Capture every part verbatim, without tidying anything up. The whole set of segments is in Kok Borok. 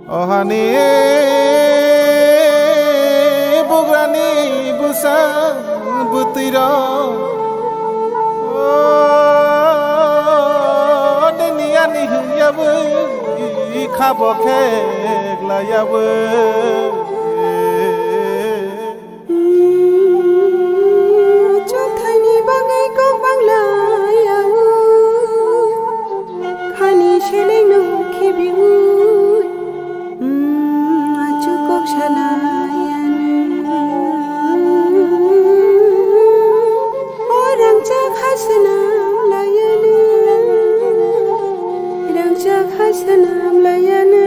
O hani bugrani bwsa bwtwi rok, o nini ani hwnyawi khabo kheklaiyawi. Chothaini bagwi kok banglayawi, khani selengno khibiwi, achuk kok salayani. O rangchak ha swnam layani, rangchak ha swnam layani.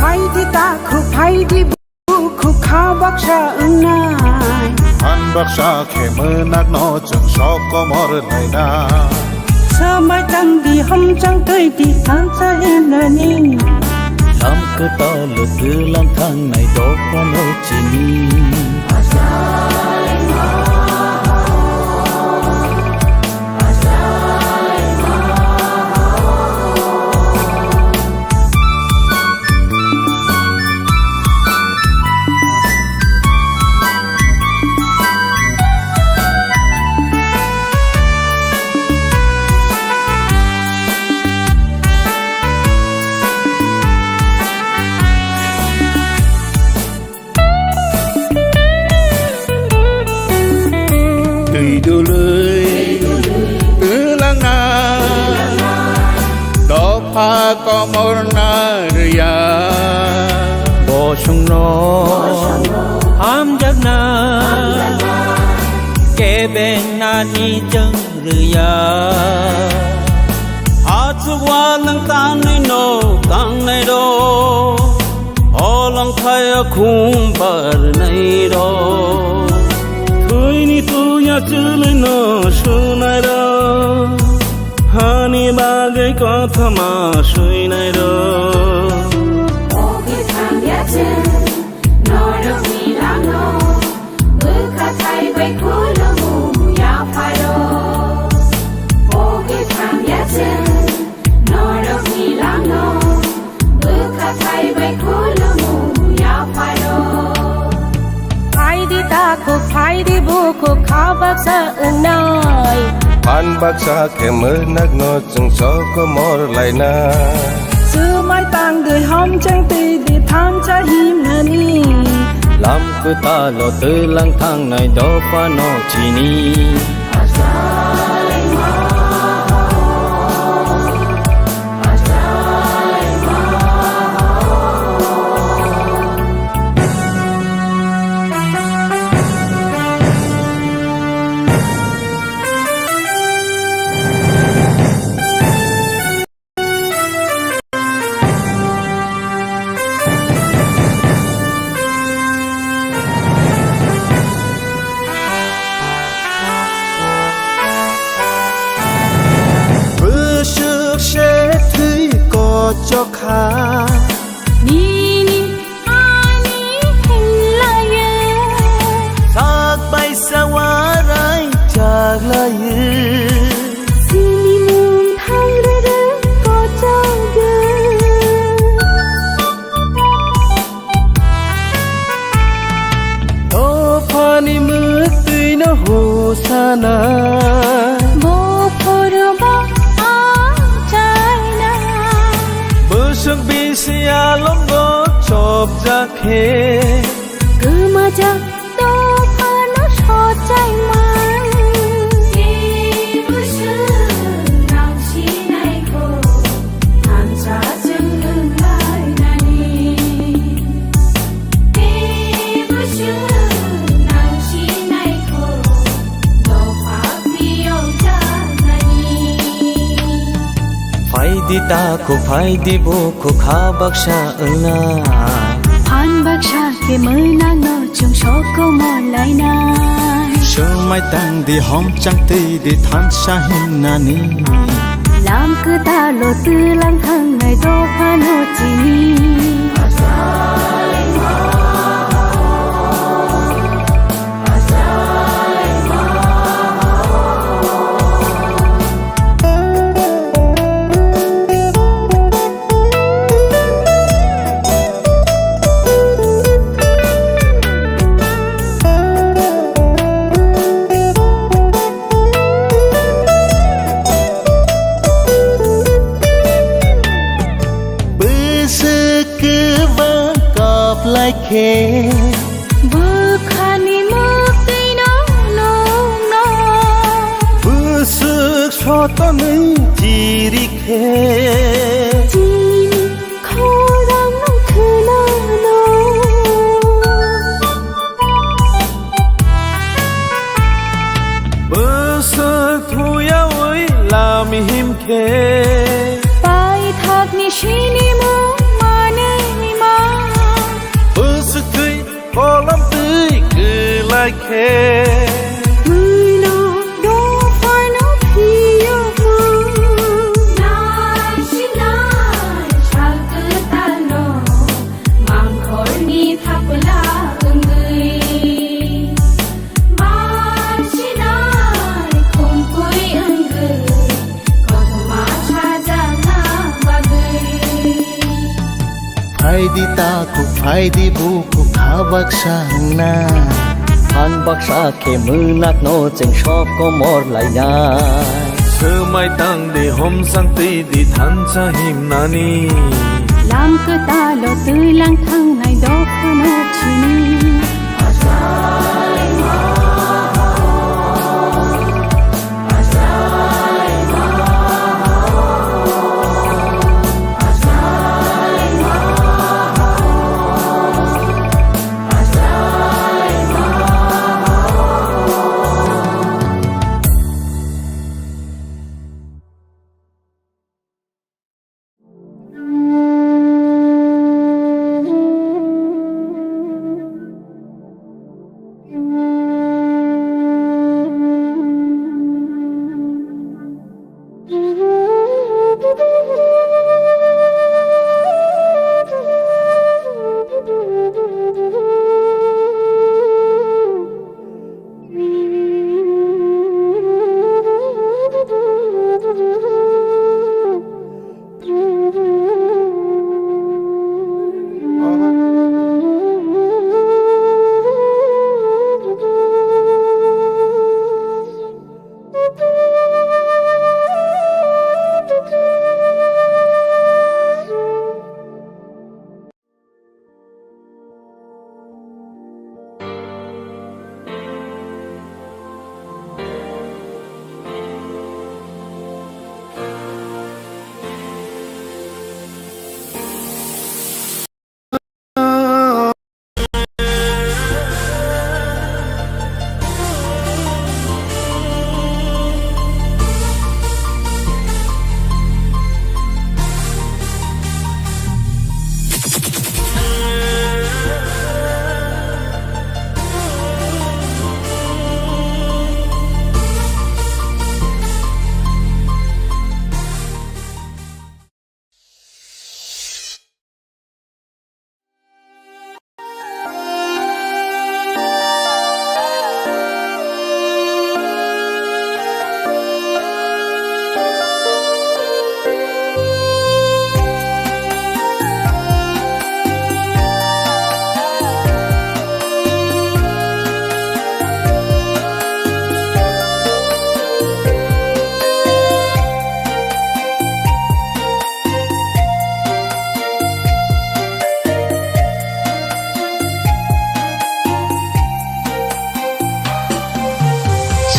Phaidi takhuk, phaidi bukhuk, kha baksa wngnai. Phan baksa khe mwnakno chwng sok komor laina. Swmai tangdi, hamchang twidi, thansa himnani. Lam kwtal twlang thangnai dophano chini. Twi dului twlangna dopha komorna rwya. Bosongno hamjakna kebeng nani chwng rwya. Achuk walwng tanwi no tangnai rok, holong thaya khum barnai rok. Thwini tuya chwlwi no sunai rok, hani bagwi kothoma swinai rok. O kwthang ya chwng norokni langno, bwkha thai bai khulumu yapharo. O kwthang ya chwng norokni langno, bwkha thai bai khulumu yapharo. Phaidi takhuk, phaidi bukhuk, kha baksa wngnai. Phan baksa khe mwnakno chwng sok komor laina. Swmai tangdi, hamchang twidi, thansa himnani. Lam kwtalo twlang thangnai dophano chini. Bwswk se thwi kochok kha. Nini ani hinlaya. Sak baisa warai chaklaya. Sini mung thangrwrwng kochokya. Dophani mwktwino hosana. Bophoroba achaina. Bwswk bisi alongo chopjak khe. Kwmajak dophano sochaima. Jebwswk nang sinaikho, thansa chwng wnglainani. Takhuk phai di bukhuk kha baksa wngna. Phan baksa khe mwnak no chwng sokomor lainai. Swngmai tang di, homchang twi di, thansa himnani. Lam kwtal o twlang thangnai dophano chini. Bwswk kwbang kap lai khe. Bwkhani mwktwino nukno. Bwswk sotonwi chiri khe. Chini khorangno khwnano. Bwswk thuyawi lam him khe. Paithakni sinimung manwi ma. Bwswk thwi kolam twi kwlai khe. Bwino dophano phiyokma. Naisinai sal kwtalno mangkhorni thapla wngwi. Barsinai khumpui wngwi kothoma sajakna bagwi. Phai di takhuk, phai di bukhuk, kha baksa wngna. Phan baksa khe mwnakno chwng sokomor laina. Swmai tang di, homsang twi di, thansa himnani. Lam kwtalo twi lang thangnai dophano chini.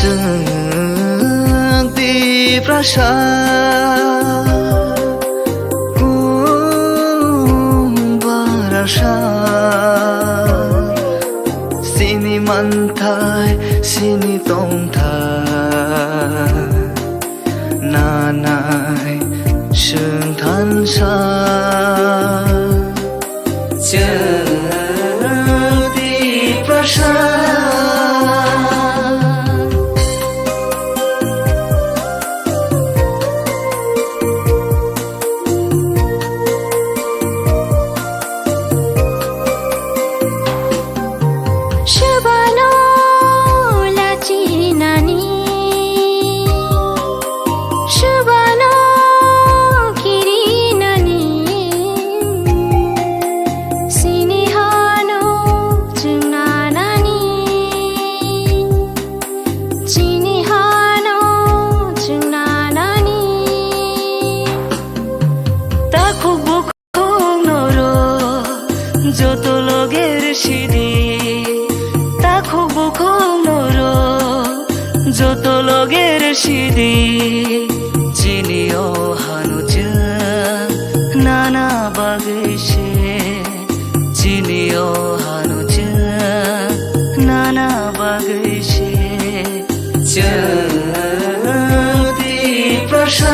Chwng Tiprasa, kung barasa, sini manthai, sini tongthai. Nanai, chwng Sa, chwng Tiprasa. Swbano lachinani, swbano kirinani, sini hano chwngnanani, sini hano chwngnanani. Takhuk bukhuk noro joto loger sidi, takhuk bukhuk noro joto loger sidi, chini o hanu chwng nana bagwi se, chini o hanu chwng nana bagwi se. Chwng Tiprasa.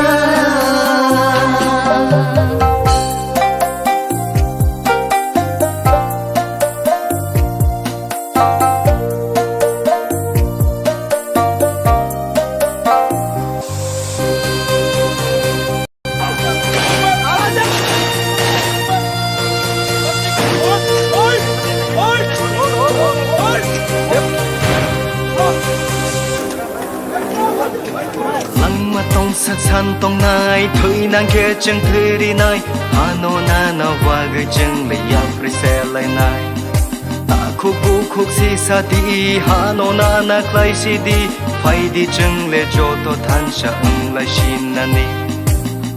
Langma tongsak san tongnai, thwi nang khe chwng thwi rinai, ano nana bagwi chwng le yapri se lainai. Takhuk bukhuk sisa di, hano nana khlai si di, phai di chwng le joto thansa wng lai sinani.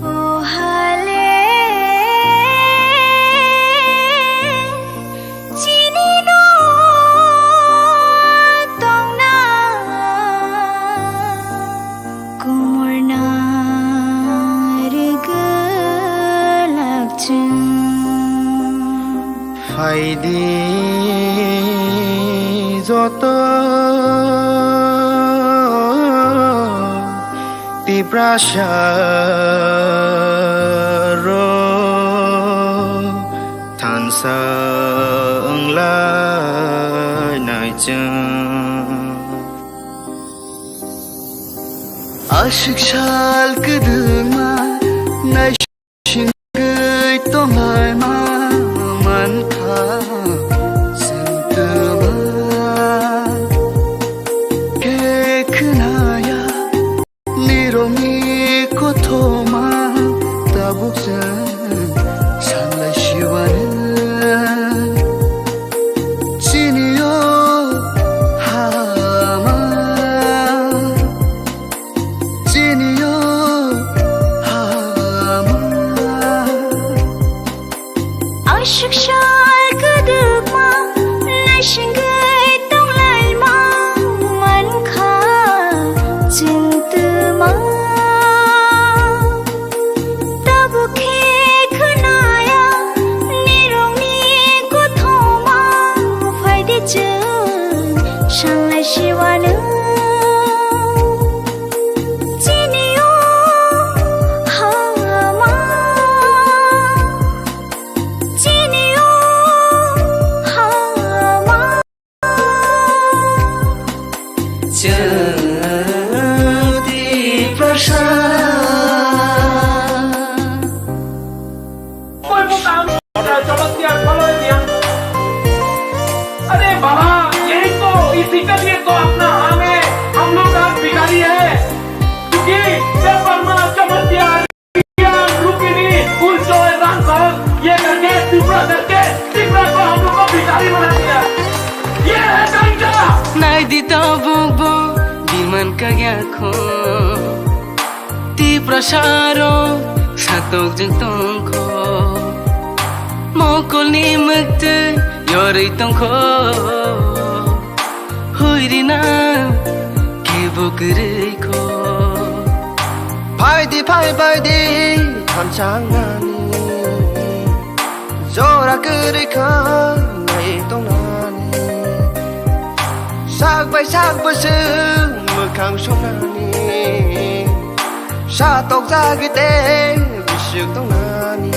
O hale, chini no tongna kumurna rigwlak chwng. Phai di joto Tiprasa rok thansa wng lai nai chwng. Aswk sal kwdwkma nai singwi tonglaima mankha chwng twma khe khwnaya nirokni kothoma tabuk chwng sanlai siwano chini o hama. Chini o hama. Aswk sal kwdwkma naisingwi tonglaima mankha chwng twma. Tabuk khe khwnaya nirokni kothoma, phai di chwng sanlai siwano. Chini o hama, chini o hama. Chwng Tiprasa. कोई वो काम होता है, चमत्कार फल है भैया। अरे बाबा, यही तो, इसी के लिए तो अपना हम है, हम लोग आज भिखारी है, क्योंकि जब ब्रह्मा चमत्कार किया, रुक्मिणी, फूल चोए, राम सहस, ये करके, त्रिपुरा करके, त्रिपुरा को हम लोग को भिखारी बना दिया। ये है Ganga. Nai di tabuk bo, di man kagya kho. Tiprasa rok satok jwng tongkho, mokolni mwktwi yorwi tongkho, huirina kebo kwrwikho. Phai di, phai bai di, thansa wngnani. Jora kwrwi kha nai tongnani, sak bai sak bwswk mwkhang songnani, sa tokjagwi tei biswk tongnani.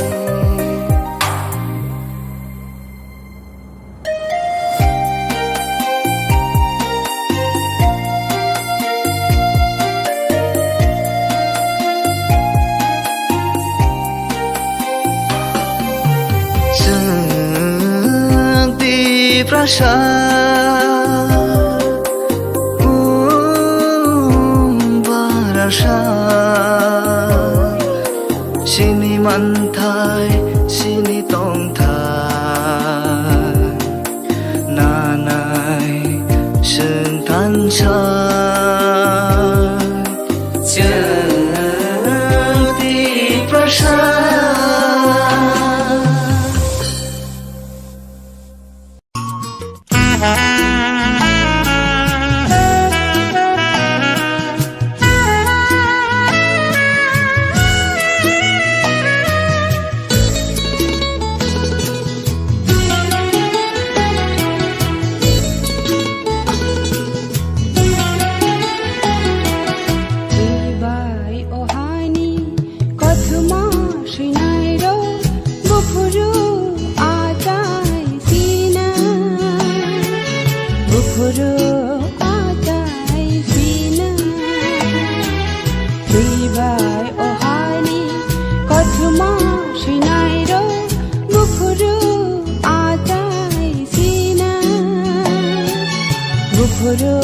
Prasad, um, barasa, sini manthai, sini tongthai, nanai, sengthansa, jyoti prasad. Bai o haini kothoma swinairok, buphuru achai sina, buphuru achai sina. Twi bai o haini kothoma swinairok, buphuru achai sina, buphuru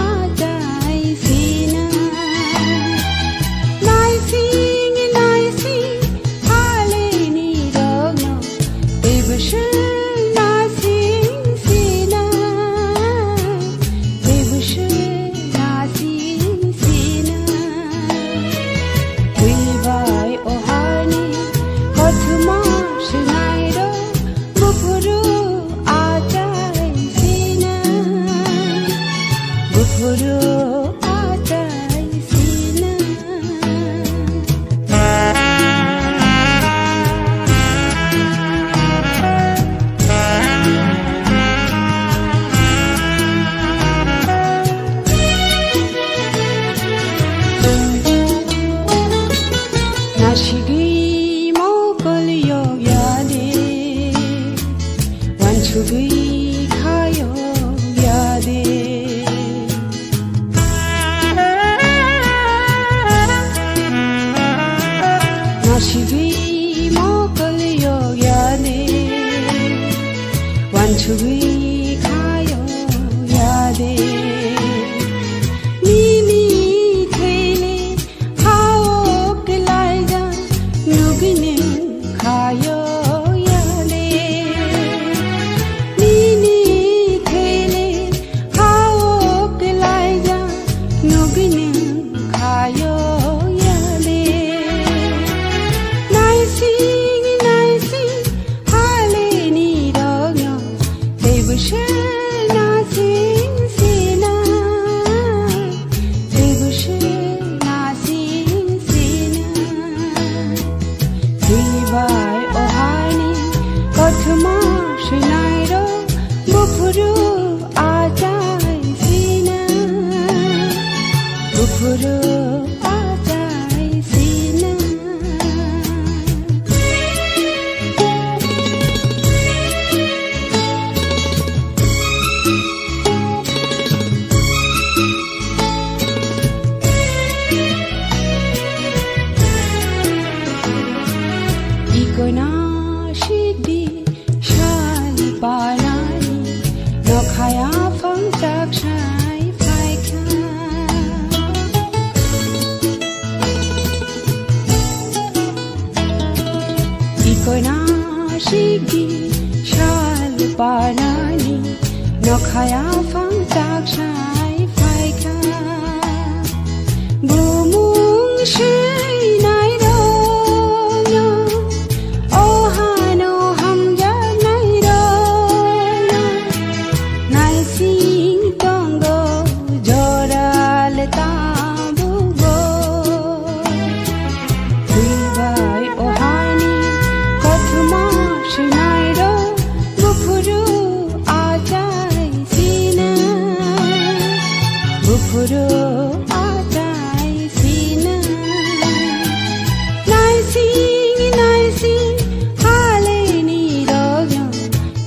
achai sina. Naising, naising, haleni rogno, teibo se naising sina, teibo se naising sina. Twi bai o haini kothoma swinairok, buphuru achai sina, buphuru achai sina. Nasigwi mokol yok ya de, wansugwi kha yok ya de. Nasigwi mokol yok ya de, wansugwi kha yok ya de. Nini thele hao kelaija nugini khayo yale. Nini thele hao kelaija nugini khayo yale. Naising, naising, haleni rogno, teibo se naising sina, teibo se naising sina. Twi bai o haini kothoma swinairok, buphuru achai sina, buphuru achai sina. Ikoina sikdi sal panai, nokhaya phangchak sai phaikha. Ikoina sikdi sal panani, nokhaya phangchak sai phaikha. Bumung swinai rokno, o hano hamjaknai rokno, naising tongo jora le tabukbo. Twi bai o haini kothoma swinairok, buphuru achai sina, buphuru achai sina. Naising, naising, haleni rogno,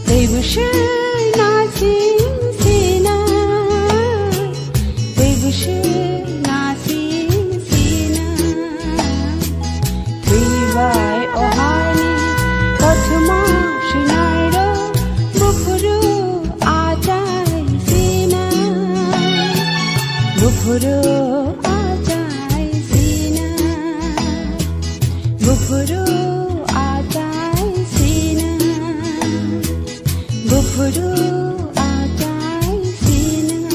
teibo se naising sina, teibo se naising sina. Twi bai o haini kothoma swinairok, buphuru Buphuru achai sina, buphuru achai sina, buphuru achai sina.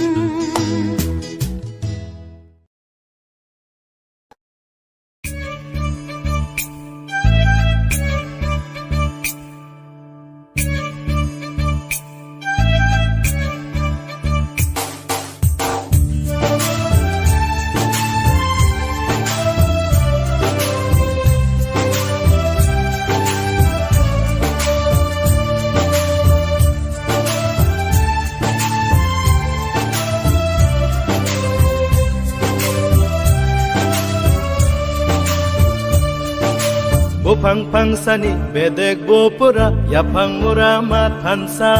Buphang phangsani bedek bupura, yaphang mura ma thansa.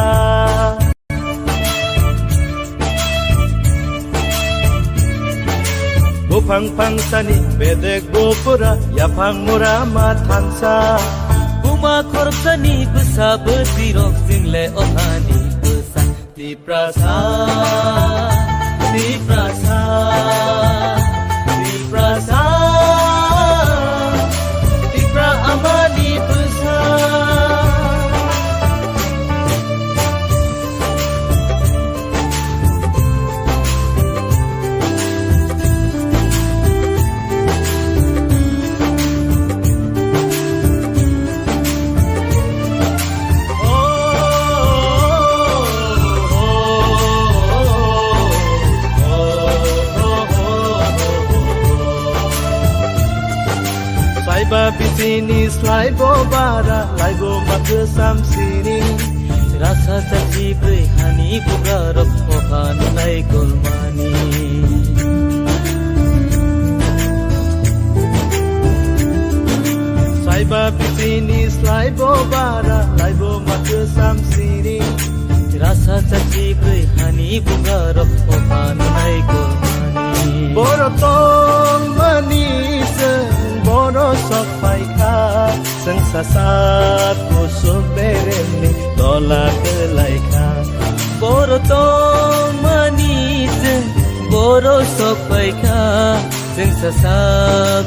Buphang phangsani bedek bupura, yaphang mura ma thansa. Buma khoroksani bwsa bwtwirok chwngle o hani bwsa. Tiprasa, Tiprasa, Tiprasa, Tipra amani bwsa. Saiba bisini slaibo bara, laibo mathwsam sini. Rasa chachi bwrwi hani bugarok oha nunai golmani. Saiba bisini slaibo bara, laibo mathwsam sini. Rasa chachi bwrwi hani bugarok oha nunai golmani. Boro tongmani chwng boro sok phaikha. Chwng sasa kusuk beremni tola kwlaikha. Boro tongmani chwng boro sok phaikha. Chwng sasa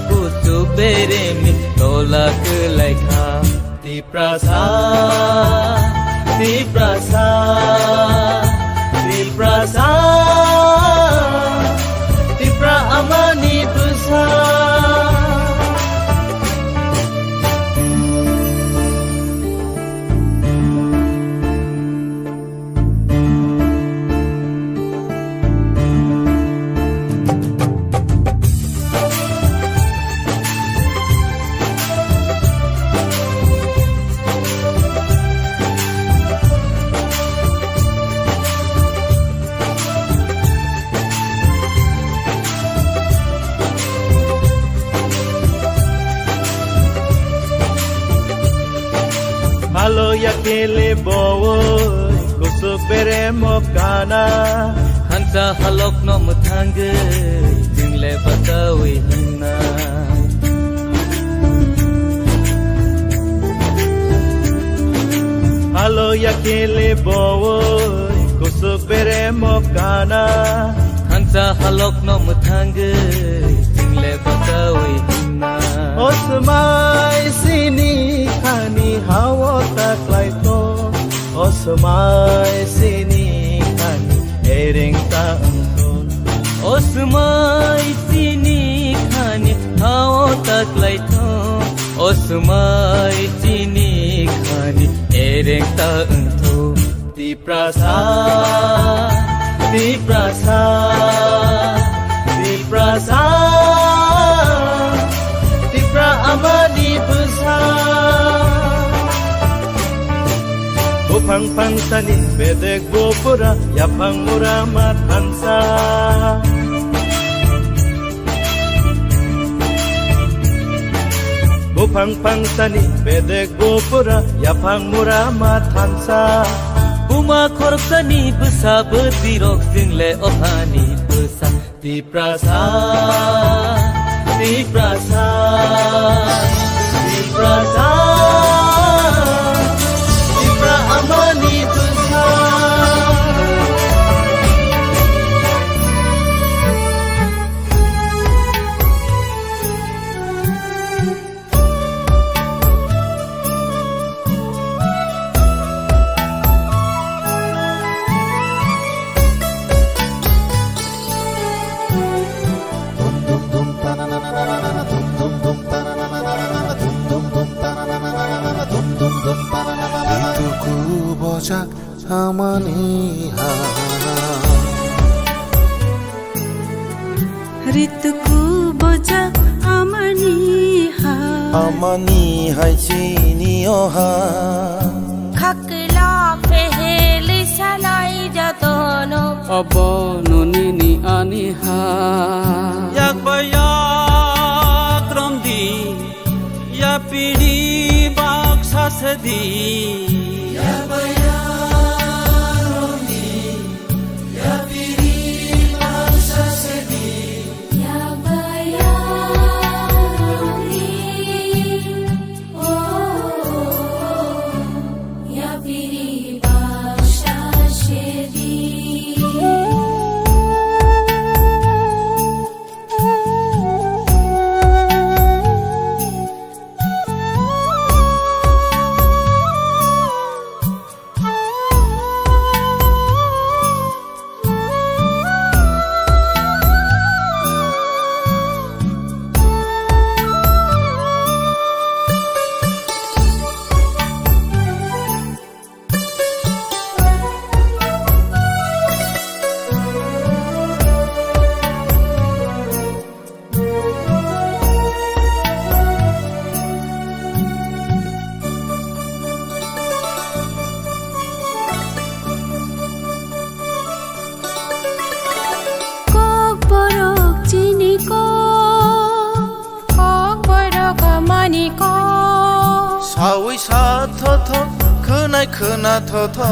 kusuk beremni tola kwlaikha. Tiprasa, Tiprasa, Tiprasa, Tipra amani bwsa. Halo ya kele bowoi, kusuk beremo kana. Hansa halokno mwthangwi, jingle bachawi hwnna. Halo ya kele bowoi, kusuk beremo kana. Hansa halokno mwthangwi, jingle bachawi hwnna. O swmai sini khani hao ta klaitho. O swmai sini khani ereng ta wngtho. O swmai sini khani hao ta klaitho. O swmai sini khani ereng ta wngtho. Tiprasa, Tiprasa, Tiprasa, Tipra amani bwsa. Buphang phangsani bedek bupura, yaphang mura ma thansa. Buphang phangsani bedek bupura, yaphang mura ma thansa. Buma khoroksani bwsa bwtwirok jingle o hani bwsa. Tiprasa, Tiprasa, Tiprasa, Tipra amani bwsa. Bojak amani ha. Ritu ku bojak amani ha. Amani hai chini o ha. Khakla peheli salai jatono. Abono nini ani ha. Yak ba yak romdi. Yapiri baksa sedi. Kokborok chini kok. Kokborok amani kok. Sawi sa thotho, khwnai khwna thotho.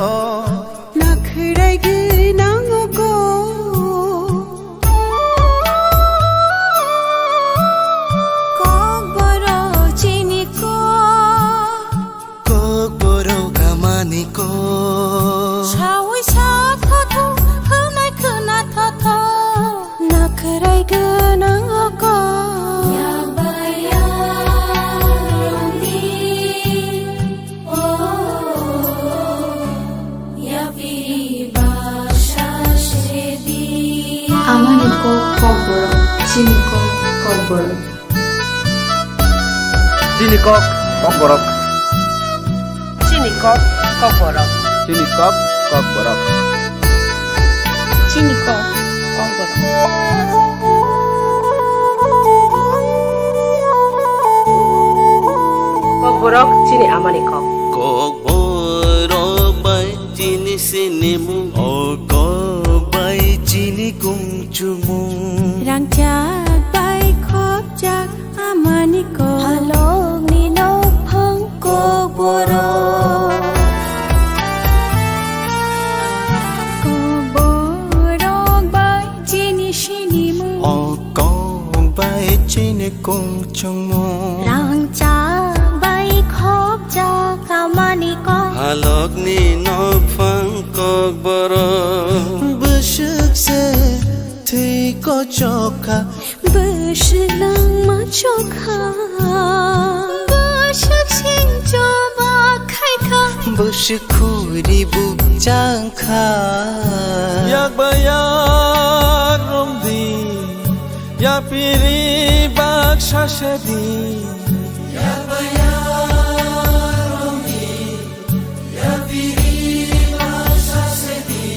Nakhwrai gwnang o kok. Kokborok chini kok. Kokborok amani kok. Sawi sa thotho, khwnai khwna thotho. Nakhwrai gwnang o kok. Yak ba yak romdi. Oh, yapiri baksa sedi. Amani kok kokborok, chini kok kokborok. Chini kok kokborok. Chini kok kokborok. Chini kok kokborok. Chini kok kokborok. Kokborok chini amani kok. Kokborok bai chini sinimung. O kok bai chini kungchumung. Rangchak bai khopjak amani kok. Halokni nokphang kokborok. Kokborok bai chini sinimung. O kok bai chini kungchungmung. Rangchak bai khopjak amani kok. Halokni nokphang kokborok. Bwswk se thwi kochokha. Bwswk langma chokha. Bwswk sing choba khaikha. Bwswk khuri bukchangkha. Yak ba yak romdi. Yapiri baksa sedi. Yak ba yak romdi. Yapiri baksa sedi.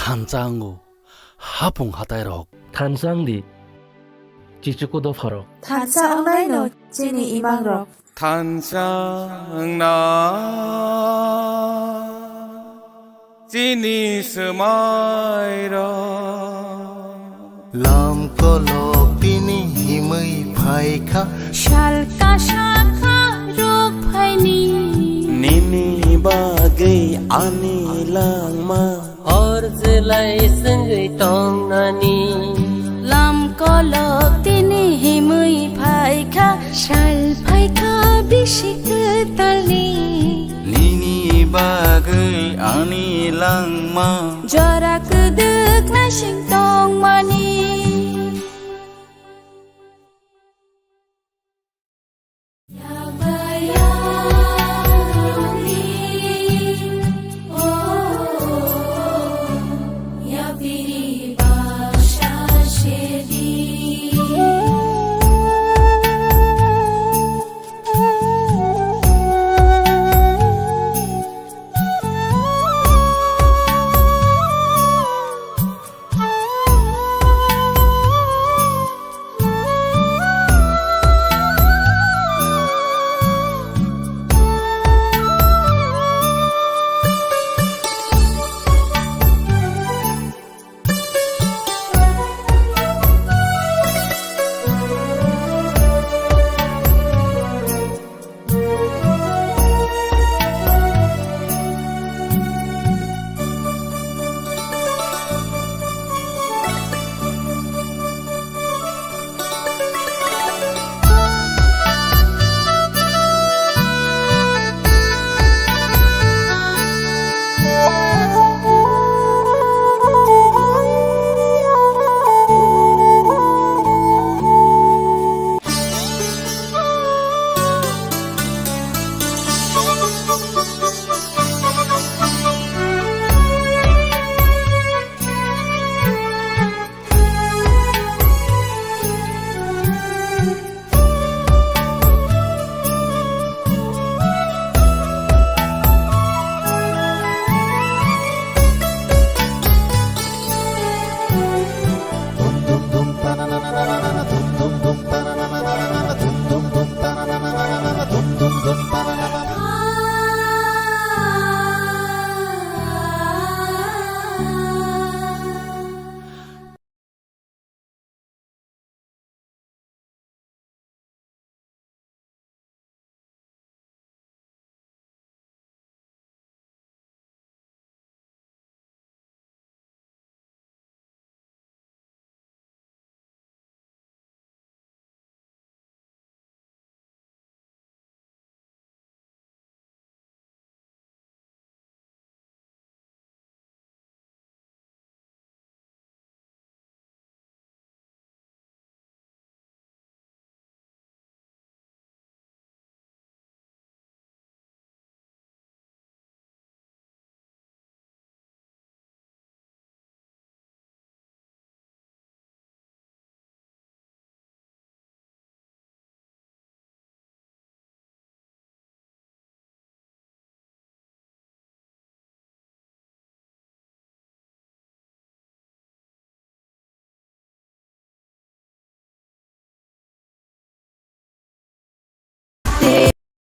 Thansa wngo hapung hatai rok. Thansa wngdi chichuku dopha rok. Thansa wngnai no chini imang rok. Thansa wngna chini swmai rok. Lam kolok bini himwi phaikha. Sal kasa kha rok phaini. Nini bagwi ani langma. Hor jelai swngwi tongnani. Lam kolok Kolok tini himwi phaikha, sal phaikha bisi kwtalni. Nini bagwi ani langma. Jora kwdwk naising tongmani.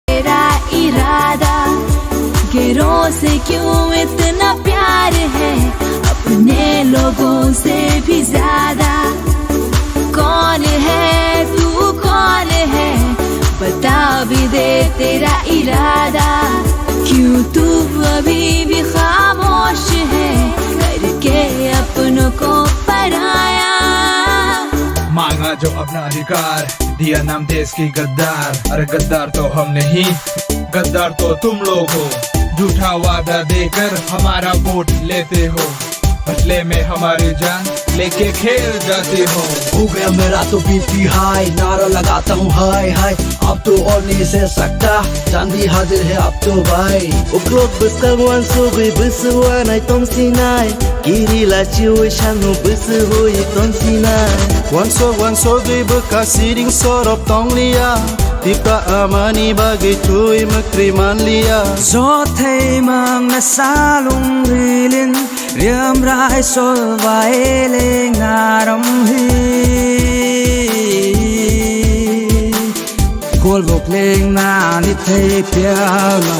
तेरा इरादा, गैरों से क्यों इतना प्यार है, अपने लोगों से भी ज्यादा। कौन है तू, कौन है, बता भी दे तेरा इरादा। क्यों तू अभी भी खामोश है, करके अपनों को पराया। मांगा जो अपना अधिकार, दिया नाम देश की गद्दार। अरे गद्दार तो हम नहीं, गद्दार तो तुम लोग हो। झूठा वादा देकर हमारा वोट लेते हो, बदले में हमारी जान लेके खेल जाते हो। हो गया मेरा तो बीपी हाई, नारा लगाता हूँ हाय हाय। Ab to all ni se sakta, chandi hajir hai ab to bhai. Uklok bwskang uansugwi bwswk uanai tongsinai. Kiri lachiui sangno bwswk hui tongsinai. Uansuk uansugwi bwkha siring sorop tongliya. Tipra amani bagwi twi mwkri manliya. Jothai mangna salung rilin. Riam rai sol vai leng naram hi. Kol bok leng nani thei piala.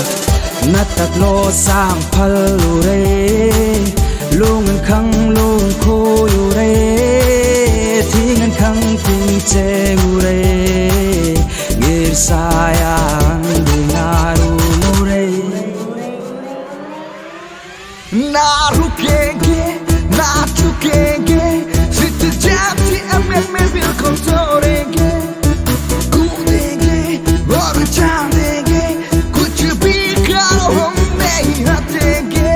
Natak lo sang phal u re. Lung an khang lung khoi u re. Thing an khang thing che u re. Ngir sayang ding aru mu re. Na rukenga, na chukenga, sit jam si M महफिल को तोड़ेंगे, कूदेंगे और चांदेंगे, कुछ भी कहो हम नहीं हटेंगे।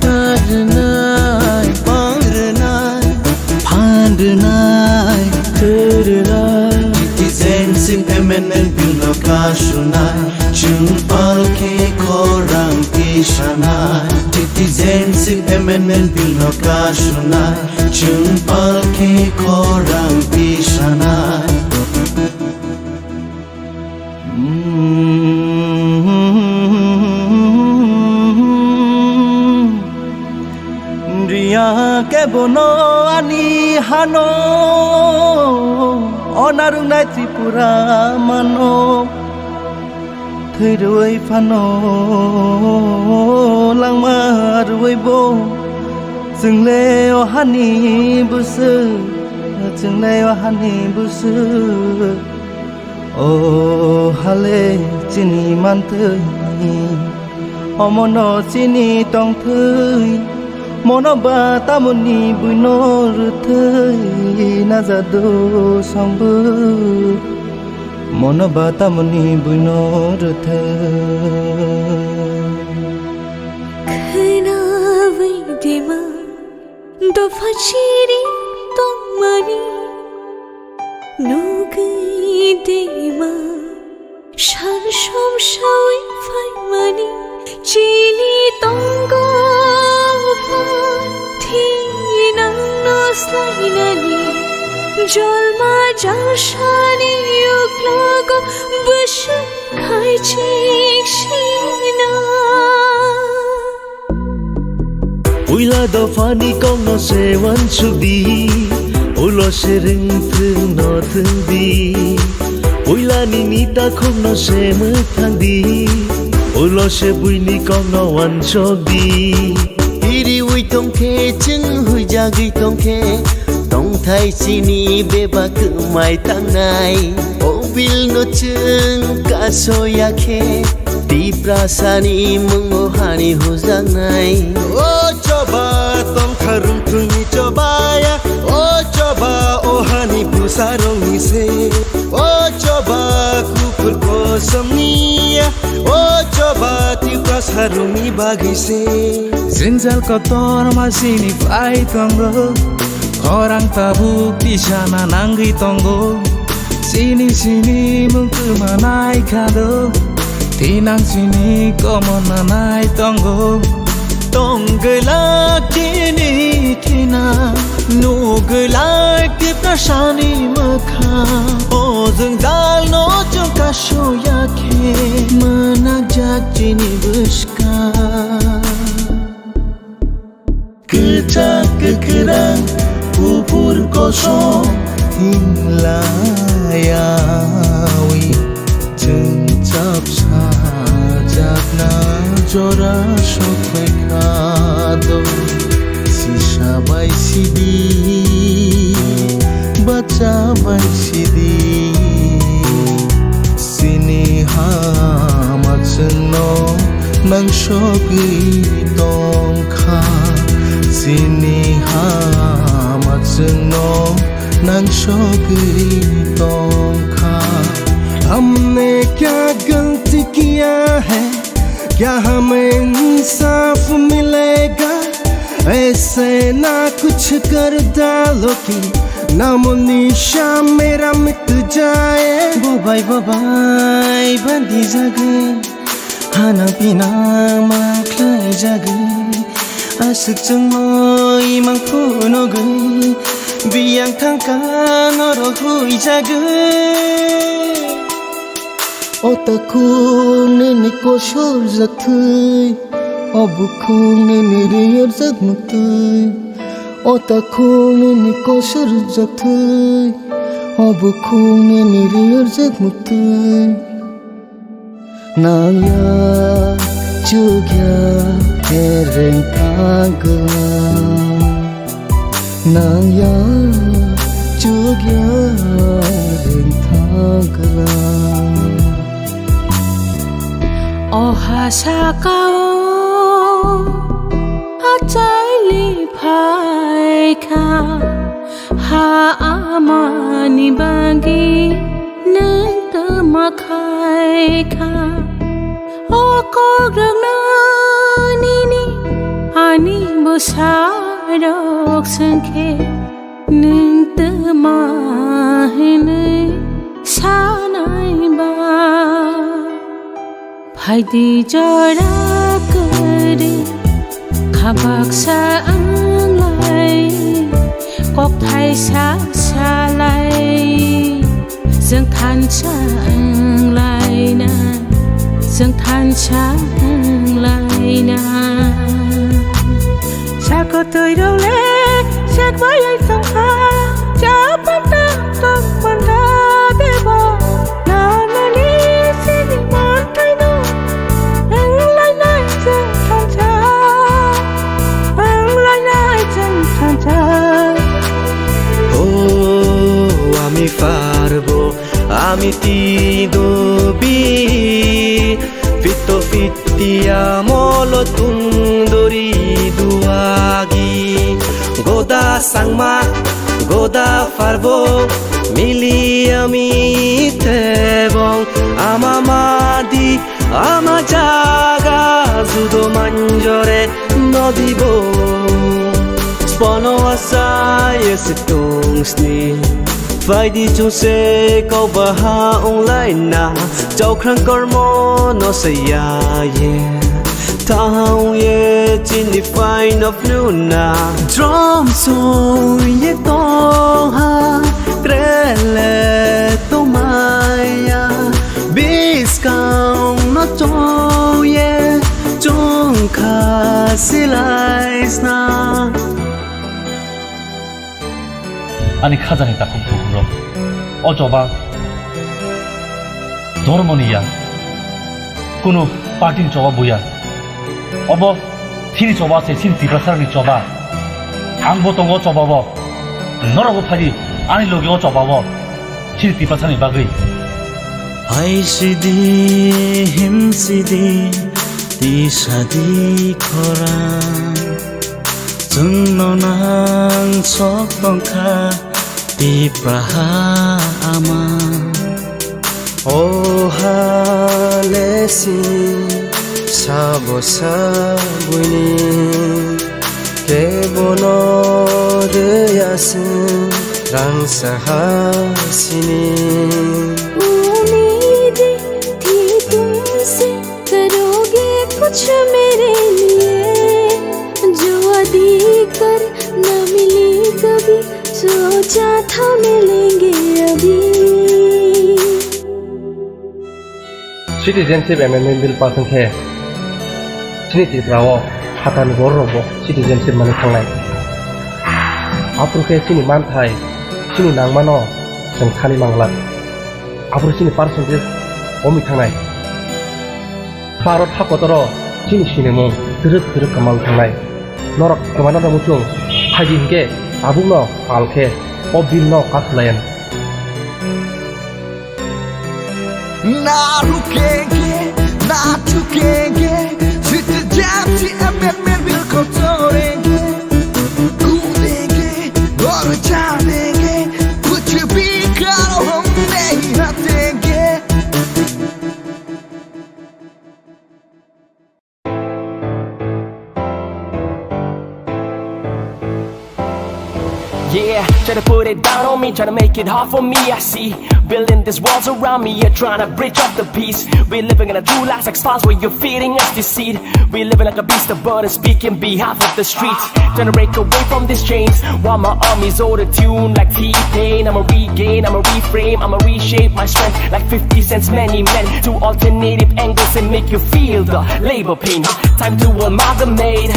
Tarnai, pangrnai, phandnai, tvrnai. Citizenship amendment bill no kasunai, chwng palkhe khorang tisanai. Citizenship amendment bill no kasunai, chwng palkhe khorang tisanai. Riya ke bono ani hano, onarungnai Tripura mano. Thwi rwui phano langma rwui bo, chwngle o hani bwswk, chwngle o hani bwswk. O hale chini manthwi, omono chini tongthwi, mono ba tamoni buino rwthwi najado songbo. Mono ba tamoni buino rwthwi. Khwnawi dima dopha chiri tongmani, nugwi dima sal somsawi phaimani. Chini tongo pha thinangno slainani, jolma jalsani uklogo bwswk khaichik sina. Puila dophani kokno se uansukdi, ulo se rwngthwngno thwngdi. Puilani nita khokno se mwthangdi, ulo se buini kokno uansukdi. Iriwi tongkhe, chwng huijagwi tongkhe, tongthai chini bebak kwmai tangnai. O bill no chwng kasoya khe, Tiprasani mungo hani hujaknai. O choba tongkha rwngthwngni chobaya, o choba o hani bwsarokni se. O choba kuphur kosomni ya, o choba Tiprasarokni bagwi se. Jwngjal kotor ma chini phai tongo, khorang tabuk tisana nangwi tongo. Chini chini mung kwmanai khado, thinang chini komon nanai tongo. Tongwlak chini thina, nugwlak Tiprasani mwkhang. O jwngjalno chwng kasoya khe, mwnakjak chini bwskang. Kwchak kwkhrang kuphur kosom hinlayawi, chwng chap sajakna jora sokphaikha do. Sisa bai sidi, bacha bai sidi. Chini hama chwngno nangsogwi tongkha, chini hama chwngno nangsogwi tongkha. हमने क्या गलती किया है, क्या हमें इंसाफ मिलेगा? ऐसे ना कुछ कर डालो कि नामो निशान मेरा मिट जाए। Bobai bobai bandi jagwi, hanang pinang ma khlai jagwi, aswk chwngno imang phunugwi, biyang thangkha norok hui jagwi. O takhuk nini kosor jak thwi, o bukhuk nini riyar jak muktwi. O takhuk nini kosor jak thwi, o bukhuk nini riyar jak muktwi. Nangya chukya ereng thangkha. Nangya chukya ringthang kwlang. O ha sakao achaili phaikha, ha Amani bagwi nwng twma khai kha. O kok rwngna nini ani bwsa rok swngkhe nwng twma hinwi sanai ba. Phaidi jora kwrwi kha baksa wnglai, kok thaisa salai. Chwng thansa wnglaina, chwng thansa wnglaina. Sakotoi role sekbayai tongkha, chapata tongmanda deba. Nanani sini mantaino, wnglainai chwng thansa, wnglainai chwng thansa. O ami parbo, ami tidobi, fito fiti amolo tungdori duagi. Goda sangma, goda parbo, mili ami tebong, ama madi, ama jaga judo manjore nodibo. Spono asai ese tungsni, phaidi chungse kok baha wnglaina, chaukrang kormo no saya ye. Thang ye chini fine of nuna. Drum song ye tongha, krele tongmaya, biskang no chong ye, chungkha silai sna. Ani khajani takhuk bukhuk rok. O choba dhormoni ya, kunu party ni choba buya. Obo chini choba se, chini Tiprasani choba. Ang bo tongo o choba bo. Norok bo phadi ani loge o choba bo. Chini Tiprasani bagwi. Hai sidi, him sidi, ti sadi khorang. Chwngno nang sok tongkha, Tipraha ama. O ha lesi sabo sabuini, kebono de yasung rang sahasini. Uni de thi tumse करोगे कुछ मेरे लिए, जो अधिक कर ना मिली कभी, सोचा था मिलेंगे अभी। Citizenship Amendment Bill pass wngkhe chini Tripura o phatar ni borok rok bo citizenship manwi thangnai. Aphuru khe chini manthai, chini nangmano chwng thani mangla. Aphuru chini percentage komwi thangnai. Bharat hakotoro chini sinimung twrwk twrwk kwmawi thangnai. Norok kwmana da muchung phaidi hinkhe tabukno pal khe o bill no kakhwlaiyan. Na rukenge, na chukenge, citizenship amendment bill ko chorenge. Kudenge, aur chanenge, kuch bhi karo hum nahi hatenge. Yeah, try to put it down on me, try to make it hard for me. I see building these walls around me, you're trying to breach off the peace. We living in a true lies, expose where you're feeding us deceit. We living like a beast of burden, speaking behalf of the streets. Trying to break away from these chains, while my army's auto-tuned like T-Pain. I'ma regain, I'ma reframe, I'ma reshape my strength like fifty Cent's Many Men. Two alternative angles and make you feel the labor pain. Time to amalgamate,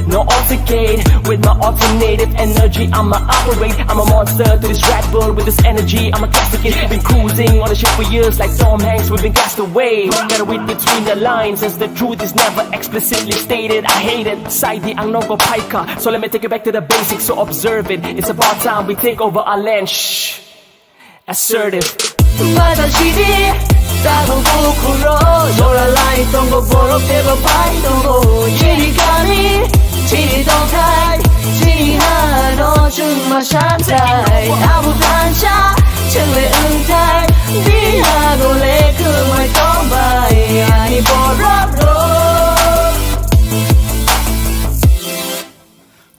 no altercate. With my alternative energy, I'ma operate. I'm a monster to this Red Bull with this energy. I'm a classic. Been cruising on the ship for years like Tom Hanks. We've been cast away. Gotta read between the lines, as the truth is never explicitly stated. I hate it. Saidi ang nogo paika. So let me take you back to the basics. So observe it. It's about time we take over our land. Shh. Assertive. Badal shidi, tathong bukhuro, jora lai tongo borok tebo pai tongo. Chini kami, chini tongthai, chini Biharo chwngma santai, abo thansa chwngle wngthai. Biharo le kwmai tongbai ani borok rok.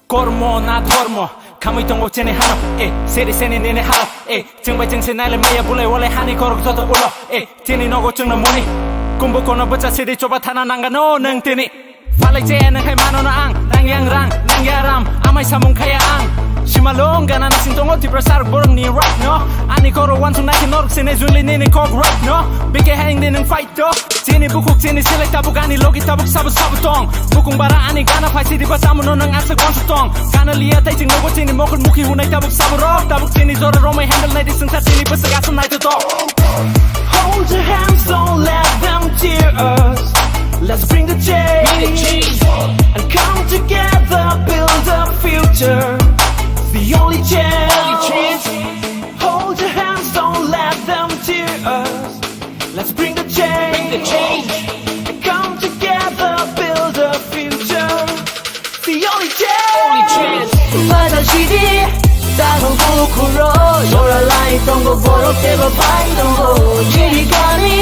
Kormo na dhormo, khamwi tongo chini hano, eh, seri seni nini hao, eh, chwng bai chwng se naile maya bulai wale hani korok joto ulo, eh, chini nogo chwngno muni. Kumbu kono bwcha sidi choba thana nangano nang tini. Falai che nang hai mano na ang, nang yang rang, nang ya ram, amai samung khaya ang. Sima long gana na sing tongo Tiprasa rok borok ni right no. Ani koro wansung nai norok sene juli nini kok right no. Bike hai ing de nang fight to. Chini bukhuk chini selai tabuk ani logi tabuk sabu sabu tong. Bukung bara ani gana phai sidi ba samu no nang asa gonsu tong. Gana liya tai ching nogo chini mokon mukhi hunai tabuk sabu rok. Tabuk chini jora romai handle nai di sengsa chini bwswk asa nai to tong. Hold your hands, don't let them tear us. Let's bring the change and come together, build a future. The only chance. Hold your hands, don't let them tear us. Let's bring the change. Bring the change. Come together, build a future. The only chance. Only chance. Mata sidi, tamo bukuro, jora lai tongo borok tebo pai tongo. Chini kami,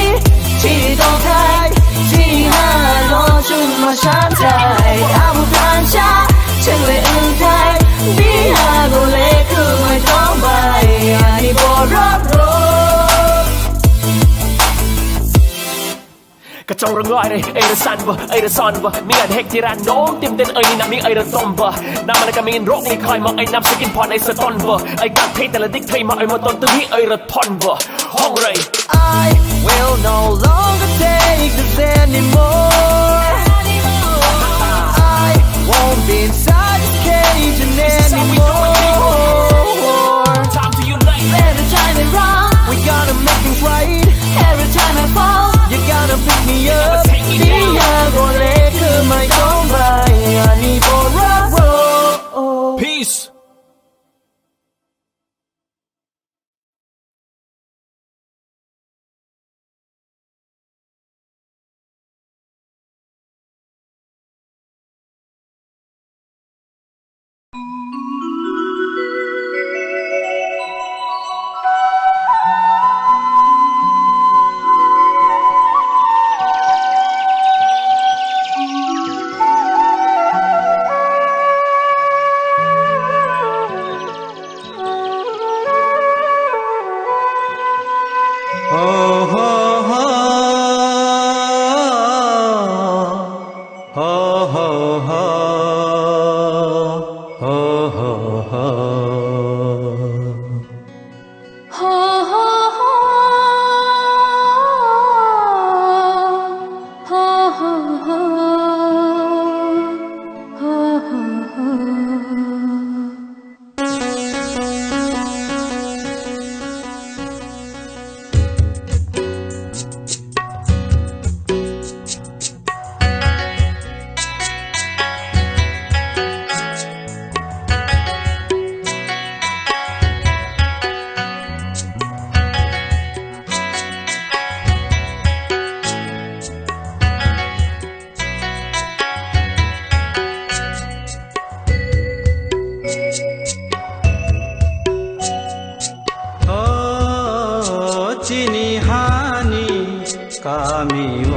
chini tongthai, chini hano chwngma santhai. Abo thansa, chwngle wngthai, bihago le kwmai tongbai, ani borok rok. Kachong rwngo aire, aire sanbo, aire sonbo. Mi an hek tira nom tim ten aini nami aire tombo. Namana kami in rok ni khai ma ai nam sikin phone aise tonbo. Ai kak thei tala dik thei ma ai ma ton tu ni aire thonbo. Hongrai. I will no longer take this anymore. I won't be inside this cage anymore. Time to unite. Every time I run, we gonna make things right. Every time I fall, you're gonna pick me up. Take me down. Peace. O chini hani kami o,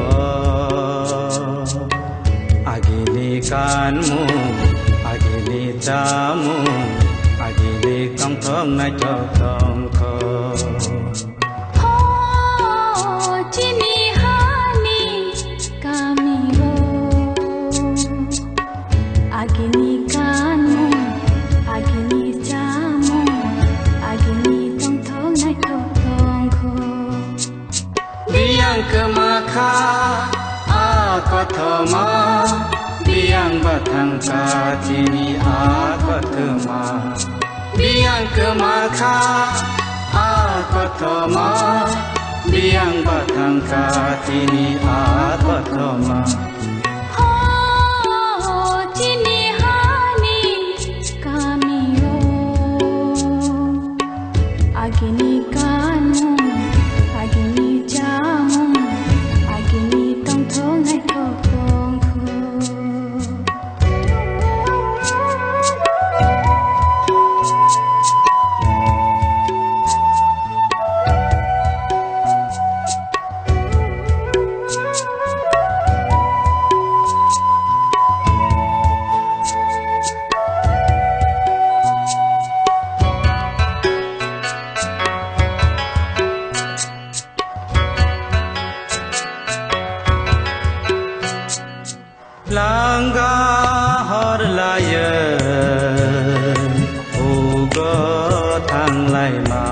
agini kanmung, agini chamung, agini tongthok naithok tongthok. O chini hani kami o, agini kanmung, agini chamung, agini tongthok naithok tongkho. Biyang kwma kha a kothoma, biyang bathang kha chini a kothoma. Biyang kwma kha a kothoma, biyang bathang kha chini a kothoma. O chini hani kami o, agini kanmung, agini chamung, agini tongthok naithok tongkho. Langa hor laye ugo thanglaima.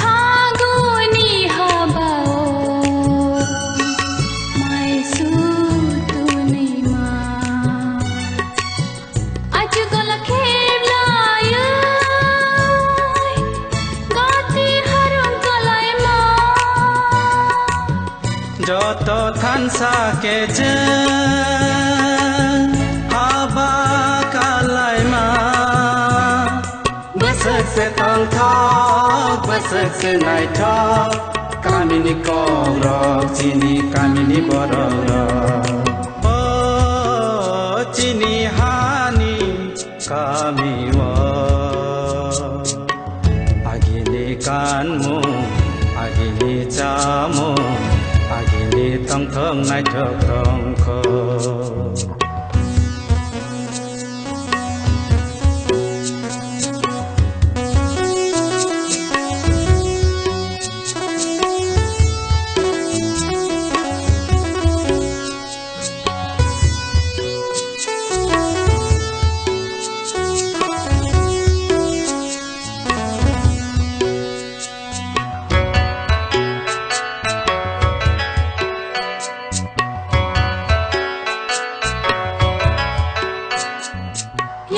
Phaguni habao mai sutunima. Achugola kheblayoi gati harung kalaima. Joto thansa kecheng haba kalaima. Bwswk se tongthok, bwswk se naithok, kamini kokrok, chini kamini borokrok. O chini hani kamio. Agini kanmung, agini chamung, agini tongthok naithok tongkho.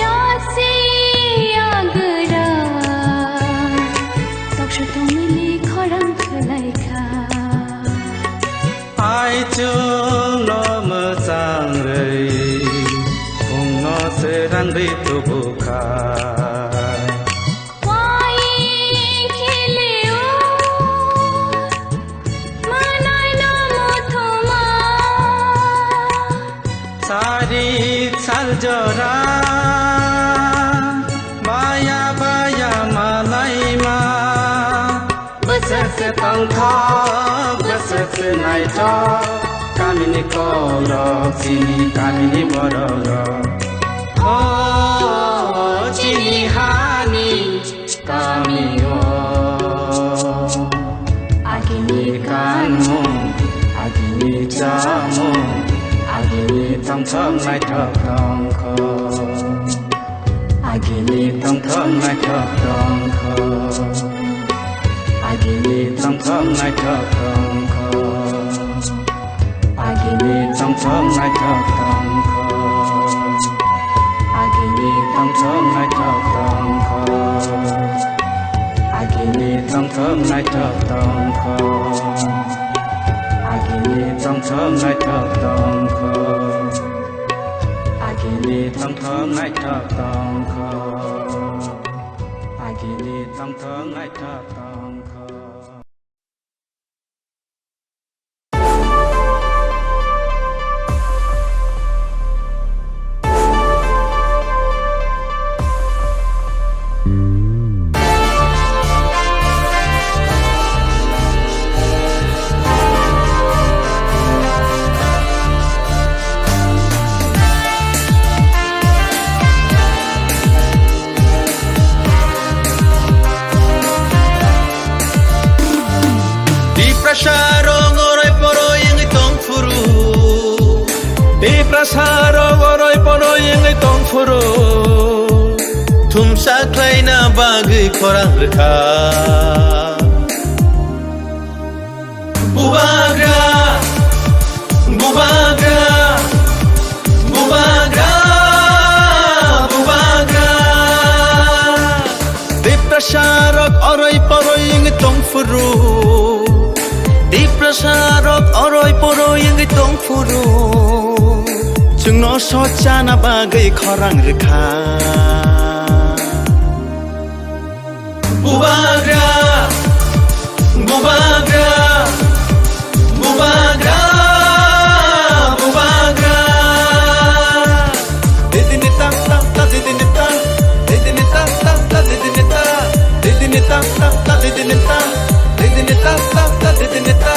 Yasi agra, toksa tongmili khorang khwlaikha. Aichung no mwchang rwi, phung no srang rwi tubukha. Wai khilio, manai no muthuma. Sari sal jora, baya baya malaima. Bwswk se tongthok, bwswk se naithok, kamini kokrok, chini kamini borokrok. O chini hani kamio. Agini kanmung, agini chamung, agini tongthok naithok tongkho. Agini tongthok naithok tongkho. Agini tongthok naithok tongkho. Agini tongthok naithok tongkho. Agini tongthok naithok tongkho. Agini tongthok naithok tongkho. Agini tongthok naithok tongkho. Agini tongthok naithok tongkho. Agini tongthok naithok tongkho. Tiprasa rok oroi poroi wngwi tong phuru. Tiprasa rok oroi poroi wngwi tong phuru. Thumsa khlaina bagwi khorang rwkha. Bubagra, bubagra, bubagra, bubagra. Tiprasa rok oroi poroi wngwi tong phuru. Tiprasa rok oroi poroi wngwi tong phuru. Chwngno sochana bagwi khorang rwkha. Bubagra, bubagra, bubagra, bubagra. Didini ta ta ta, didini ta, didini ta ta ta, didini ta, didini ta ta ta, didini ta, didini ta ta ta, didini ta.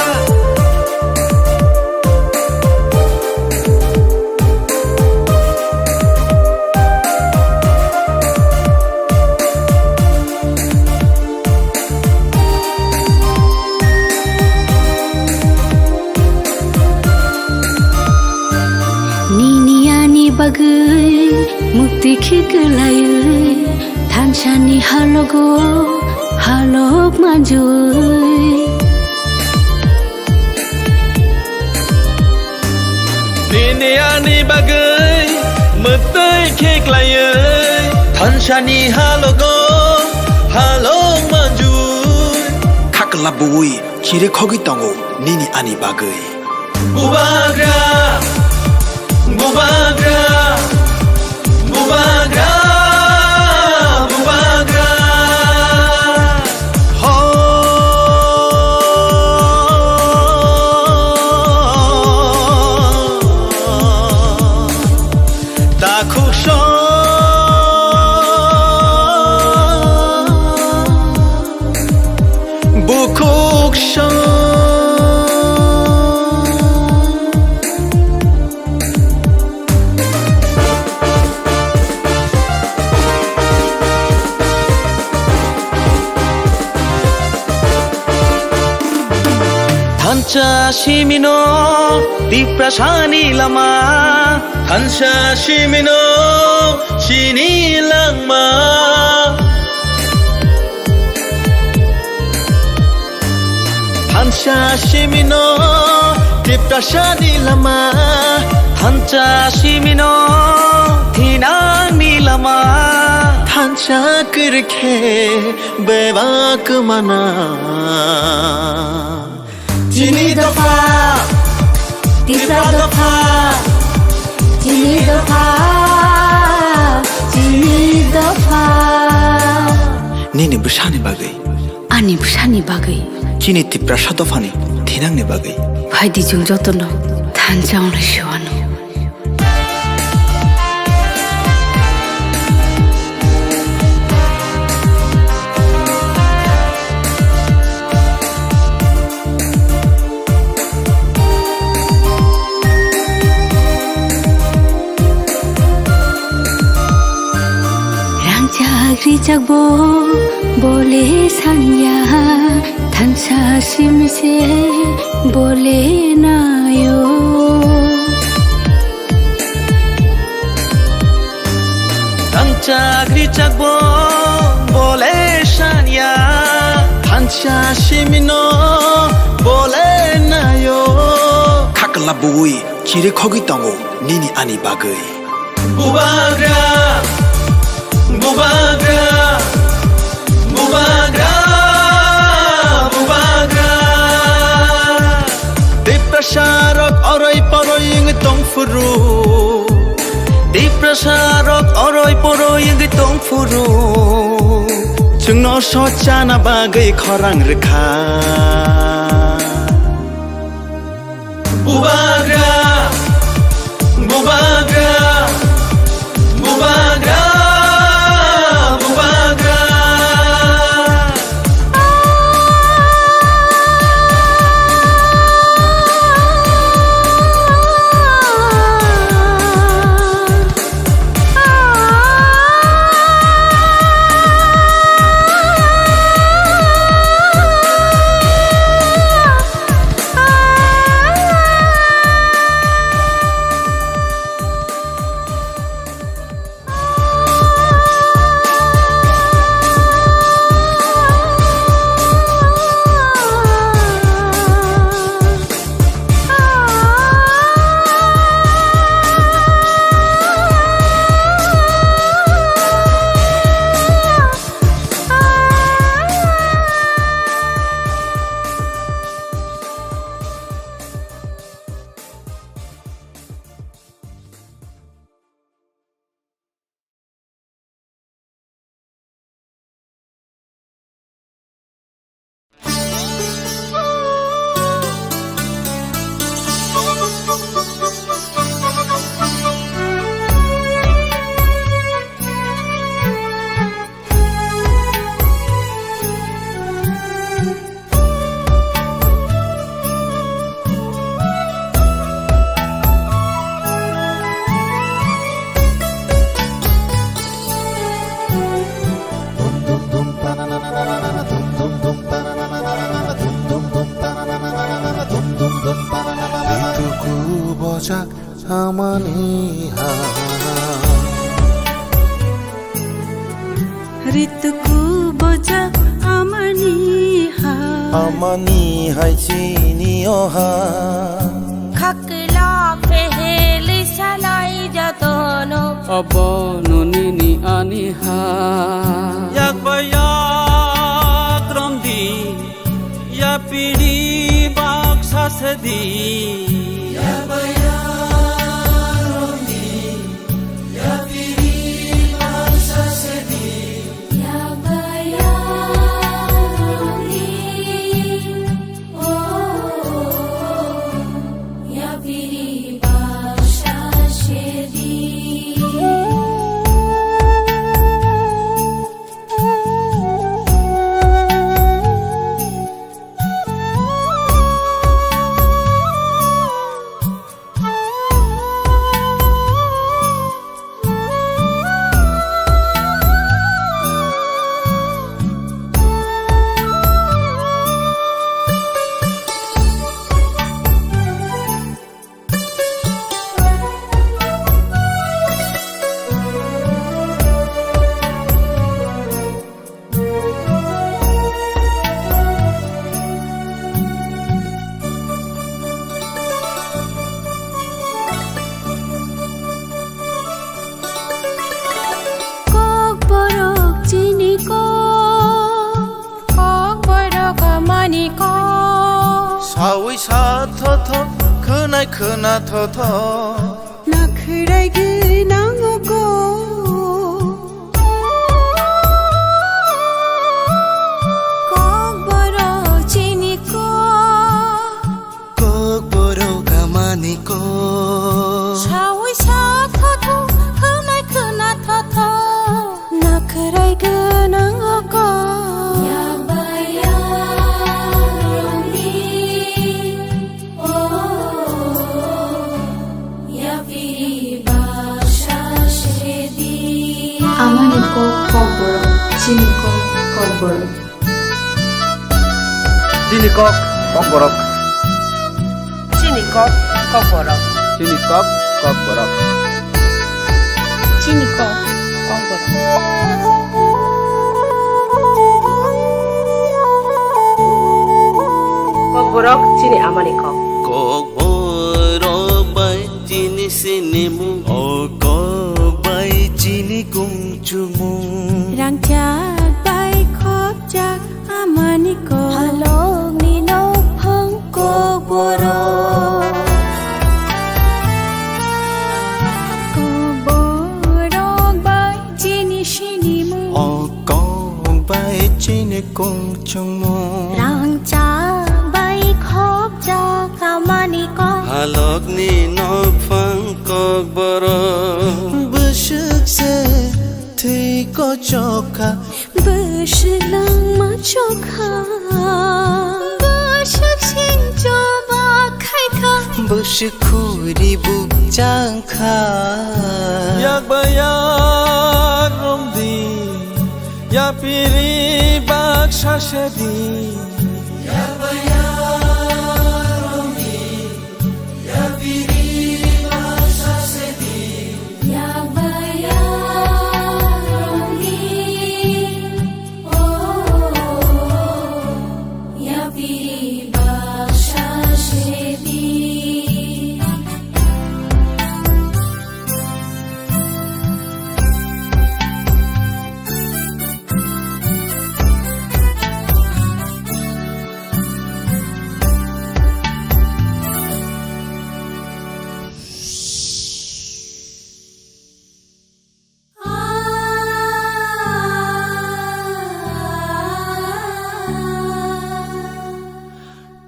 Bagwi mukti khiklaiwi thansani halogo halok manjui. Nini ani bagwi mukti khiklaiwi thansani halogo halok manjui. Khakla bui chiri khogwi tongo nini ani bagwi. Bubagra, bubagra, bubagra, bubagra. Ho. Takhuk song. Bukhuk song. Thansa simino Tiprasani lama. Thansa simino chini langma. Thansa simino Tiprasani lama. Thansa simino thinangni lama. Thansa kwrwikhe bebak mana. Chini dopha, Tipra dopha, chini dopha, chini dopha. Nini bwsani bagwi. Ani bwsani bagwi. Chini Tiprasa dophani thinangni bagwi. Phaidi chwng jotono thansa wnglai siwano. Rangchak rijak bo bole sanya, thansa simse bole nayo. Rangchak rijak bo bole sanya, thansa simino bole nayo. Khakla bui chiri khogwi tongo nini ani bagwi. Bubagra, bubagra, bubagra, bubagra. Tiprasa rok oroi poroi wngwi tongphuru. Tiprasa rok oroi poroi wngwi tongphuru. Chwngno sochana bagwi khorang rwkha. Bubagra, bubagra, bubagra, bubagra. Ituku bojak Amani ha. Ritu kuboja amani ha. Amani hai chini o ha. Khakla peheli salai jatono. Abono nini ani ha. Yak ba yak romdi. Yapiri baksa sedi. Kokborok chini kok, kokborok amani kok. Sawi sa thotho, khwnai khwna thotho. Nakhwrai gwnang o kok. Kokborok chini kok. Kokborok amani kok. Sawi sa thotho, khwnai khwna thotho. Nakhwrai gwnang o kok. Yak ba yak romdi. Amani kok kokborok, chini kok kokborok. Chini kok kokborok. Chini kok kokborok. Chini kok kokborok. Chini kok kokborok. Kokborok chini amani kok. Kokborok bai chini sinimung. O kok bai chini kungchumung. Rangchak bai khopjak amani kok. Halokni nokphang kokborok. Kokborok bai chini sinimung. O kok bai chini kungchumung. Rangchak bai khopjak amani kok. Halokni nokphang kokborok. Bwswk se thwi kochok kha. Bwswk langma chokha. Bwswk sing choba khaikha. Bwswk khuri bukchang kha. Yak ba yak romdi. Yapiri baksa sedi.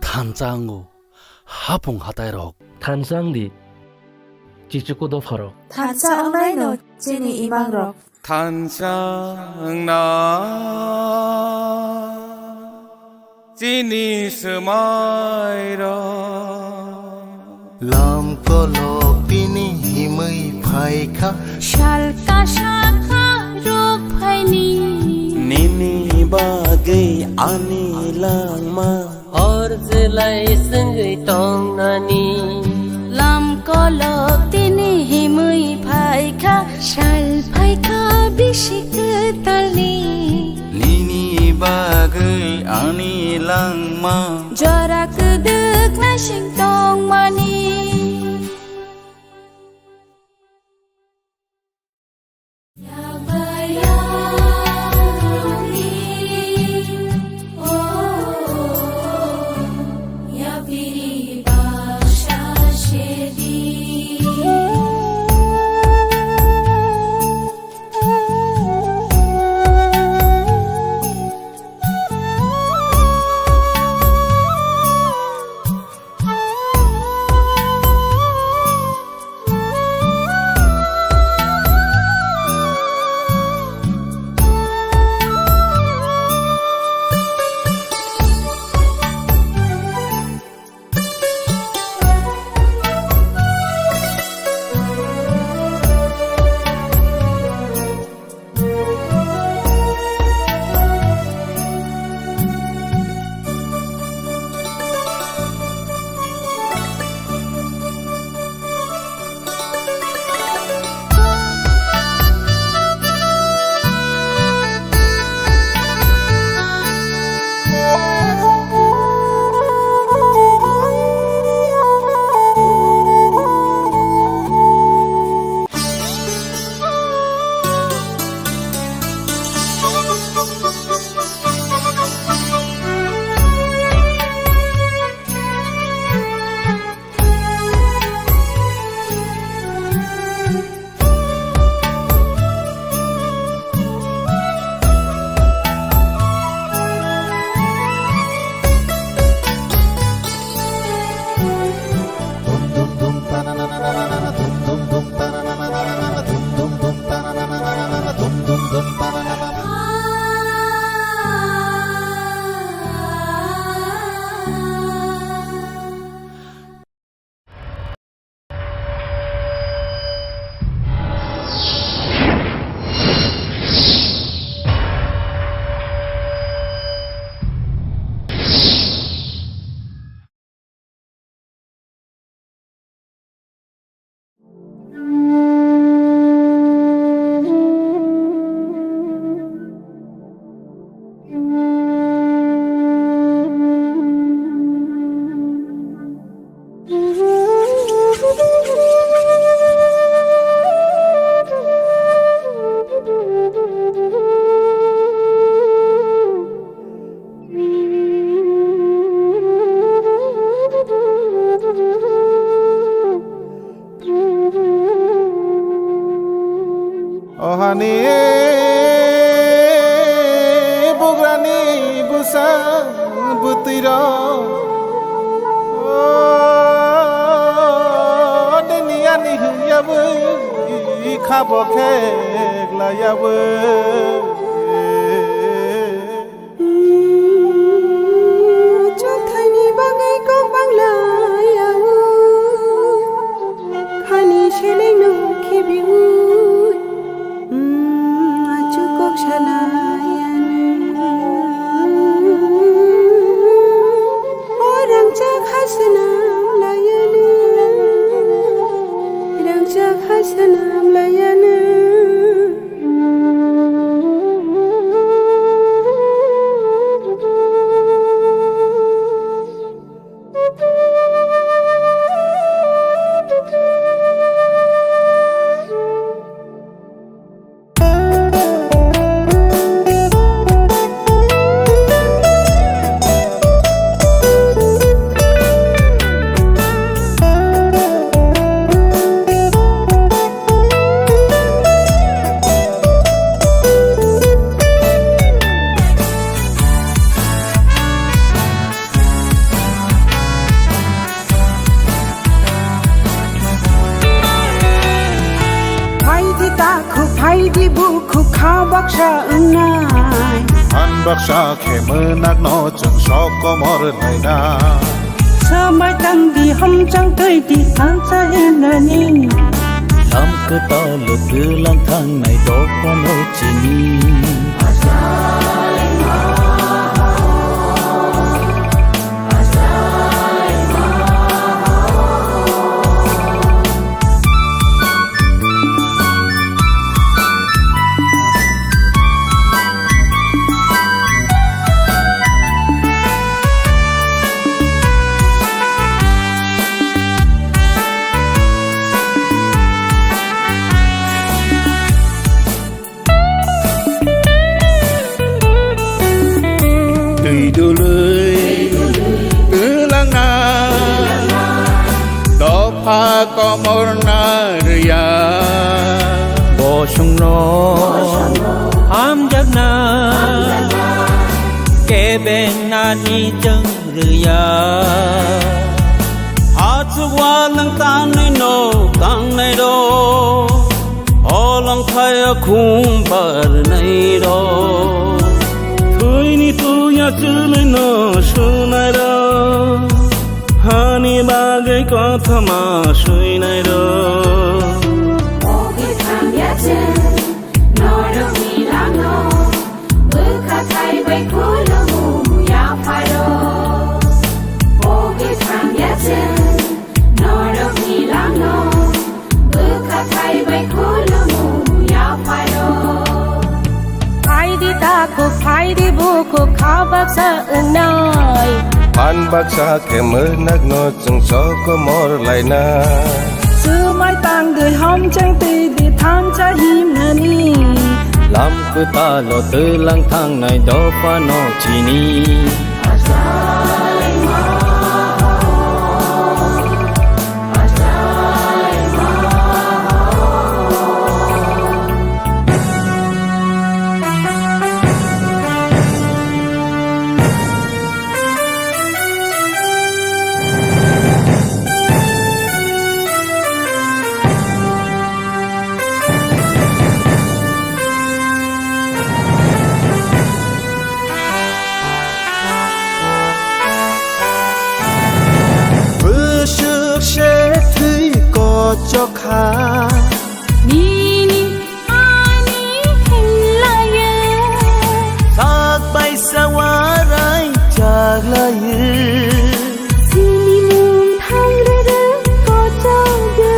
Thansa wngo hapung hatai rok. Thansa wng di, chichuku dopha rok. Thansa wngnai no chini imang rok. Thansa wngna chini swmai rok. Lam kolok bini himwi phai kha. Sal kasa kha ruk phaini. Nini bagwi ani langma. Hor jelai swngwi tongnani. Lam kolok Lok tini himwi phaikha, sal phaikha bisi kwtalni. Nini bagwi ani langma. Jora kwdwk naising tongmani. O hani bugrani bwsa bwtwi rok, o nini ani hwnyawi khabo khe glaiyawi. Chwngthangni bagwi kok banglayawi, khani selengno khibiwi, achuk kok salaiyani. O rangchak ha swnam laiyani, rangchak ha swnam laiyani. Phaidi takhuk, phaidi bukhuk, kha baksa wngnai. Phan baksa khe mwnakno chwng sok komor naina. Swmai tangdi, hamchang twidi, salsa hinani. Lam kwtal twlang thangnai dophano chini. Tului twlangna dopha komorna rwya. Bosongno hamjakna kebengnani chwng rwya. Hachukwa nwng tangnai no tangnai rok, holong phaya khum barnai rok. Thwini tuya chwlwi no sunai rok, hani bagwi kothoma suinai rok. Ogwi thangya chwng norokni langno, bwkha thai bai khulumu yapharo. Ogwi thangya chwng norokni langno, bwkha thai bai khulumu yapharo. Phaidi takhuk, phaidi bukhuk, kha baksa wngnai. Phan baksa khe mwnakno chwng sokomor lainai. Swmai tangdi, homchang twidi, thansa himnani. Lam kwtalo twlang thangnai dophano chini. Bwswk se thwi kochok kha. Nini ani hinlaiyo. Sak bai sawarai chaklaiyo. Sini mung thangrere kochokyo.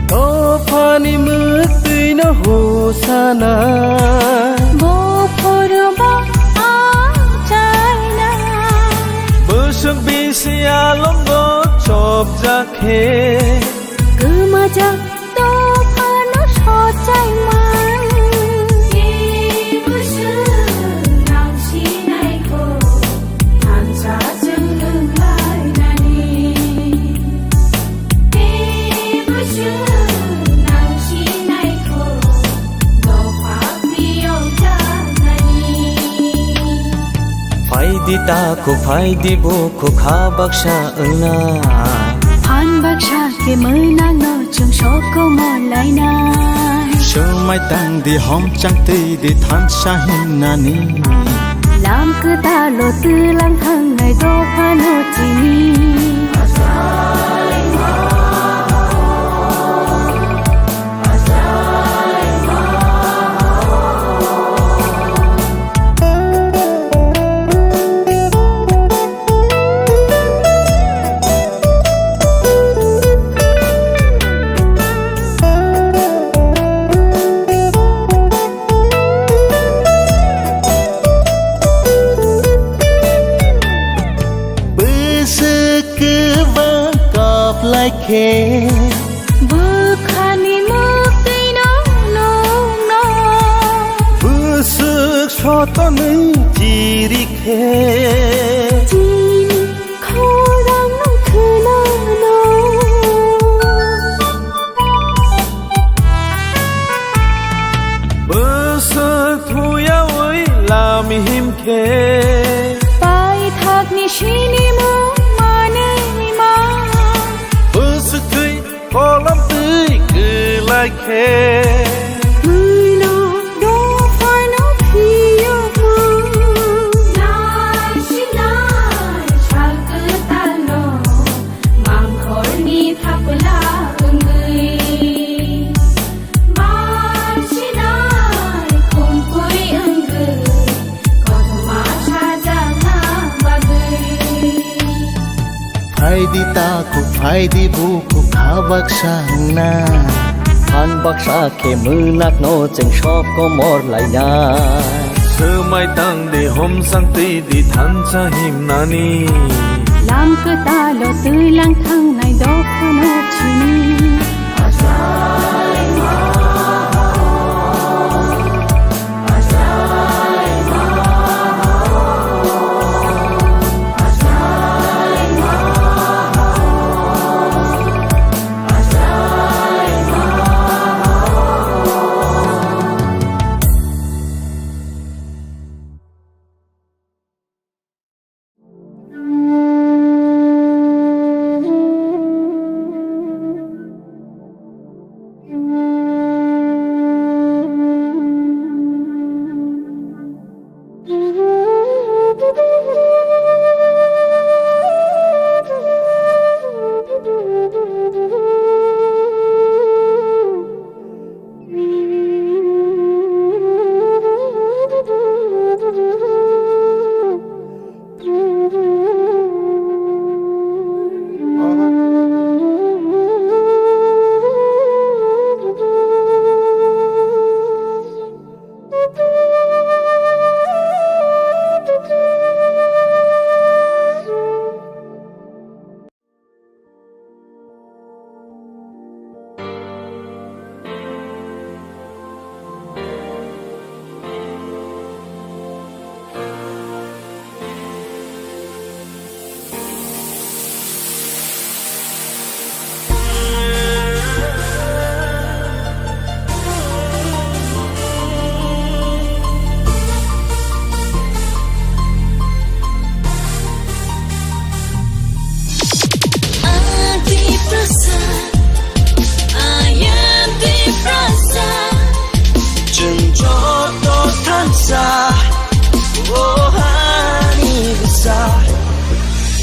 Dophani mwktwino hosana. Bophoroba achaina. Bwswk bisi alongo chopjak khe. Kwmajak dophano sochai man. Tei bwswk nang sinaikho, thansa chwng wnglainani. Tei bwswk nang sinaikho, dopha phiyok jaknani. Phaidi takhuk, phaidi bukhuk, kha baksa wngna. Phan baksa khe mwnakno chwng sokomor lainai. Swmai tangdi, homchang twidi, thansa himnani. Lam kwtalo twlang thangnai dophano chini. Bwswk kwbang kap lai khe. Bwkhani mwktwino nukno. Bwswk sotonwi chiri khe. Chini khorang khwnano. Bwswk thuyawi lam him khe. Paithakni sinimung manwi ma. Bwswk thwi kolam twi kwlai khe. Bwino dophano phiyokma. Nai sinai sal kwtalno mangkhorni thapla wngwi. Barsinai khumkui wngwi kothoma sajakna bagwi. Phaidi takhuk, phaidi bukhuk, kha baksa wngna. Phan baksa khe mwnakno chwng sokomor lainai. Swmai tangdi, homchang twidi, thansa himnani. Lam kwtalo twilang thangnai dophano chini.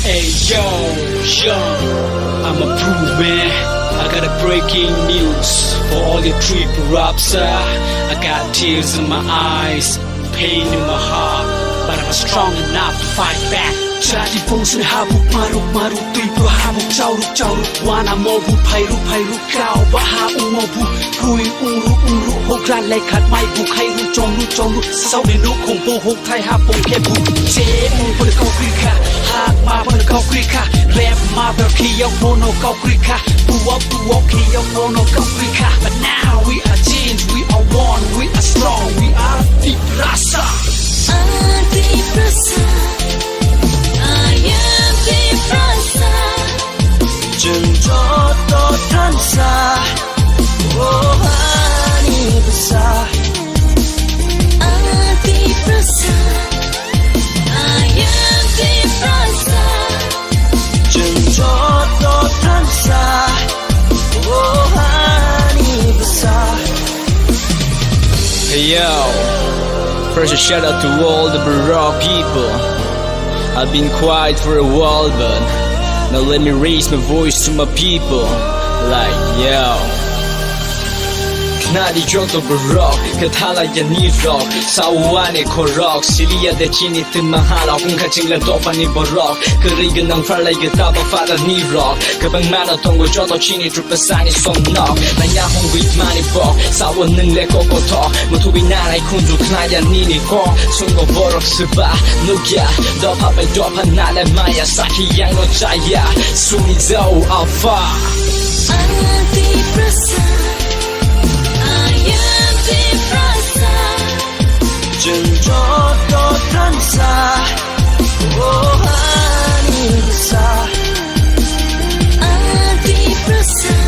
Hey yo, yo, I'm a proof man. I got a breaking news for all your triple raps. Uh, I got tears in my eyes, pain in my heart, but I'm strong enough to fight back. Chati pungsuni habuk maruk maruk, tui po habuk chauruk chauruk, wana mobu phairuk phairuk. Kau baha ungmo bu, pui ungru ungru, hogra lekhat mai bu khairu chongru chongru, sauni nukhung bu huk thai ha pung khe bu. Je ung pun kau kri kha, hak ma pun kau kri kha, rap ma pun khiyok bono kau kri kha, buwok buwok khiyok bono kau kri kha. But now we are change, we are one, we are strong, we are Tiprasa. Anti Prasa, I am Tiprasa. Chwng joto thansa, o hani bwsa. Anti Prasa, I am Tiprasa. Chwng joto thansa, o hani bwsa. Hey yo, first a shout out to all the Borok people. I've been quiet for a while, but now let me raise my voice to my people. Like, yo. Khnari joto borok, kwthala ya nirok, sawani khorok, siliya de chini tma halok, wngkha chingla dophani borok, kwrwi gwnang pharlai gita ba phara nirok, kwbang mano tongo joto chini Pasani song nok, naya hongwi mani bok, sawo nung le koko thok, muthubwi nanai khunju khnaya nini kok, sungo borok swba, nukya, dopha bai dopha nale maya, sakhi yang no chaya, suni zao afa. Anti Prasa, I am Tiprasa. Chwng joto thansa, o hani bwsa. Anti Prasa,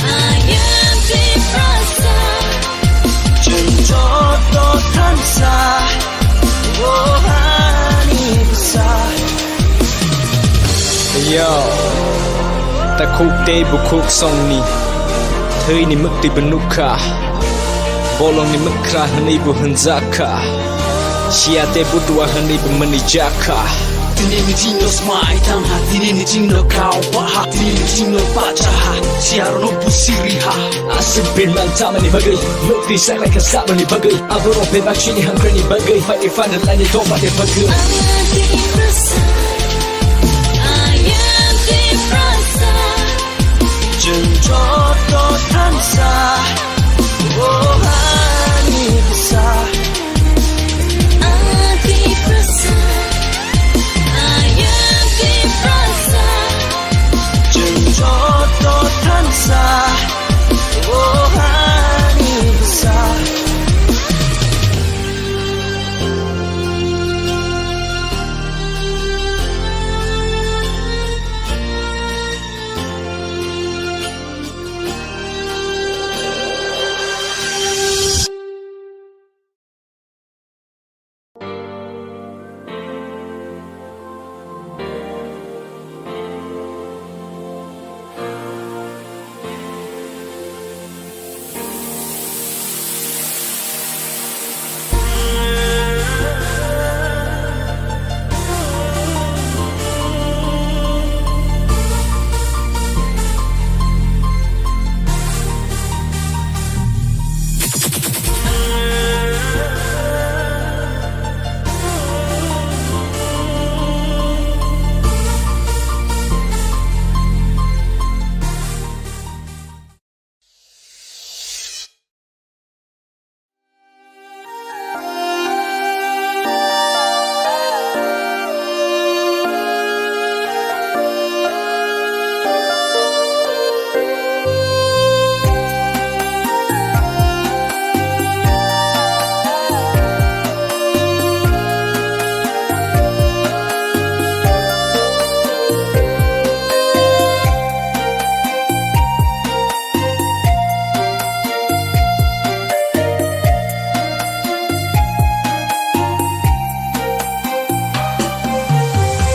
I am Tiprasa. Chwng joto thansa, o hani bwsa. Yo, takhuk tei bukhuk songni thwini mwktwi bo nukha. Bolongni mwkhra hwnwi bo hwnjakha, siya tei butua hwnwi bo mwnijakha. Tini ni chingno smai tangha, tini ni chingno kau baha, tini ni chingno pachaha, siya rokno busiri ha. Aswk birman chamani bagwi, mwktwi saklaikha saboni bagwi, aborok bebak chini hamkhrani bagwi, fight fire line ni tongmani bagwi. Anti Prasa, I am Tiprasa. Chwng joto thansa, o hani bwsa. Anti Prasa, I am Tiprasa. Chwng joto thansa, o hani bwsa.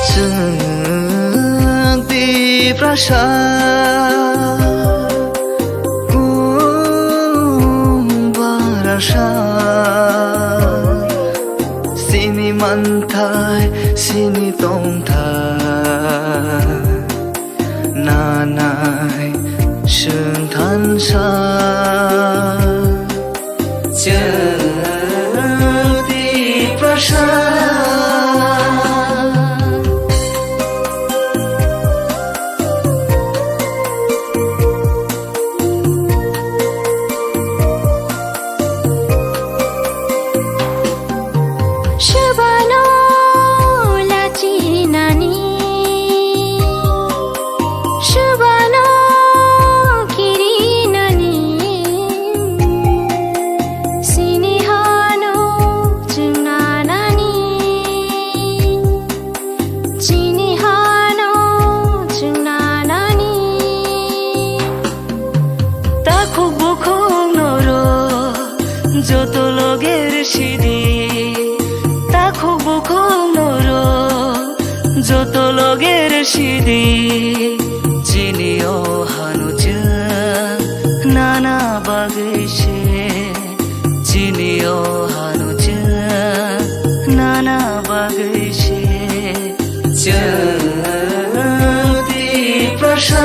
Chwng Tiprasa kung barasa, sini manthai, sini tongthai. Sa, chwng Tiprasa. Swbano lachinani, swbano kirinani, sini hano chwngnanani. Chini hano chwng nanani. Takhuk bukhuk noro joto loger sidi. Takhuk bukhuk noro joto loger sidi. Chini o hano chwng nana bagwi se. Chini o hano chwng nana bagwi se chwng Tiprasa.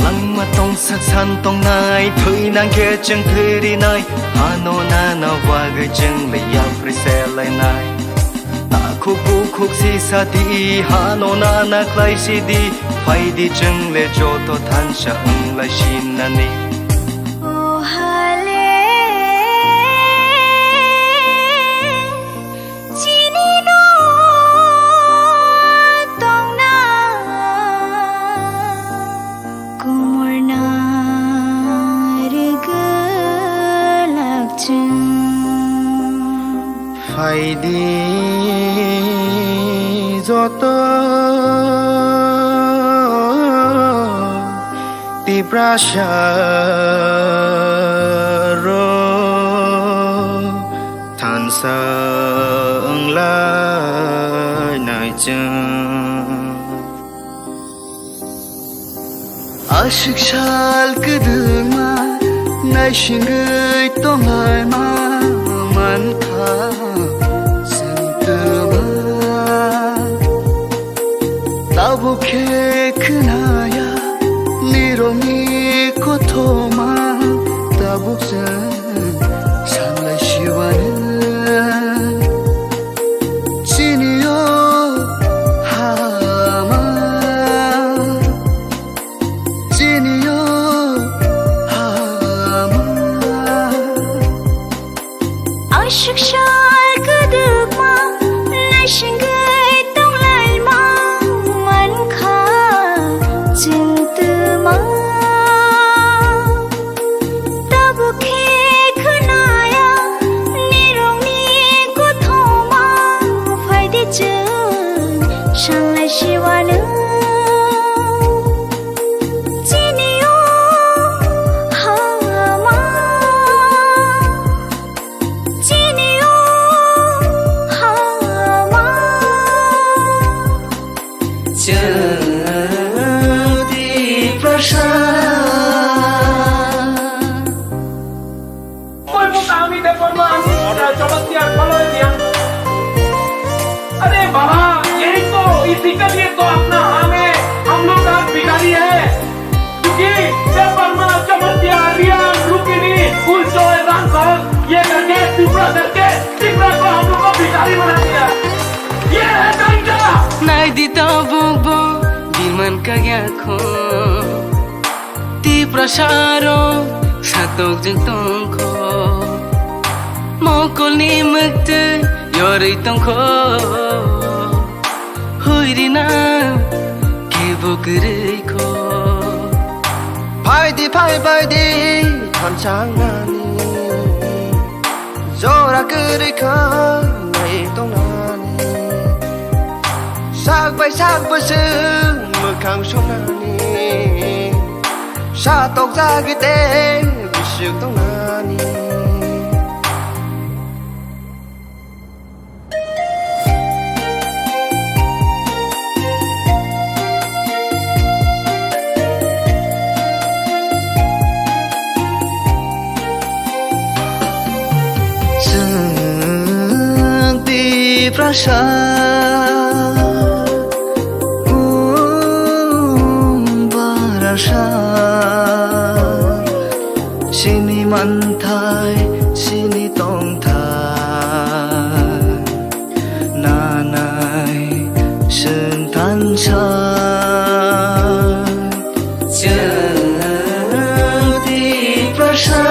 Langma tongsak san tongnai, thwi nangkhe chwng thwi rinai, hano nana bagwi chwng le yapri se lainai. Takhuk bukhuk sisa di, hano nana khlai sidi, phaidi chwng le joto thansa wng lai sinani. O hale, chini no tongna kumurna rigwlak chwng. Phaidi joto Tiprasa rok thansa wng lai nai chwng. Aswk sal kwdwkma naisingwi tonglaima mankha chwng twma. Tabuk khe khwnaya nirokni kothoma, tabuk chwng sanlai siwano. Chini o hama, chini o hama. Aswk sal kwdwkma naisingwi tonglaima mankha chwng twma. Tabuk khe khwnaya nirokni kothoma, phaidi chwng sanlai siwano. Chini o hama, chini o hama. Chwng Tiprasa. कोई मुंह काम ही देखो ना, हम चमत्कार फलो दिया। अरे बाबा, यही तो, इसी के लिए तो अपना हमें, हम लोग आज भिखारी है। क्योंकि पेपर में चमत्कार, रिया, रुक्मिणी, फूल चोर, रामघर, ये करके, टुकड़ा करके, टुकड़ा को हम लोग को भिखारी बना दिया। ये है डंडा। Naidi tabuk bo diman kagya kho. Tiprasa rok satok jwng tongkho. Mokolni mwktwi yorwi tongkho. Huirina kebo kwrwi kho. Phaidi, phai, phaidi, thansangnani. Jora kwrwi kha nai tongnani. Sak bai sak bwswk mwkhang songnani. Satok jagwi tei biswk tongnani. Chwng Tiprasa, um, barasa, chini manthai, chini tongthai, nanai chwng thansa. Chwng Tiprasa.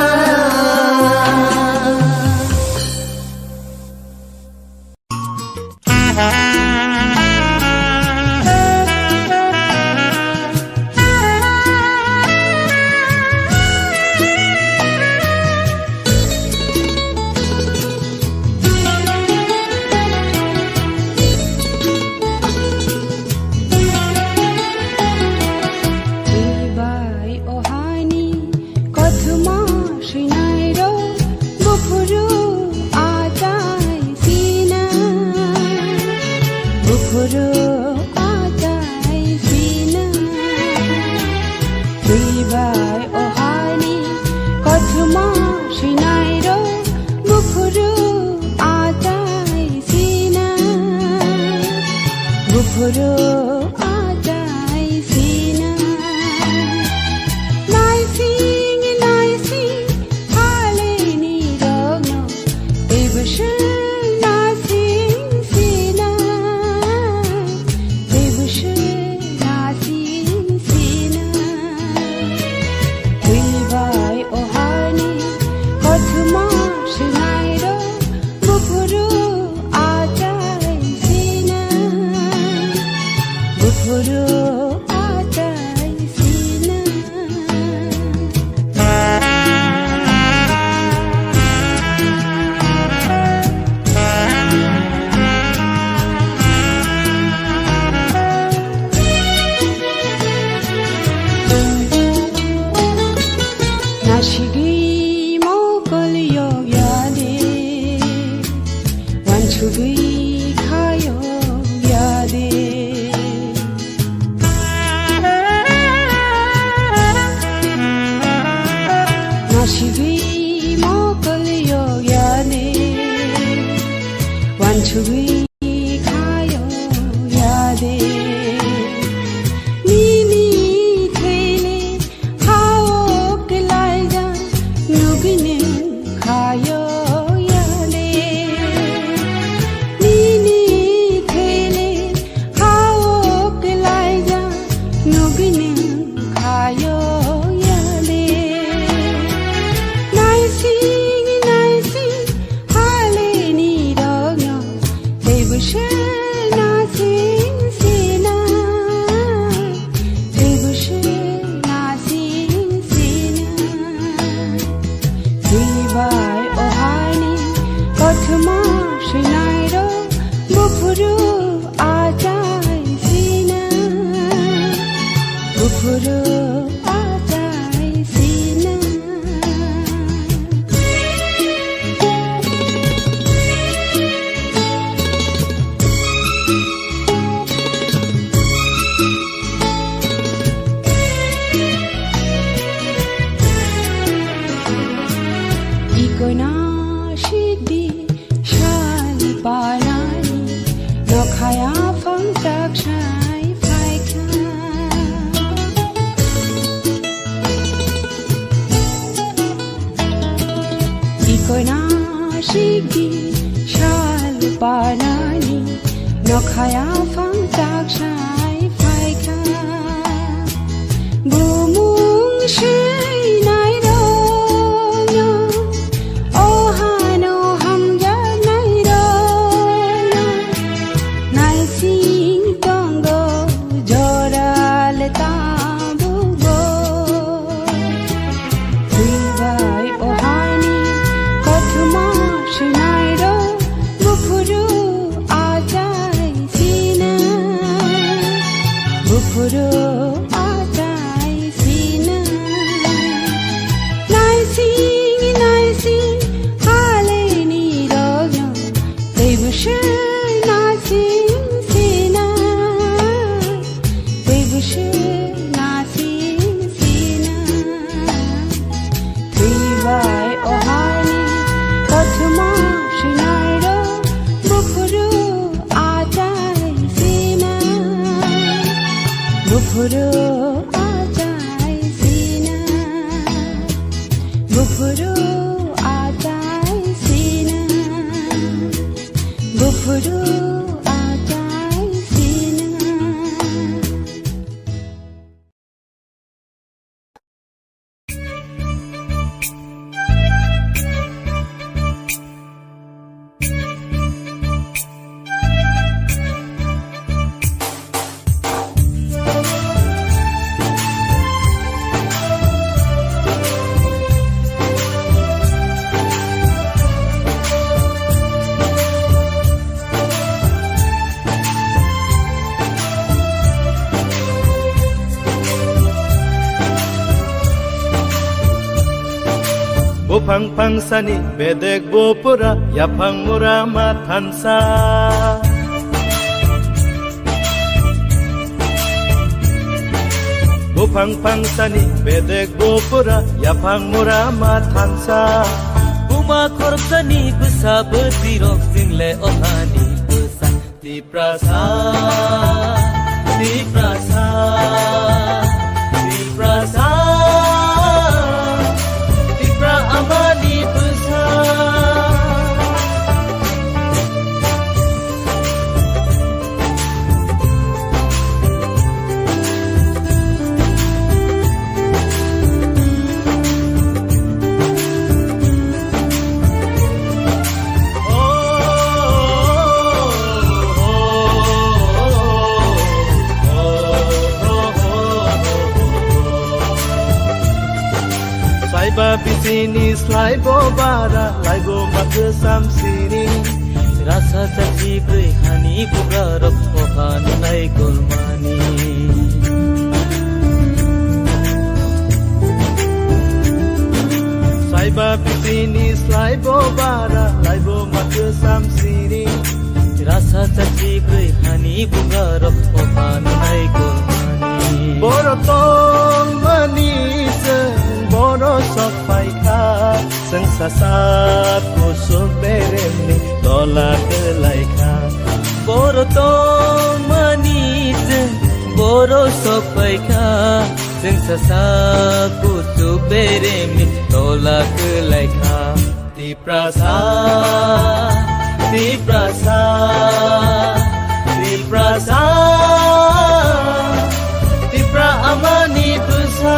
Twi bai o haini kothoma swinairok, buphuru achai sina, buphuru achai sina. Twi bai o haini kothoma swinairok, buphuru achai sina, buphuru achai sina. Naising, naising, haleni rokno, teibo se naising sina, teibo se naising sina. Twi bai o hani kothoma swinairok, buphuru achai sina, buphuru achai sina. Nasigwi mokol yok ya de, wansugwi kha yok ya de. Nasigwi mokol yok ya de, wansugwi kha yok ya de. Nini thele ha o kwlaijak nugwi nwng kha yok ya de. Nini thele ha o kwlaijak nugwi nwng kha yok ya de. Naising naising haleni rokno teibo se naising sina, teibo se naising sina. Twi bai o hani kothoma swinairok, buphuru achai sina, buphuru achai sina. Ikoina sikdi sal panani, nokhaya phangchak sai phaikha. Ikoina sikdi sal panani, nokhaya phangchak sai phaikha. Bumung swinai rokno, o hano hamjaknai rokno, naising tongo jora le tabukbo. Twi bai o hani kothoma swinairok, buphuru achai sina, buphuru achai sina. Naising nai Bushwng nasing sina, tei bushwng nasing sina. Twi bai o haini kothoma swnairok buphuru achai sina, buphuru achai sina, buphuru achai sina, buphuru achai sina. Buphang phangsani bedek bupura, yaphang mura ma thansa. Buphang phangsani bedek bupura, yaphang mura ma thansa. Buma khoroksani bwsa bwtwirok chwngle o hani bwsa. Tiprasa, Tiprasa, Tiprasa, Tipra amani bwsa. Saiba bisini slaibo bara, laibo makhwsam sini. Rasa chachi bwrwi hani bugarok koha nunai kolmani. Saiba bisini slaibo bara, laibo makhwsam sini. Rasa chachi bwrwi hani bugarok koha nunai kolmani. Boro tongmani chwng boro sok phaikha. Chwng sasa kusuk beremni tola kwlaikha. Boro tongmani chwng boro sok phaikha. Chwng sasa kusuk beremni tola kwlaikha. Tiprasa, Tiprasa, Tiprasa, Tipra amani bwsa.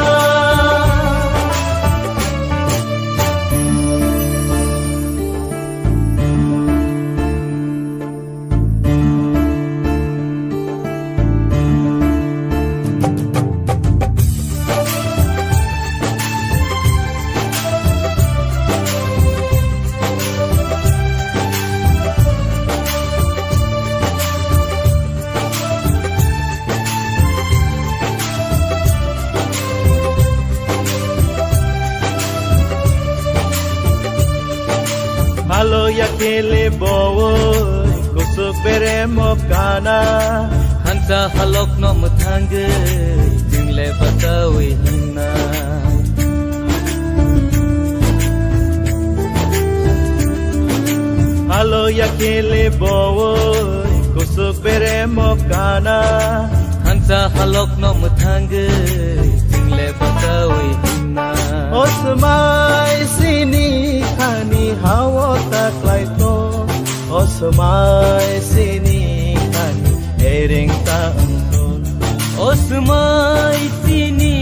Halo ya kele bowoi, kusuk beremo kana. Hansa halok no mwthangwi, jingle bachawi hinna. Halo ya kele bowoi, kusuk beremo kana. Hansa halok no mwthangwi, jingle bachawi hinna. O swmai sini khani hao ta klaitho. O swmai sini khani ereng ta wngtho. O swmai sini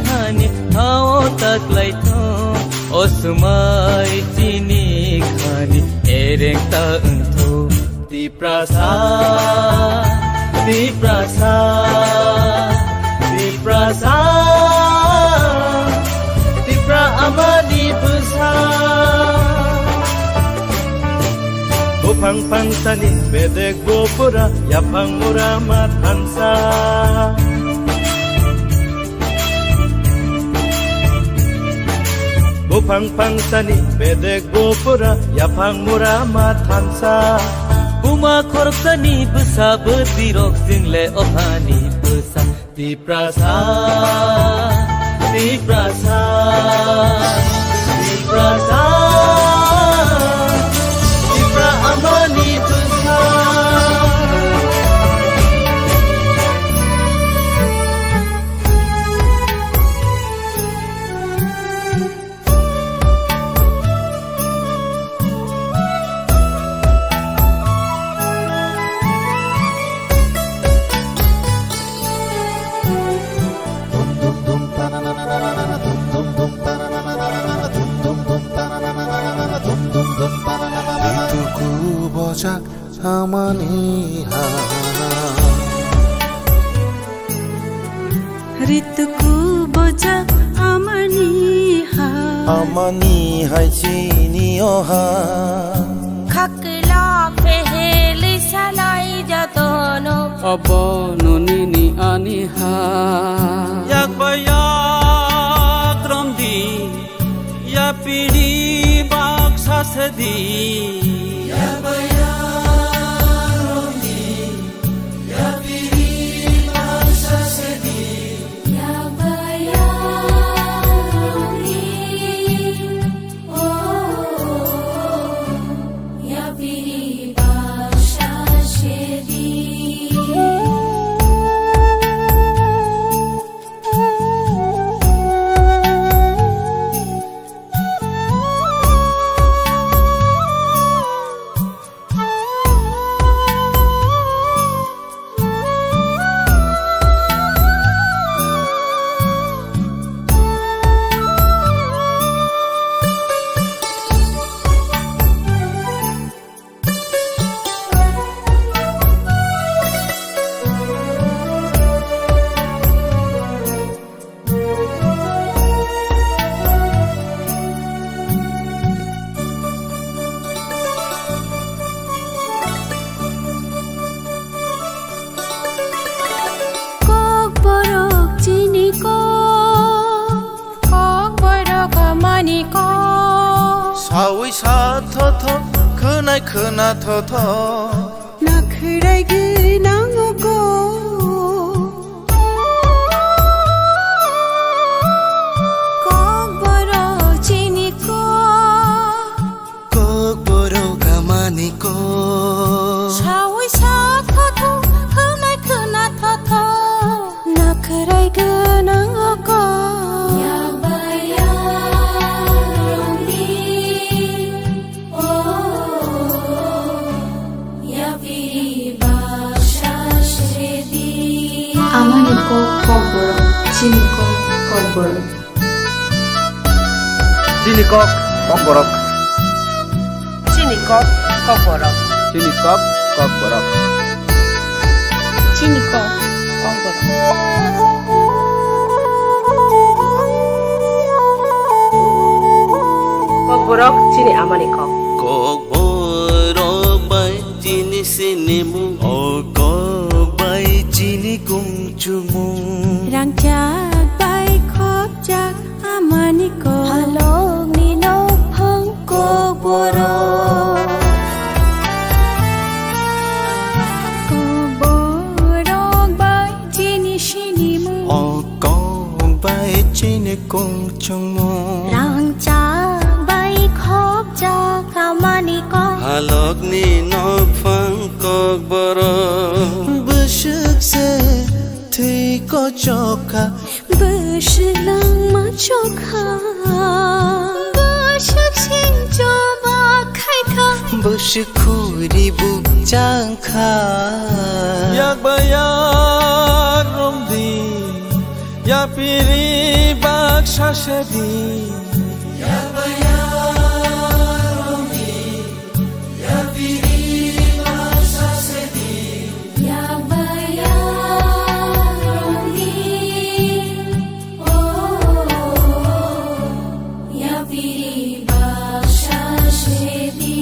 khani hao ta klaitho. O swmai sini khani ereng ta wngtho. Tiprasa, Tiprasa, Tiprasa, Tipra amani bwsa. Buphang phangsani bedek bupura, yaphang mura ma thansa. Buphang phangsani bedek bupura, yaphang mura ma thansa. Uma khoroksa ni bwsa bwtwi rok chwng le o hani bwsa. Tiprasa, Tiprasa, Tiprasa, Tipra amani bwsa. Rituku bojak amani ha. Rituku bojak amani ha. Amani hai chini o ha. Khakla peheli salai jatono. Abono nini ani ha. Yak ba yak romdi. Yapiri baksa sedi. Yabaya romdi, yapiri baksa sedi. Yabaya romdi, oh, yapiri baksa sedi. Kokborok chini kok. Kokborok amani kok. Sawi sa thotho, khwnai khwna thotho. Nakhwrai gwnang o kok. Kokborok chini kok. Kokborok amani kok. Sawi sa thotho, khwnai khwna thotho. Nakhwrai gwnang o kok. Yak ba yak romdi, oh, yapiri baksa sedi. Amani kok kokborok, chini kok kokborok. Chini kok, kokborok. Chini kok, kokborok. Chini kok, kokborok. Chini kok, kokborok. Kokborok chini amani kok. Kokborok bai chini sinimung. O kok bai chini kung chumung. Rangchak bai khopjak amani kok. Halokni nokphang kokborok. Kokborok bai chini sinimung. O kok bai chini kung chumung. Rangchak bai khopjak amani kok. Halokni nokphang kokborok. Bwswk se thwi kochokha. Bwswk langma chokha. Bwswk sing choba khaikha. Bwswk khuri buk changkha. Yak ba yak romdi. Yapiri baksa sedi. Yak ba yak romdi. Yapiri baksa sedi. Yak ba yak romdi. Oh, yapiri baksa sedi.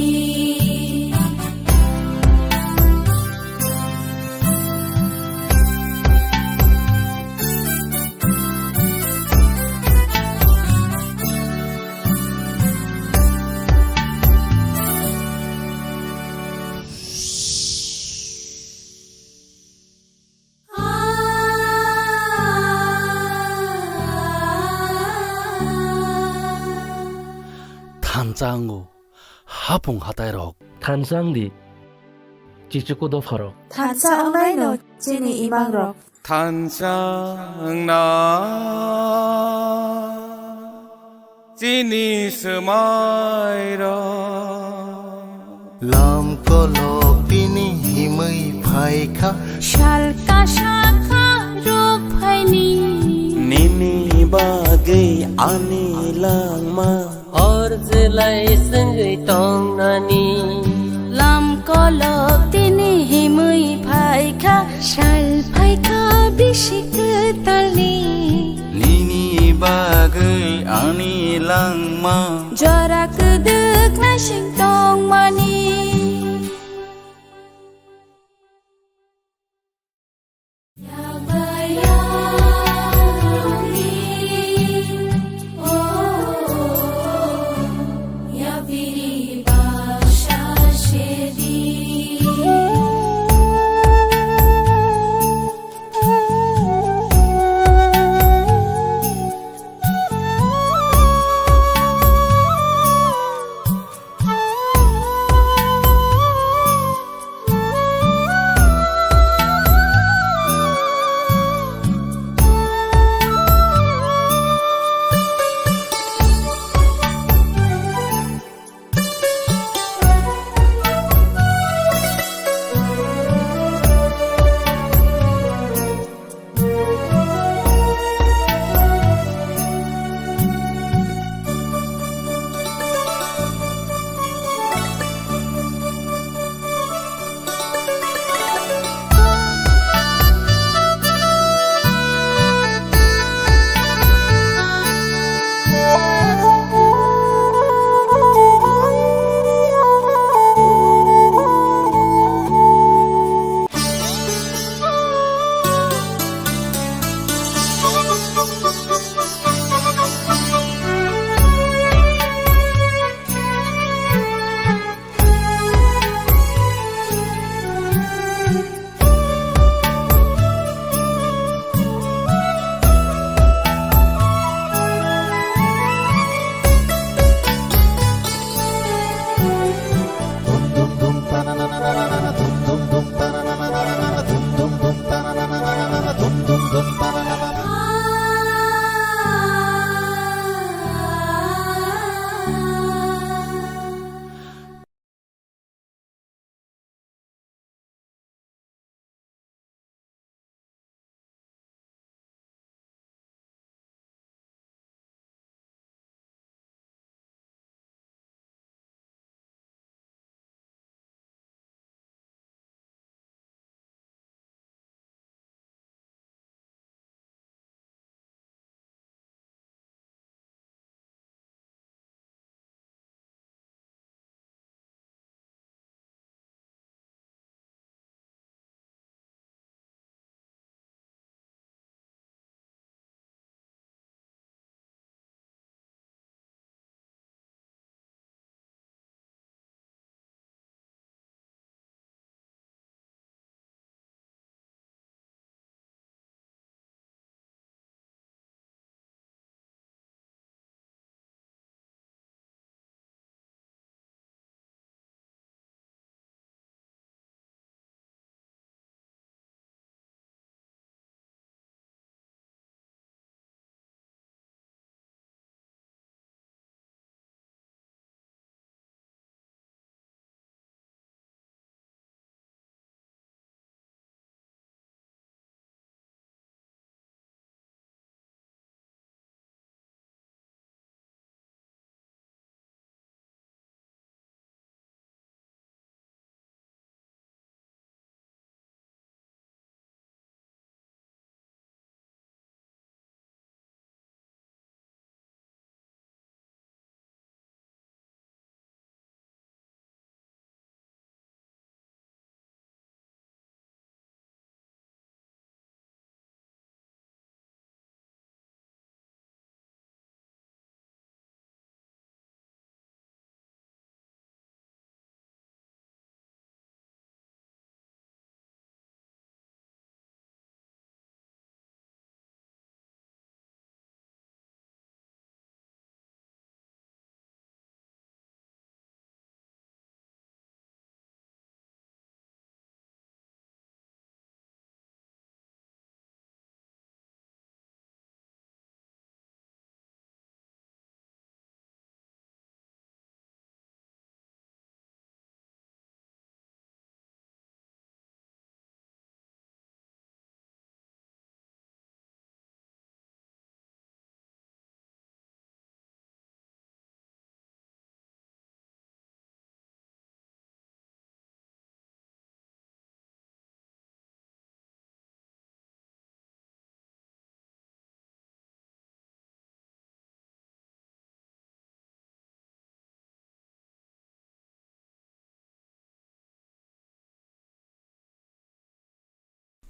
chango hapung hatairok. Thansa wng di, chichuku dopharok. Thansa wngnaino chini imangrok. Thansa wngna chini swmairok. Lam kolok tini himwi phaikha. Sal kasa kha rok phaini. Nini bagwi ani langma. Hor jelai swngwi tongnani. Lam kolok tini himwi phaikha, sal phaikha bisi kwtalni. Nini bagwi ani langma. Jora kwdwk naising tongmani.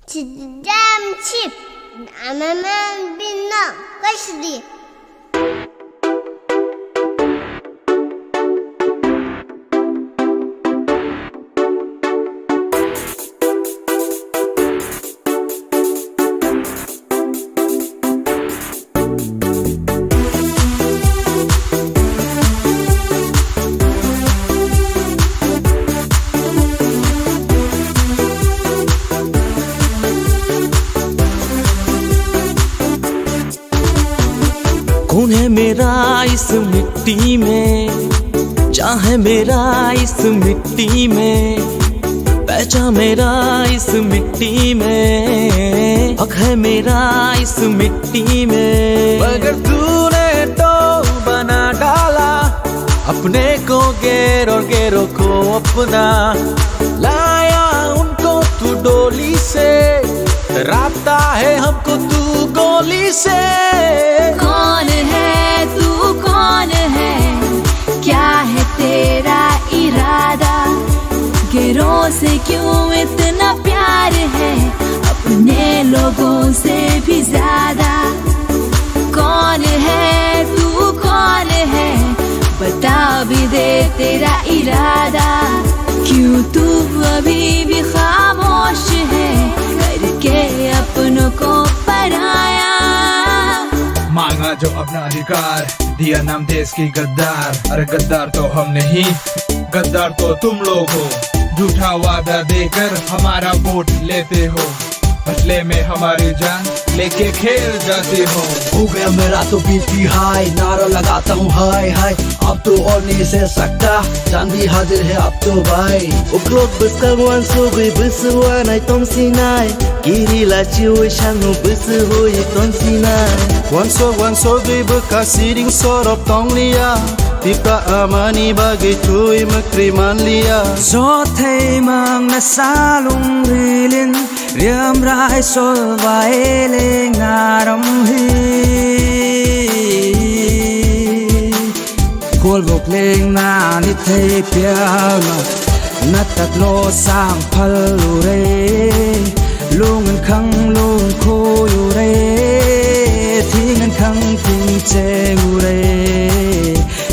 Chidam chip, amaman bino, kaisidi. कौन है मेरा इस मिट्टी में, चाहे मेरा इस मिट्टी में, पहचान मेरा इस मिट्टी में, हक है मेरा इस मिट्टी में। मगर तूने तो बना डाला अपने को गैर और गैरों को अपना, लाया उनको तू डोली से, डराता है हमको तू गोली से। कौन है तू, कौन है, क्या है तेरा इरादा? गैरों से क्यों इतना प्यार है, अपने लोगों से भी ज्यादा। कौन है तू, कौन है, बता भी दे तेरा इरादा। क्यों तू अभी भी खामोश है, करके अपनों को पराया। मांगा जो अपना अधिकार, दिया नाम देश की गद्दार। अरे गद्दार तो हम नहीं, गद्दार तो तुम लोग हो। झूठा वादा देकर हमारा वोट लेते हो, बदले में हमारी जान लेके खेल जाते हो। हो गया मेरा तो बीपी हाई, नारा लगाता हूँ हाय हाय। Ab to all ni se sakta, jandi hajir he ab to bhai. Uklok bwskang uansugwi bwswk uanai tongsinai. Kiri lachiui sangno bwswk hui tongsinai. Uansuk uansugwi bwkha siring sorop tongliya. Tipra amani bagwi twi mwkri manliya. Jothai mangna salung rilin. Riam rai sol bai leng naram hi. Kol bok leng na ni thei piang na. Na tat lo sang phal u re. Lung an khang lung khoi u re. Thing an khang thing che u re.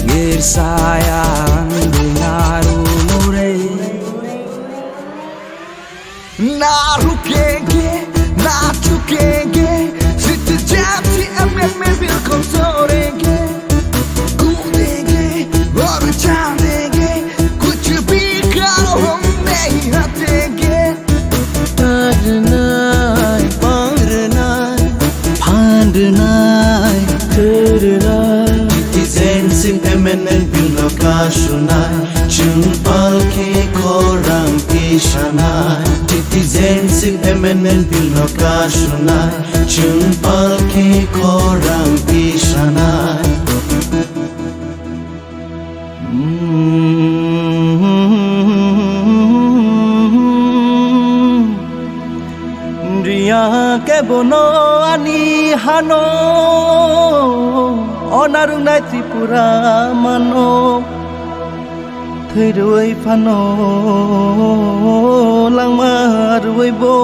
Ngir sayang di ngaru u re. Na rukenga, na chukenga, si te jam si M M M bil kon sorenga. Kudenge, aur chandenge, kuch bhi karo hum nahi hatenge. Parnai, parnai, phandnai, thwrnai. Citizenship amendment bill no kasunai. Chwng palkhe khorang tisanai, Citizenship Amendment Bill no kasunai. Chwng palkhe khorang tisanai. Riya khe bono ani hano, o narwknai Tripura mano. Thwi rwui phano langma rwui bo,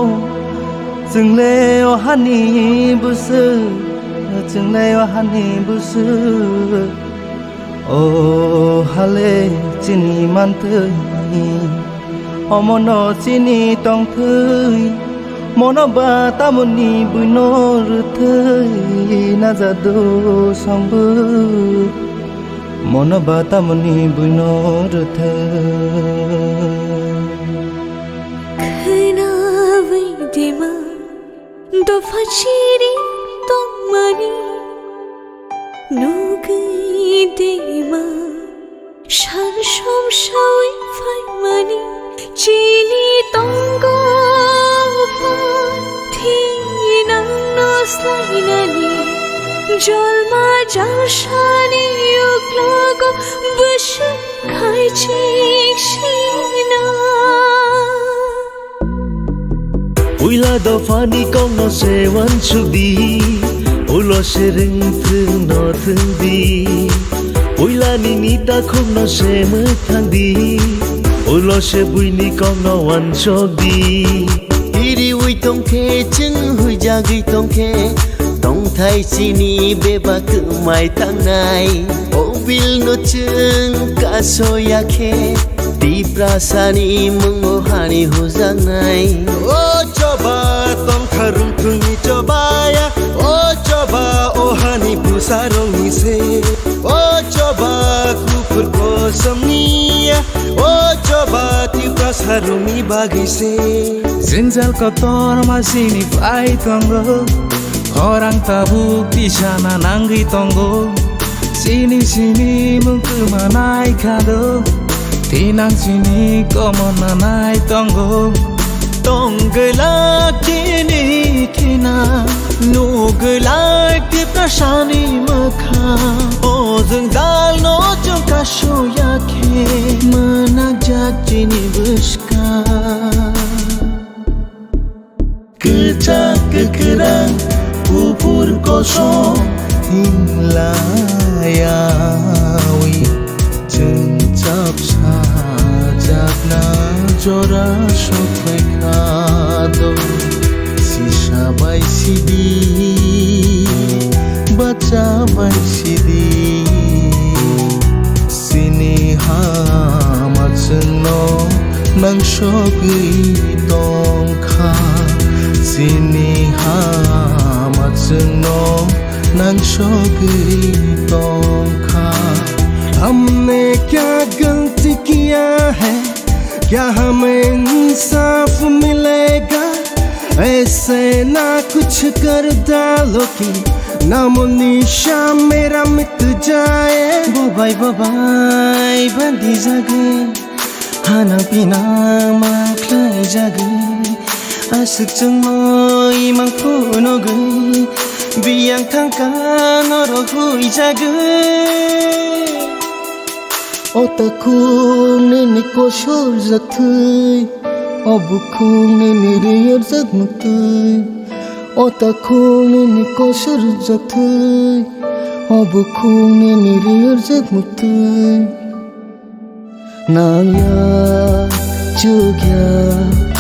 chwngle o hani bwswk, chwngle o hani bwswk. O hale chini manthwi, omono chini tongthwi, mono ba tamoni buino rwthwi najado songbo. Mono ba tamoni buino rwthwi. Khwnawi dima dopha chiri tongmani, nugwi dima sal somsawi phaimani. Chini tongo phathi nangno slainani, jolma jalsani uklogo bwswk khaichik sina. Puila dophani kokno se uansuk di, ulo se rwngthwng no thwng di. Puila nini takhukno se mwthang di, ulo se buini kokno uansuk di. Riwi tongkhe, chwng huijagwi tongkhe, tongthai chini bebak kwmai tangnai. O bilno chwng kasoya khe, Tiprasani mungo hani hujaknai. O choba tongkha rungthungni chobaya, o choba o hani bwsarokni se. O choba kuphur kosomni ya, o choba Tiprasarokni bagwi se. Jwngjal kotor ma chini phai tongo, khorang tabuk tisana nangwi tongo. Chini simi mung kwmanai khado, thinang chini komon nanai tongo. Tongwlak chini thina, nugwlak Tiprasani mwkhang. O jwngjal no chwng kasoya khe, mwnajak chini bwskang. Kwchak kwkhrang, kuphur kosom hinglaiyawi, chwng chap sajakna jora sokphaikha do. Sisa bai sidi, bacha bai sidi. Chini hama chwngno nangsogwi tongkha, chini hama chwngno nangsogwi tongkha. हमने क्या गलती किया है, क्या हमें इंसाफ मिलेगा? ऐसे ना कुछ कर डालो कि नामो निशान मेरा मिट जाए। Bobai bobai bandi jagwi, hanang pinang ma khlai jagwi, aswk chwngno imang phunugwi, biyang thangkha norok hui jagwi. O takhuk nini kosor jathwi, o bukhuk nini riyar jak muktwi. O takhuk nini kosor jathwi, o bukhuk nini riyar jak muktwi. Nangya chukya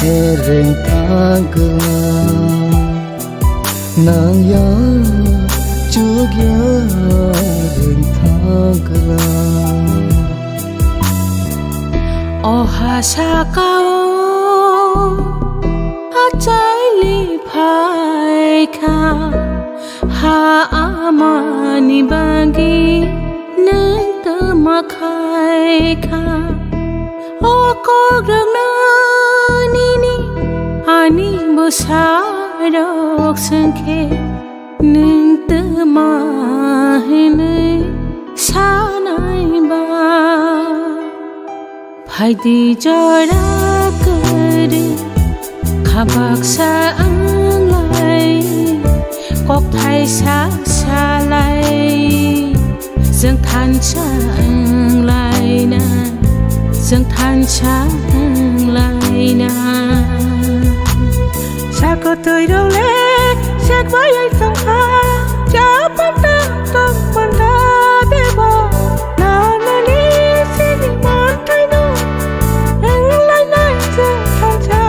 ereng thangkha. Nangya chukya ringthang kwlang. O ha sakao achaili phaikha, ha amani bagwi nwng twma khaikha. O kok rwngna nini ani bwsarok swngkhe, nwng twma hinwi sanai ba? Phaidi jora kwrwi, kha baksa wnglai, kokthai sa salai. Chwng thansa wnglaina, chwng thansa wnglaina. Sakotwi rok le sekbai ai tongkha, chapata tongpanda bebo, nanani sini manthaino wnglainai chwng thansa,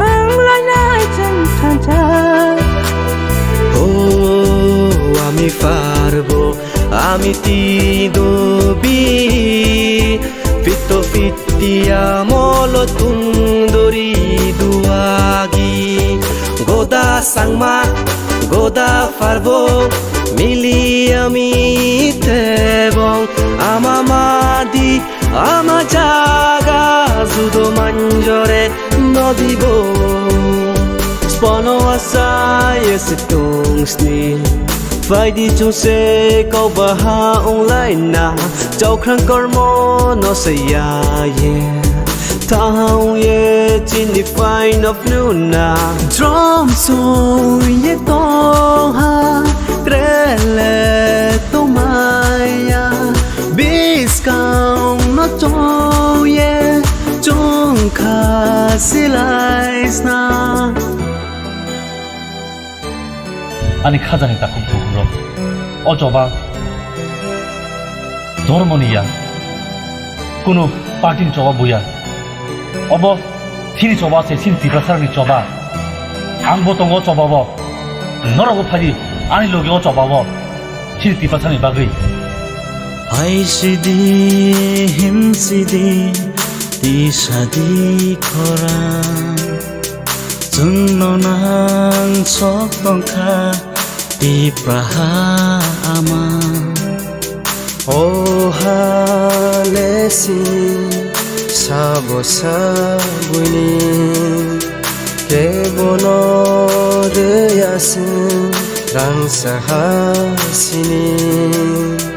wnglainai chwng thansa. O ami pharbo, ami twi dobi, pito piti amolo tungdori duagi. Goda sangma, goda pharbo, mili ami tebong, ama madi, ama jaga judo manjore nodibo. Spono asai ese tungsni, phaidi chungse kok baha wnglaina, chaukrang kormo no se ya ye. Thaha wng ye chini phaino phnuna, drum song ye tongha, krele tongmaya. Biskang no chong ye chong kha silai sna. Ani khajani takhuk bukhuk rok, o choba dhormo ni ya, kunu party ni choba buya. Obo Chini choba se chini Tiprasarokni choba. Ang bo tongo o choba o. Norokbo phai di ani loge o choba o. Chini Tiprasani bagwi. Hai sidi, him sidi, tisa di khorang. Chwngno nang sok tongkha, Tipraha ama. O ha le si sabo sabuni, kebono rwya se rang saha sini.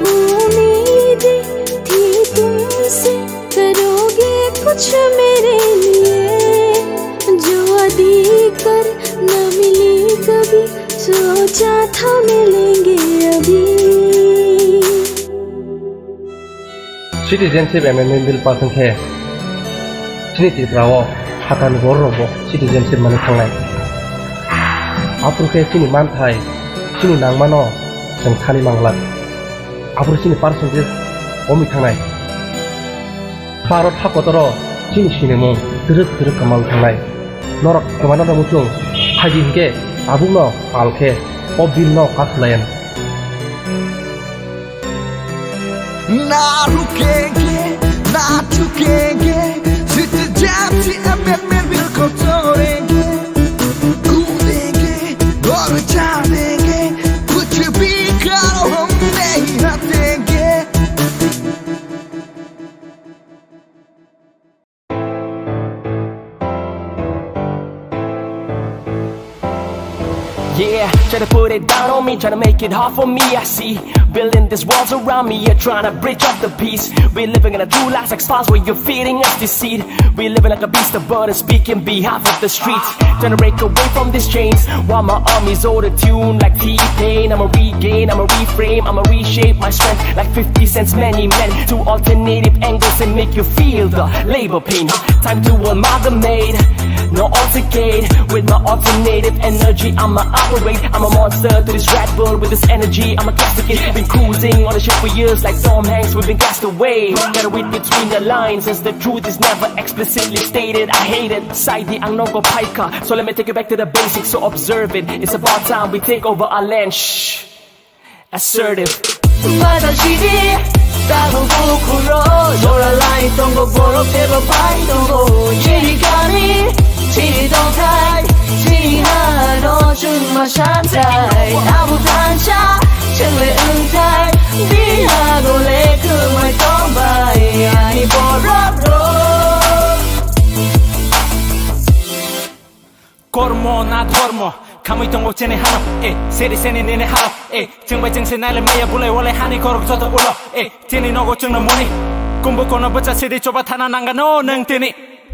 उम्मीदें थी तुमसे, करोगे कुछ मेरे लिए, जो अधी कर ना मिली कभी, सोचा था मिलेंगे अभी। Citizenship Amendment Bill pass wngkhe chini Tripura o phatarni bororokbo citizenship manwi thangnai. Aphuru khe chini manthai, chini nangmano chwng thani manglak. Aphuru chini percentage komwi thangnai. Bharat hakotoro chini sinimung twrwk twrwk kwmawi thangnai. Norok kwmana da muchung phaidi hinkhe tabukno pal khe o bill no pass khlaiyan. ना रुकेंगे, ना झुकेंगे, जित जाति amendment bill को तोड़ेंगे, कूदेंगे और जानेंगे, कुछ भी करो हम नहीं हटेंगे। Yeah, try to put it down on me, try to make it hard for me. I see building these walls around me, you're trying to breach up the peace. We living in a true lies like spies where you're feeding us deceit. We living like a beast of burden, speaking behalf of the streets. Trying to break away from these chains, while my army's auto-tuned like T-Pain. I'ma regain, I'ma reframe, I'ma reshape my strength like fifty Cent's Many Men. Two alternative angles and make you feel the labor pain. Time to amalgamate, no altercate. With my alternative energy, I'ma operate. I'm a monster to this red bull. With this energy, I'ma castigate. Been cruising on the ship for years like Tom Hanks. We've been cast away. Gotta read between the lines, as the truth is never explicitly stated. I hate it. Saidi ang nogo phaikha. So let me take you back to the basics. So observe it. It's about time we take over our land. Shh. Assertive. Badal sidi, tahu bukuro, jora lai tongo borok tebo pai tongo. Chini kami, chini tongthai, chini hano chwngma santhai. Abu thansa, chwngle wngthai, bihago le kwmai tongbai, ani borok rok. Kormo na dhormo, khamwi tongo chini hano, eh, seri seni nini hano, eh, chwng bai chwng se naile maya bulai wale hani korok joto ulo, eh, chini nogo chwngno moni, kumbu kono bwcha sidi choba thana nangano nwng tini.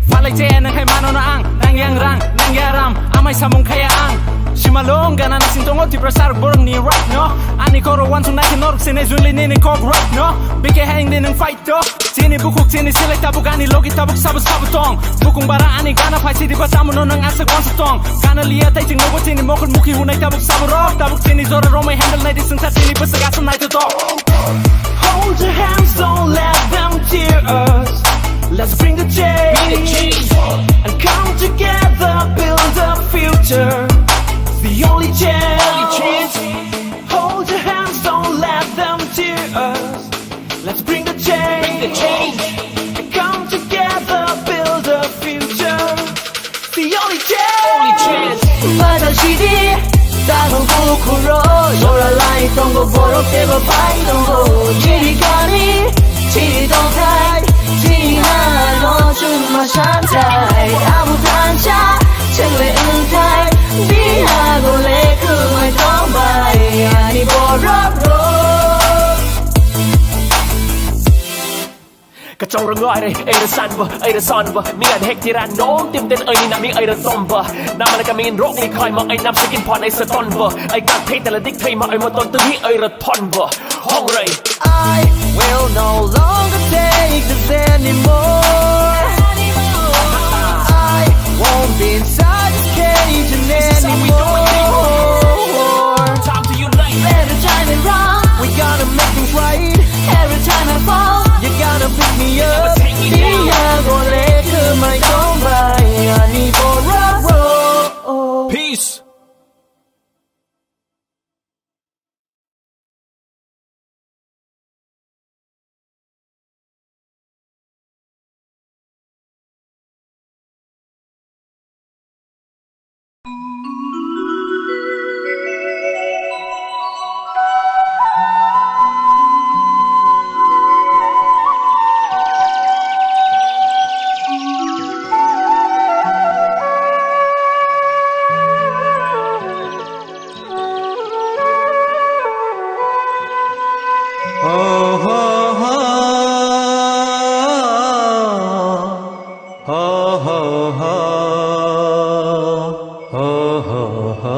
Falai che nwng hai mano no ang, nang yang rang, nang ya ram, amai samung khaya ang. Sima long gana na sing tongo Tiprasa rok borok ni right no, ani koro wansung nai norok sene junli nini kok right no, bike hai ing de nwng fight to. Chini bukhuk chini silai tabuk ani logi tabuk sabo sabo tong. Bukung bara ani gana phai sidi ba tamo no nang asa gonsa tong. Gana liya tai ching nogo chini mokon mukhi hunai tabuk sabo rok. Tabuk chini jora romai handle nai di sungsa chini bwswk asa nai to tong. Hold your hands, don't let them tear us. Let's bring the change. Bring the change. And come together, build a future. It's the only chance. Hold your hands, don't let them tear us. Let's bring the change. Bring the change. Come together, build a future. The only chance. Only chance. Badal sidi, tahu bukuro, jora lai tongo borok tebo pai tongo. Chini kami, chini tongthai, chini hano chwngma santhai. Abu thansa, chwngle wngthai, bihago le kwmai tongbai, ani borok rok. Kachong rong ai re, ai re san ba, ai re san ba. Mi an hek tira nom tim ten ai ni nami ai re tom ba. Namana kami in rok ni khai ma ai nam sikin pon ai sa ton ba. Ai ka thei tala dik thei ma ai ma ton tu ni ai re ton ba. Hong rei. I will no longer take this anymore. I won't be inside this cage anymore. Time to unite. Every time I run, we gonna make things right. Every time I fall, you gonna pick me up. Bihago le kwmai tongbai, Ho, ho, ho, ho.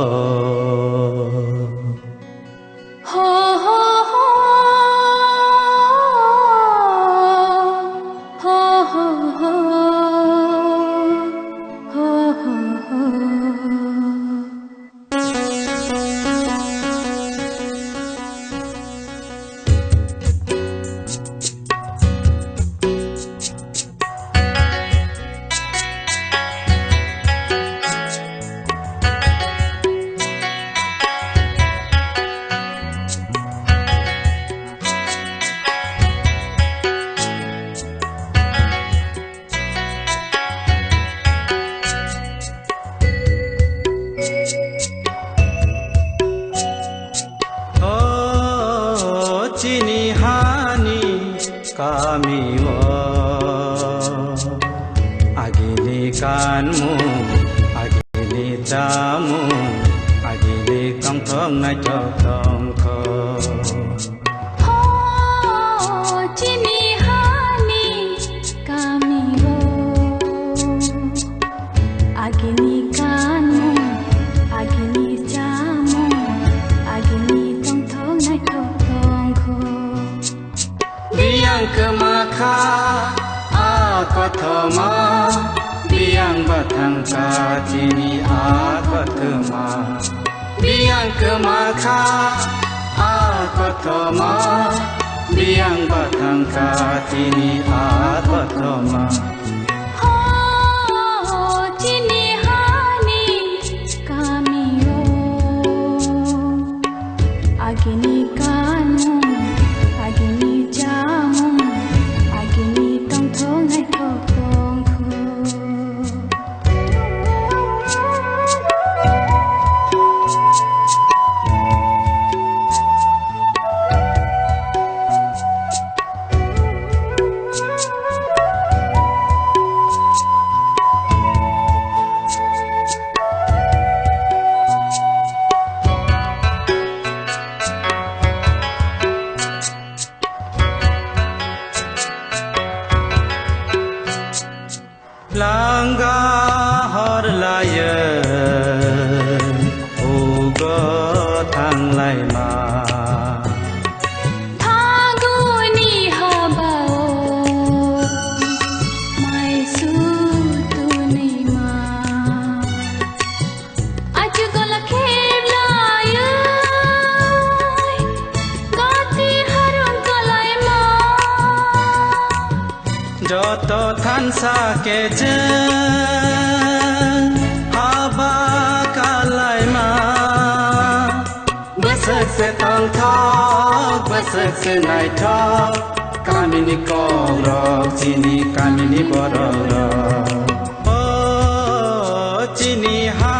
O chini hani kami o agini kanmung, agini chamung, agini tongthok naithok tongkho. Ho chini hani kami o agini kanmung, agini chamung, agini tongthok naithok tongkho. Biyang kwma kha a kothoma, biyang bathang kha chini a kothoma. Biyang kwma kha a kothoma, biyang bathang kha chini a kothoma. Ho chini hani kami o agini kanmung, agini chamung, agini tongthok naithok tongkho. Langa hor laye ugo thanglaima. Phaguni habao mai sutunima. Achu gola kheblayoi gati harung kalaima. Joto thansa kecheng haba kalaima. Bwswk se tongthok, bwswk se naithok, kamini kokrok, chini kamini borokrok. O chini ha.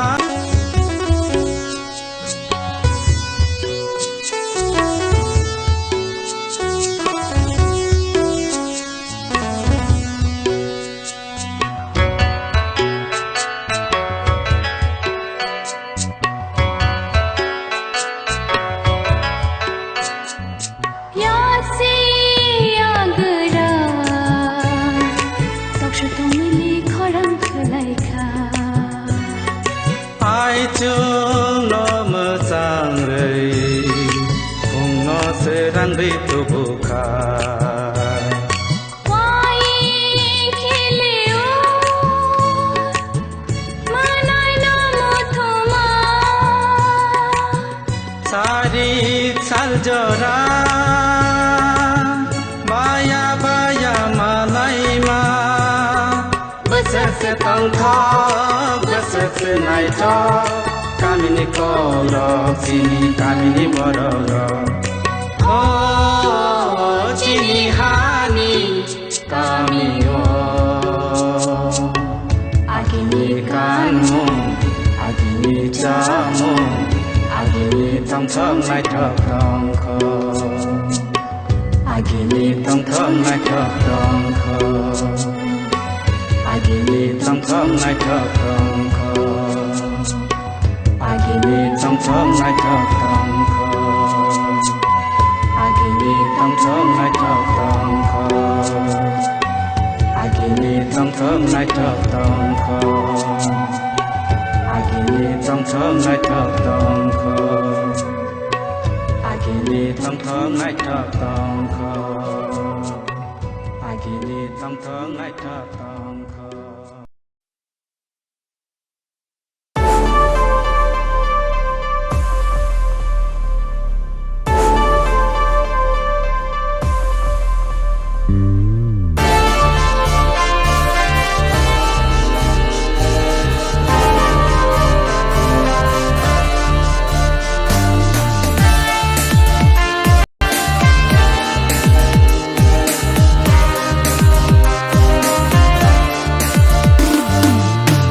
Yasi agra, tokso tongmili khorang khwlaikha. Aichung no mwchang rwi, phung no srang rwi tubu kha. Waing khilio, manai no muthuma. Sari sal jora, baya baya malaima. Bwswk se tongthok, bwswk se naithok, kamini kokrok, chini kamini borokrok. O chini hani kamio, agini kanmung, agini chamung, agini tongthok naithok tongkho. Agini tongthok naithok tongkho. Agini tongthok naithok tongkho. Agini tongthok naithok tongkho. Agini tongthok naithok tongkho. Agini Tongthok naithok tongkho. Agini tongthok naithok tongkho. Agini tongthok naithok tongkho. Agini tongthok naithok tongkho.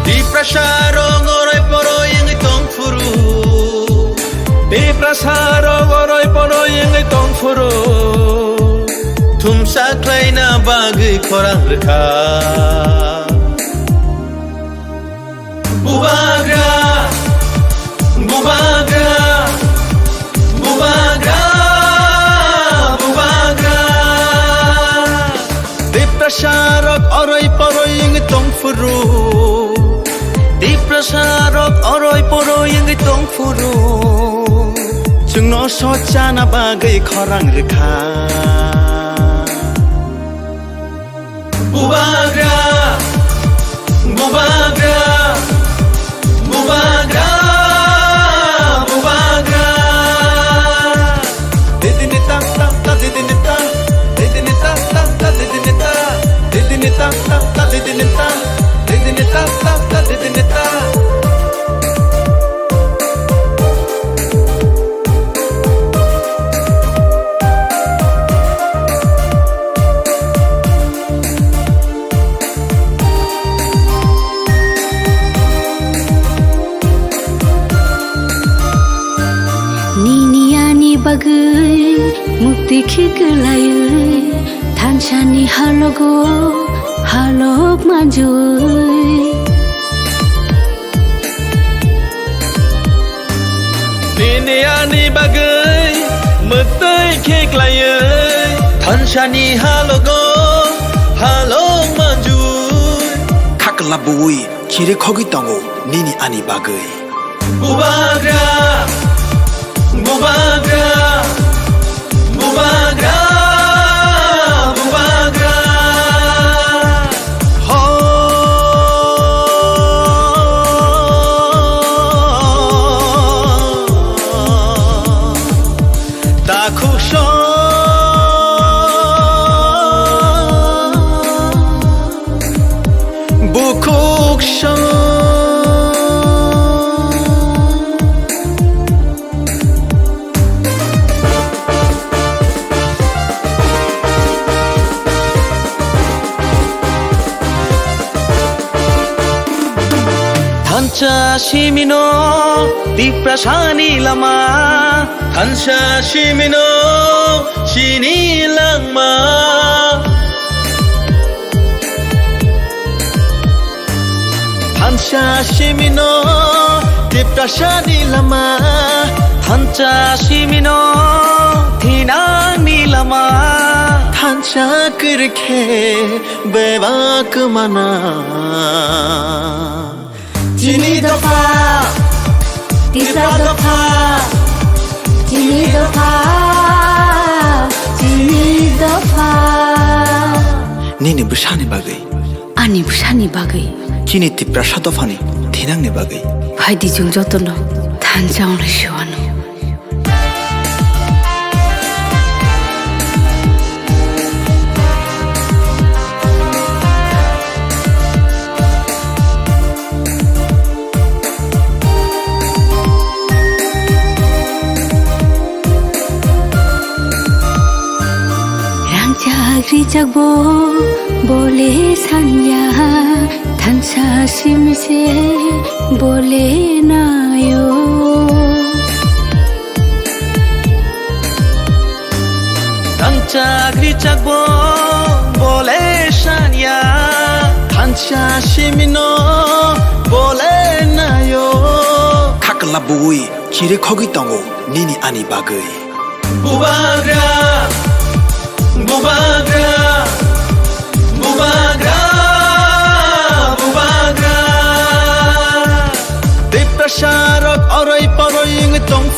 Tiprasa rok oroi poroi wngwi tongphuru. Tiprasa rok oroi poroi wngwi tongphuru. Thumsa khlaina bagwi khorang rwkha. Bubagra, bubagra, bubagra, bubagra. Tiprasa rok oroi poroi wngwi tongphuru. Tiprasa rok oroi poroi wngwi tongphuru. Chwngno sochana bagwi khorang rwkha. Bubagra, bubagra, bubagra, bubagra. Didini ta ta ta, didini ta, didini ta ta ta, didini ta, didini ta ta ta, didini ta, didini ta ta ta, didini ta. Nini ani bagwi mukti khiklaiwi thansani halogo halok manjui. Nini ani bagwi mwtwi khiklaiwi thansani halogo halok manjui. Khakla buwi chiri khogwi tongo nini ani bagwi. Bubagra, bubagra, bubagra, bubagra. Ho. Takhuk song. Bukhuk song. Thansa simino Tiprasani lama, thansa simino chini langma. Thansa simino Tiprasani lama, thansa simino thinangni lama, thansa kwrwikhe bebak mana. Chini dopha, Tipra dopha, chini dopha, chini dopha. Nini bwsani bagwi. Ani bwsani bagwi. Chini Tiprasa dophani thinangni bagwi. Phaidi chwng jotono thansa wnglai se uanw. Rangchak rijak bo bole sanya, thansa simse bole nayo. Thansa rijak bo bole sanya, thansa simino bole nayo. Khakla buwi chiri khogwi tongo nini ani bagwi. Bubagra, bubagra, bubagra,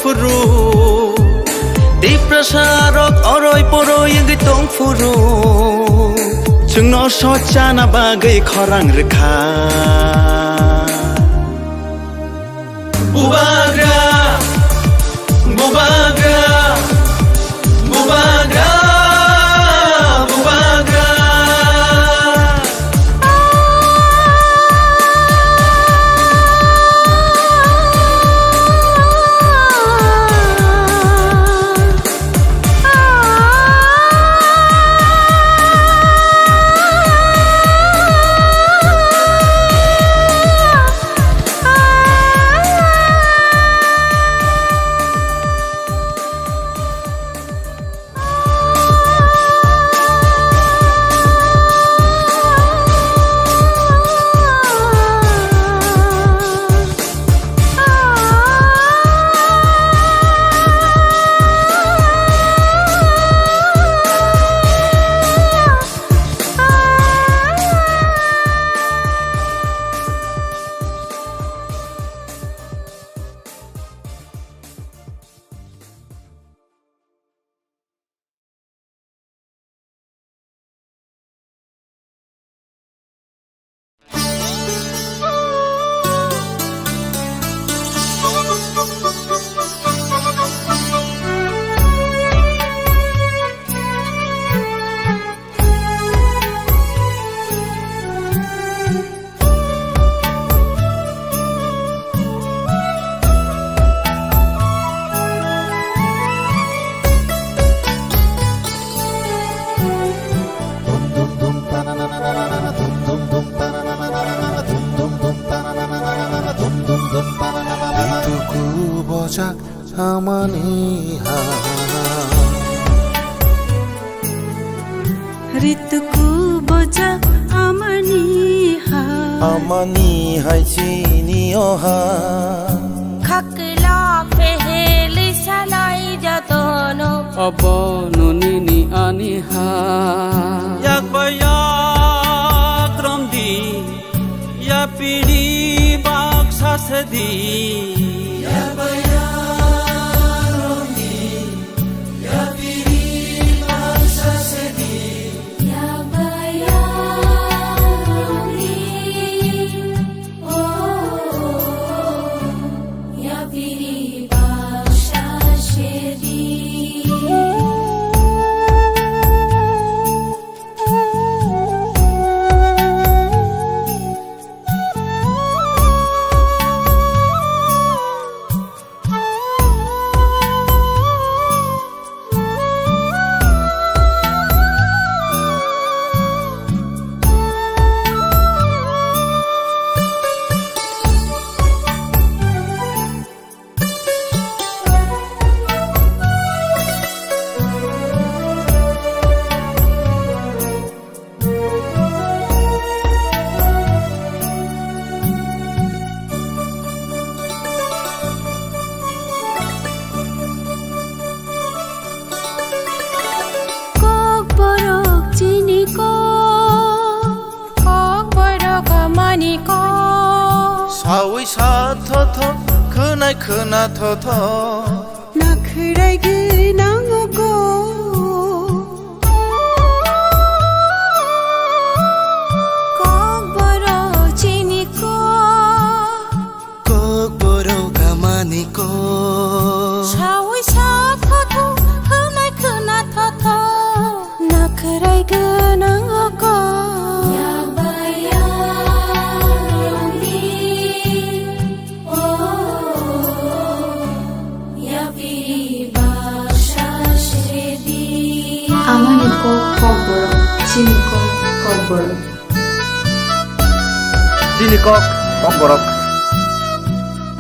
Phuru, Tiprasa rok oroi poroi wngwi tong phuru, chwngno sochana bagwi khorang rwkha. Bubagra, bubagra, bubagra, bubagra. Rituku bojak amani ha. Rituku bojak amani ha. Amani hai chini o ha. Khakla peheli salai jatono. Abono nini ani ha. Yak ba yak romdi. Yapiri baksa sedi. Kokborok chini kok. Kokborok amani kok. Sawi sa thotho, khwnai khwna thotho. Nakhwrai gwnang o kok. Kokborok chini kok. Kokborok amani kok. Sawi sa thotho, khwnai khwna thotho. Nakhwrai gwnang o kok. Yak ba yak romdi. Amani kok, kokborok, chini kok, kokborok. Chini kok, kokborok.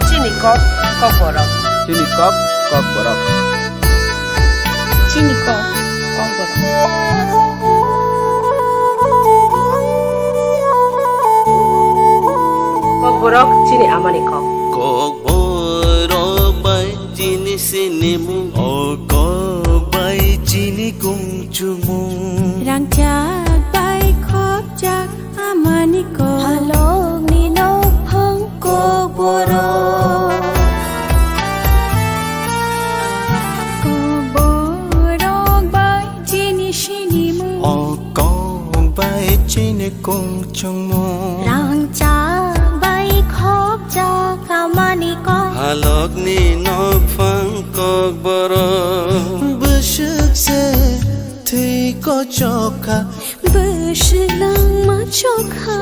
Chini kok, kokborok. Chini kok, kokborok. Chini kok, kokborok. Kokborok chini amani kok. Kokborok bai chini sinimung. O kok bai chini kungchumung. Rangchak bai khopjak amani kok. Halokni nokphang kokborok. Salokni nokphang kokborok. Bwswk se thwi kochok kha. Bwswk langma chokha.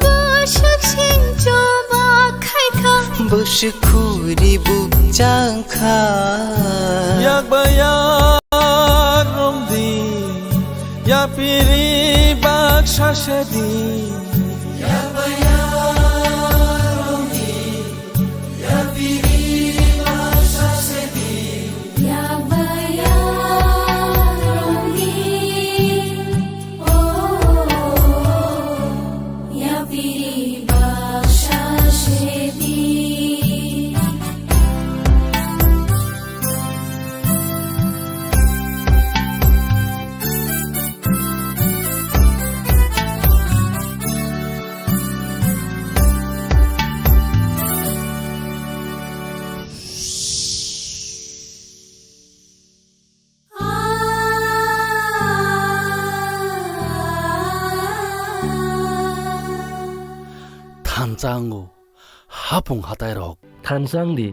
Bwswk sing choba khai kha. Bwswk khuri bukchang kha. Yakba yak romdi, yapiri baksa sedi. Yakba yak romdi, yapiri baksa sedi. Yakba yak romdi, oh, yapiri baksa sedi. Thansa wngo hapung hatairok. Thansa wngdi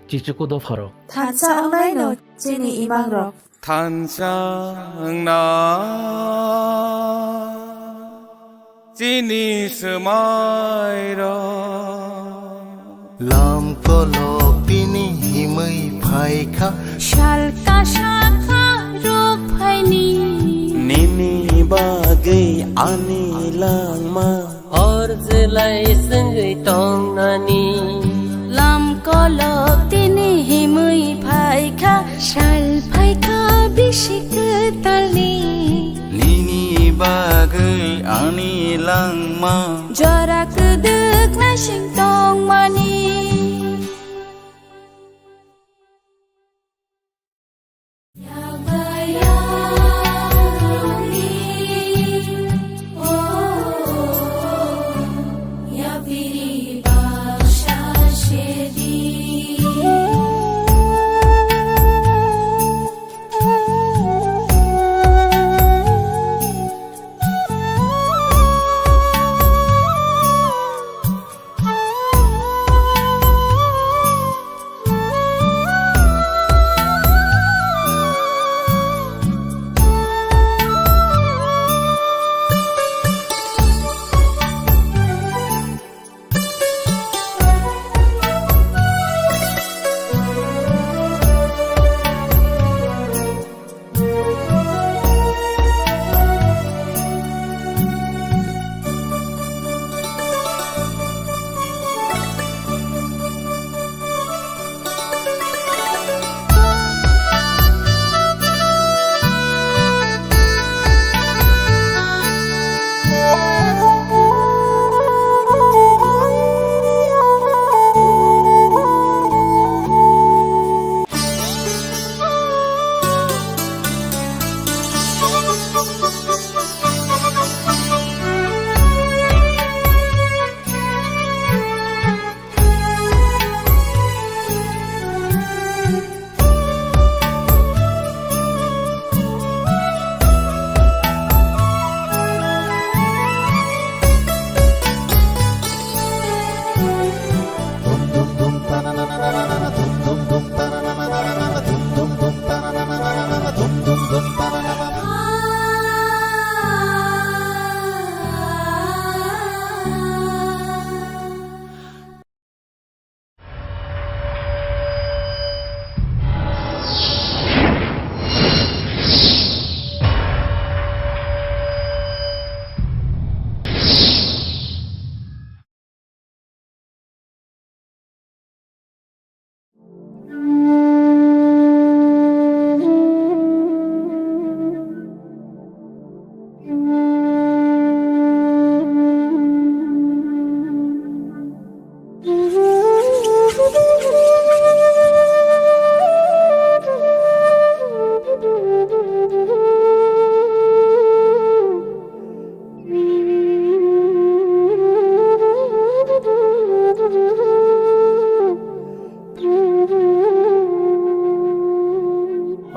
chichuku dopharok. Thansa wngnaino chini imangrok. Thansa wngna chini swmairok. Lam kolok tini himwi phaikha. Sal kasa kha rok phaini. Nini bagwi ani langma. Hor jelai swngwi tongnani. Lam kolok tini himwi phaikha, sal phaikha bisi kwtalni. Nini bagwi ani langma. Jora kwdwk naising tongmani.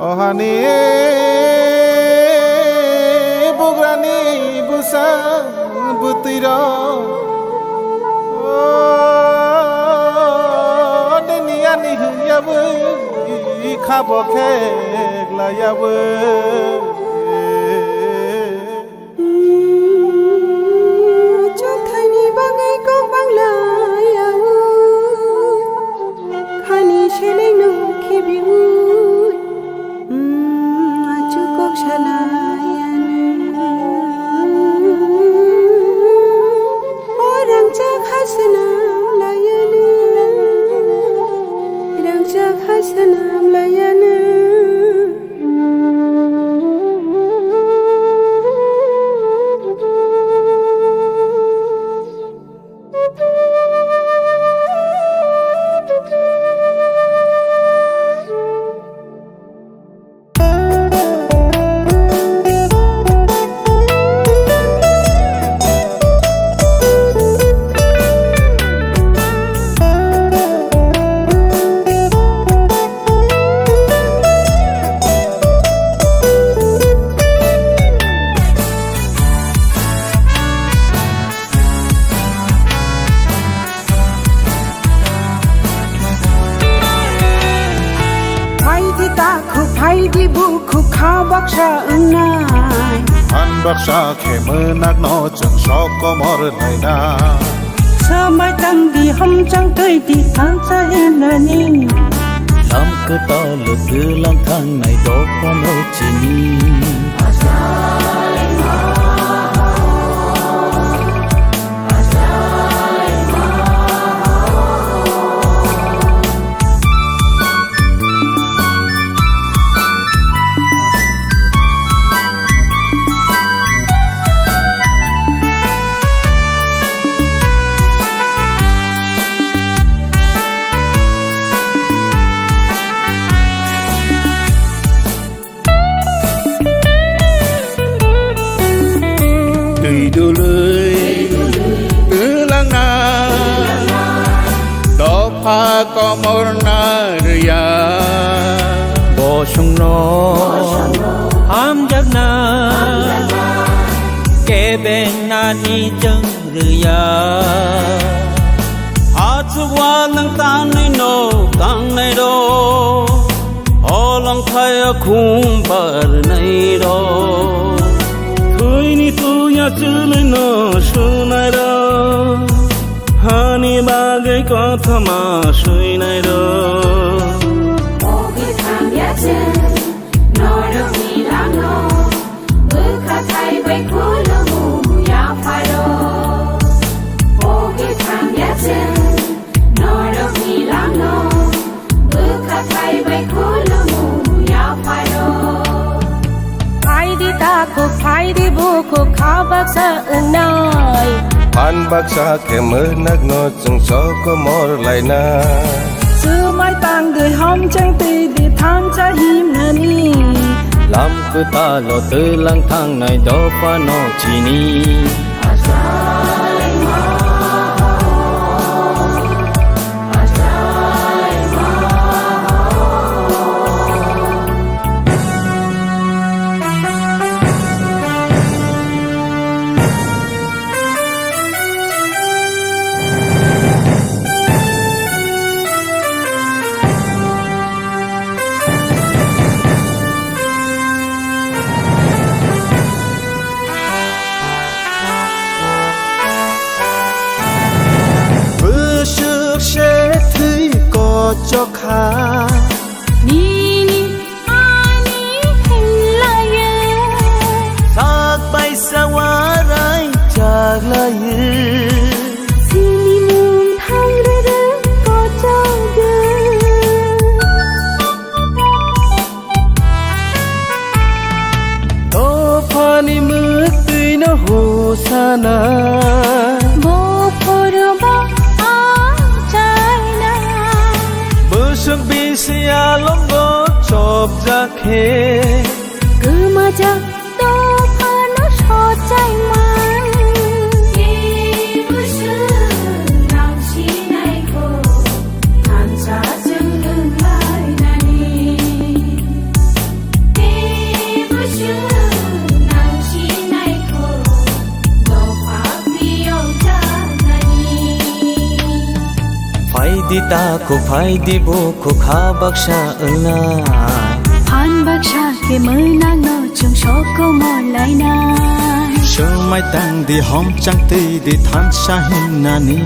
O hani bugrani bwsa bwtwirok. Abo khe laiyawe. Chothaini bagwi kok banglayawo. Khani selengno khibiwi. Achukok salayani. O rangchak ha swnam layani. Rangchak ha swnam layani. Phaidi takhuk, phaidi bukhuk, kha baksa wngnai. Phan baksa khe mwnakno chwng sokomor laina. Swmai tangdi, hamchang twidi, thansa himnani. Lam kwtal twlang thangnai dophano chini. Twi dului twlangna dopha komorna rwya. Bosongno hamjakna kebeng nani chwng rwya. Achuk uanang tanwi no tangnai rok, holong thaya khum barnai rok. Thwini tuya chwlwi no sunai rok, hani bagwi kothoma swinai rok. Ogi thangya chwng. Norokni langno bwkha thai bai khulumu yapharo. Ogi thangya chwng norokni langno bwkha thai bai khulumu yapharo. Phaidi takhuk, phaidi bukhuk, kha baksa wngnai. Phan baksa khe mwnakno chwng sokomor laina. Swmai tangdi, hamchang twidi, thansa himnani. Lam kwtalo twlang thangnai dophano chini. Bwswk se thwi kochok kha. Nini ani hinlayo. Sak bai sa warai chaklayo. Sini mung thang rere kochok. Dophani mwktwino hosana. Bophoroba achaina. Bwswk bisi alongo chopjak khe. Kwmajak dophano sochaima. Tei bwswk nang sinaikho. Thansa chwng wnglainani. Tei bwswk nang sinaikho, dopha phiyokjaknani. Phai Tita kuk phai di bukhuk kha baksa wngna. Phan baksa khe mwnak no chwng sok komor laina. Swmai tang di hom chang twi di thansa himnani.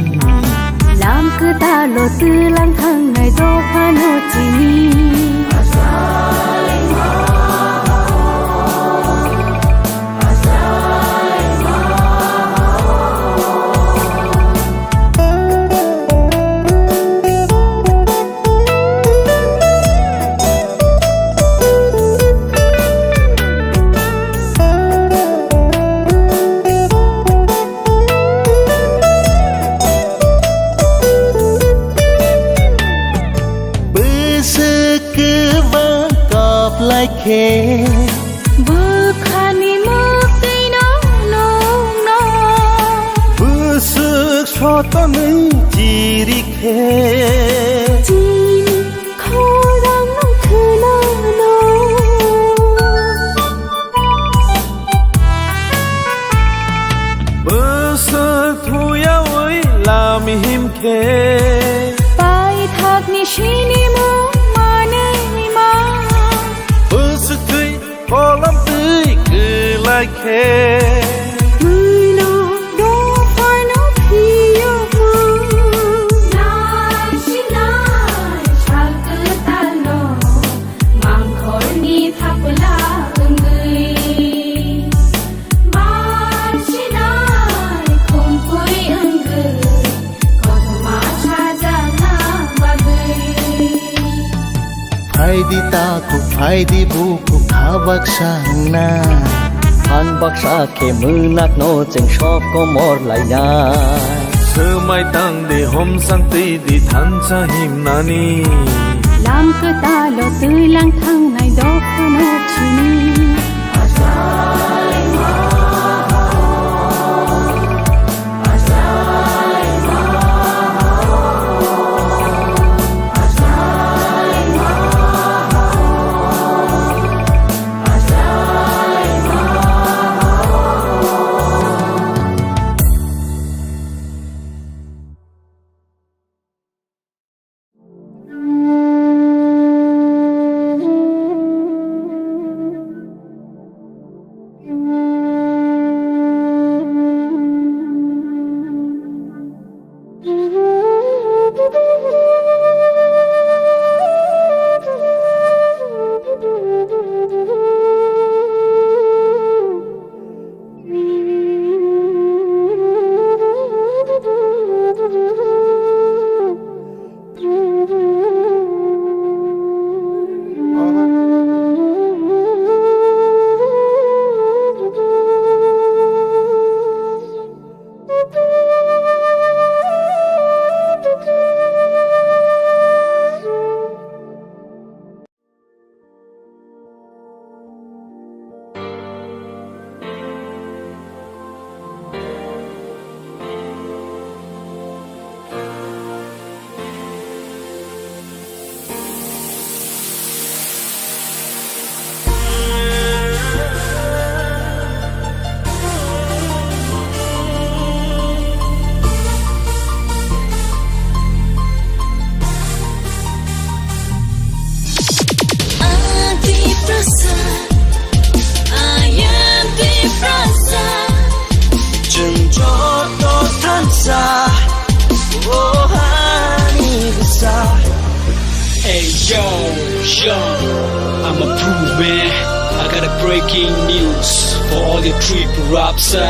Lam kwtal o twlang thangnai dophano chini. Bwswk kwbang kap lai khe. Bwkhani mwktwino nukno. Bwswk sotonwi chiri khe. Chini khorangno khwnano. Bwswk thuyawi lam him khe. Paithakni sinimung manwi ma. Bwswk thwi kolam twi kwlai khe. Mwino dophano phiyokma. Nai sinai sal kwtalno mangkhorni thapla wngwi. Bar sinai khumpui wngwi kothoma sajakna bagwi. Phai di takhuk, phai di bukhuk, kha baksa wngna. Phan baksa khe mwnakno chwng sok komor laina. Swmai tang di, hom sang twi di, thansa himnani. Lam kwtalo twi lang thangnai dophano chini. Tiprasa, I am Tiprasa. Chwng joto thansa, o hani bwsa. Hey yo, yo, I'm a proof man. I got a breaking news for all the Tripurasa.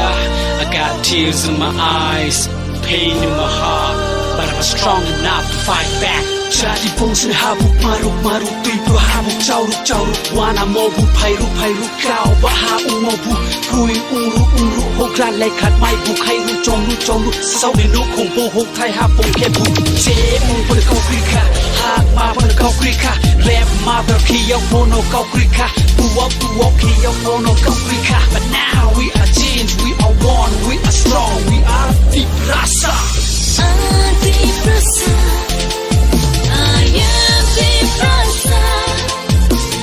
I got tears in my eyes, pain in my heart, but I'm strong enough to fight back. Chati pungsuni habuk maruk maruk, twi pura hamuk chauruk chauruk. Wana mobu phairu phairu, kau baha umobu. Pui ungru ungru, hokra lekhat mai bukhairu chongru chongru. Sauni nukhung bohok thai ha pongkhe bu. Je mung pun kau krikha, hak ma pun kau krikha. Rap mother khiyok bono kau krikha. Buwok buwok khiyok bono kau krikha. But now we are changed, we are one, we are strong, we are Tiprasa. Tiprasa, I am Tiprasa.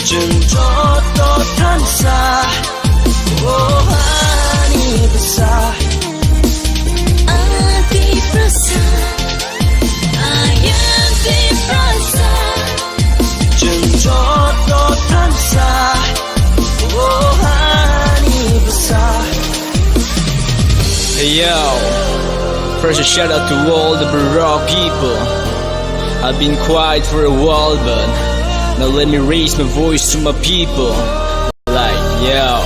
Chwng joto thansa, o hani bwsa. Tiprasa, I am First, a shout out to all the Borok people. I've been quiet for a while, but now let me raise my voice to my people. Like, yo.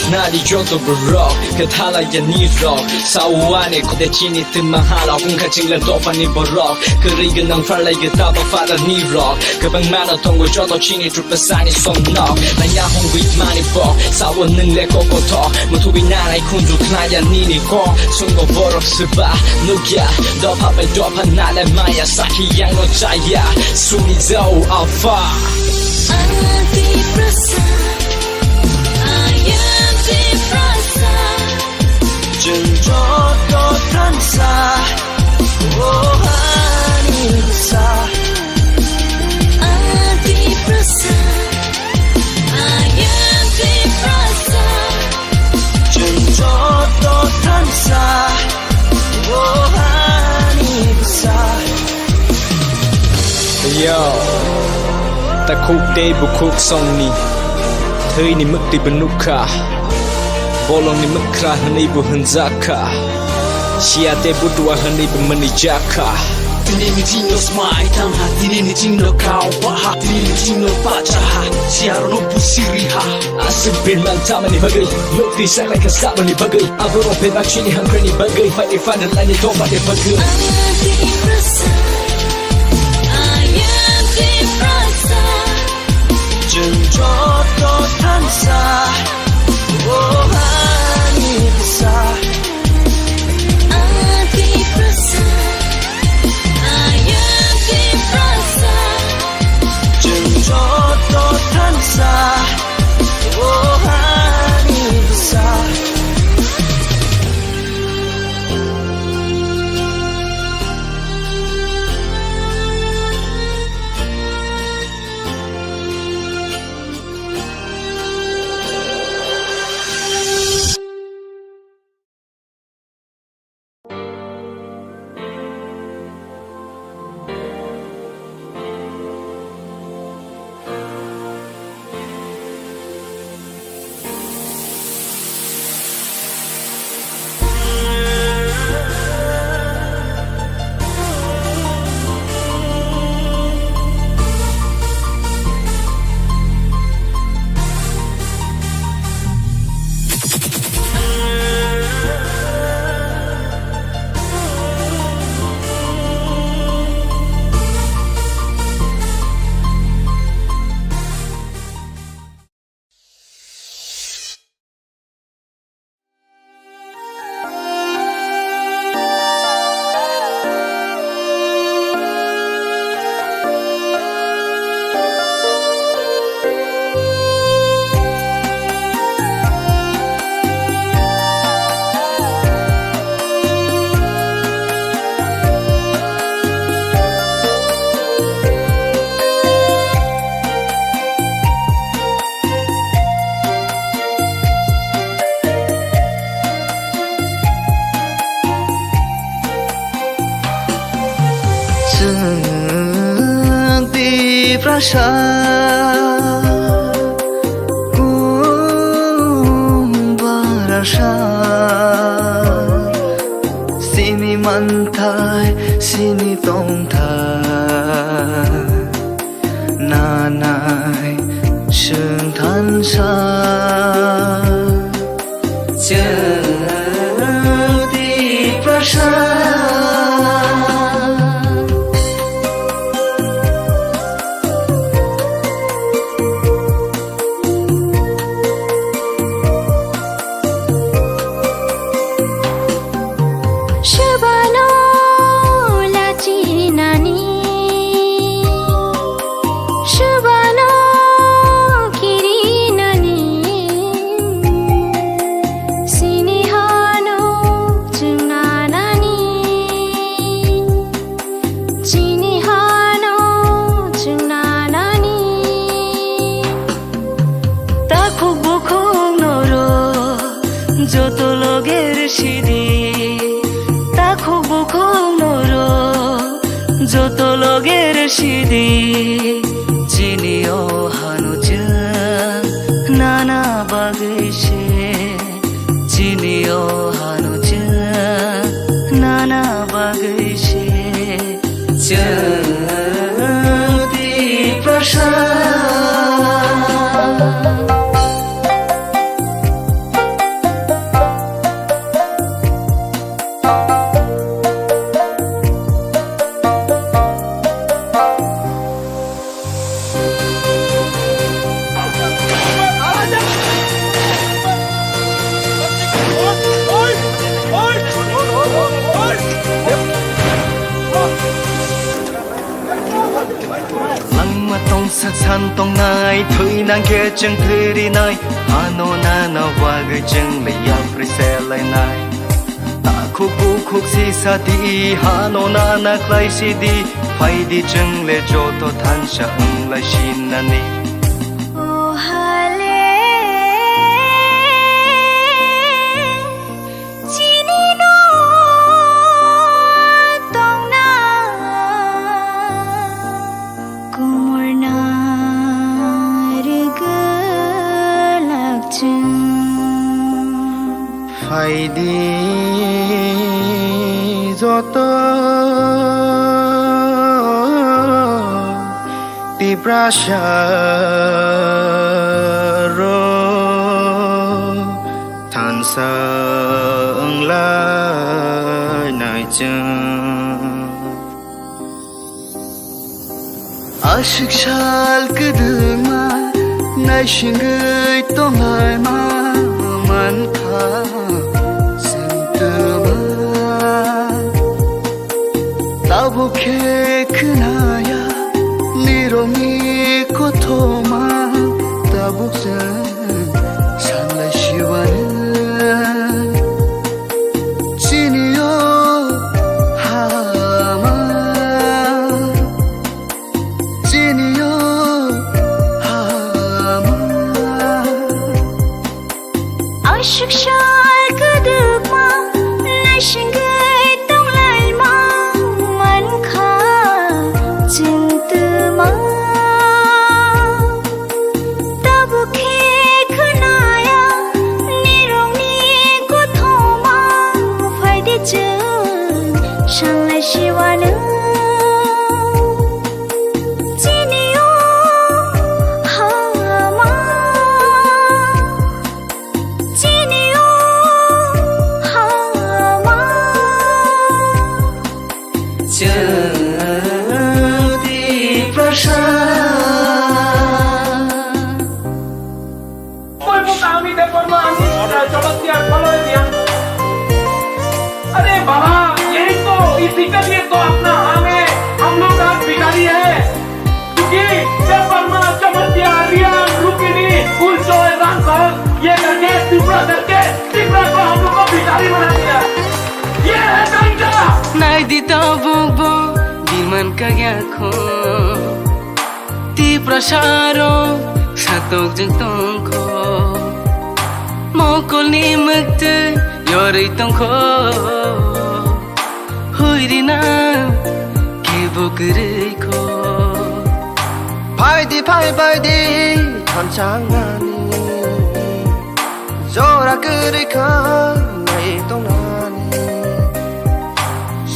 Khnari joto borok, kwthala ya nirok. Sawani khode chini twi mahalok, wngkha chingla dophani borok. Kwrwi gwnang pharlai gita ba fada nirok. Kwbang mano tongo joto chini trupasani song nok. Naya hongwi mani bok, sawo nwngle kokothok. Muthubwi nanai khunju khnaya nini kok. Sungo borok swba, nukya. Dopha bai dopha nale maya, sakhi yangno chaya. Suni jau afa. Anti prasa. Ayam Tiprasa. Chwng joto thansa, o hani bwsa. Anti prasa, ayam Tiprasa. Chwng joto thansa, o hani bwsa. Yo, takhuk tei bukhuk songni thwini mwktwi bo nukha, bolongni mwkhra hwnwi bo hwnjakha, siya tei butua hwnwi bo mwnwijakha. Tini ni chingno smai tangha, tini ni chingno kau baha, tini ni chingno pachaha, siya rono busiri ha. Aswk birman tamani bagwi, lokti saklai kha saboni bagwi. Aborok bebak chini hamkrai ni bagwi, fight ni fun ni line ni tongma ni bagwi. Ayam Tiprasa, ayam Tiprasa. Chwng joto thansa, o hani bwsa. Anti prasa, ayam Tiprasa. Chwng joto thansa, o hani bwsa. Chwng Tiprasa kung barasa, sini manthai, sini tongthai. Nanai chwng thansa, chwng Tiprasa. Swbano lachinani, swbano kirinani, sini hano chwng nanani. Chini hano chwng nanani. Takhuk bukhuk noro joto loger sidi. Takhuk bukhuk noro joto loger sidi. Chini o hano chwng nana bagwi se. Chini o hano chwng Bagwi se chwng Tiprasa. Langma tongsak san tongnai, thwi nang khe chwng thwi rinai, hano nana bagwi chwng le yapri se lainai. Takhuk bukhuk sisa di, hano nana khlai si di, phai di chwng le joto thansa wng lai sinani. O hale, chini no tongna. Kumurna rwgwlak chwng. Phai di joto Tiprasa rok thansa wng lai nai chwng. Aswk sal kwdwkma naisingwi tonglaima mankha chwng twma. Tabuk khe khwnaya nirokni kothoma, tabuk chwng sanlai siwano. Chini o hama, chini o hama. Aswk sal kwdwkma naisingwi tonglaima mankha chwng twma. Tabuk khe khwnaya nirokni kothoma, phai di chwng sanlai siwano. Chini o hama, chini o hama. Chwng Tiprasa. कोई वो कहानी देखो ना, हम चमत्कार फल हो गया। अरे बाबा, यही तो, इसी के लिए तो अपना हमें, हम लोग आज भिखारी है। क्योंकि जब वर्मा, चमत्या, रियान, रुक्मिणी, फूलचोय, रामसर, ये करके, तिपरा करके, तिपरा को हम लोग को भिखारी बना दिया। ये है तरीका। Nai di tabuk bo, di man kagya kho. Tiprasa rok satok jwng tongkho. Mokolni mwktwi yorwi tongkho. Huirina kebo kwrwi kho. Phai di, phai bai di, thansa wngnani. Jora kwrwi kha nai tongnani.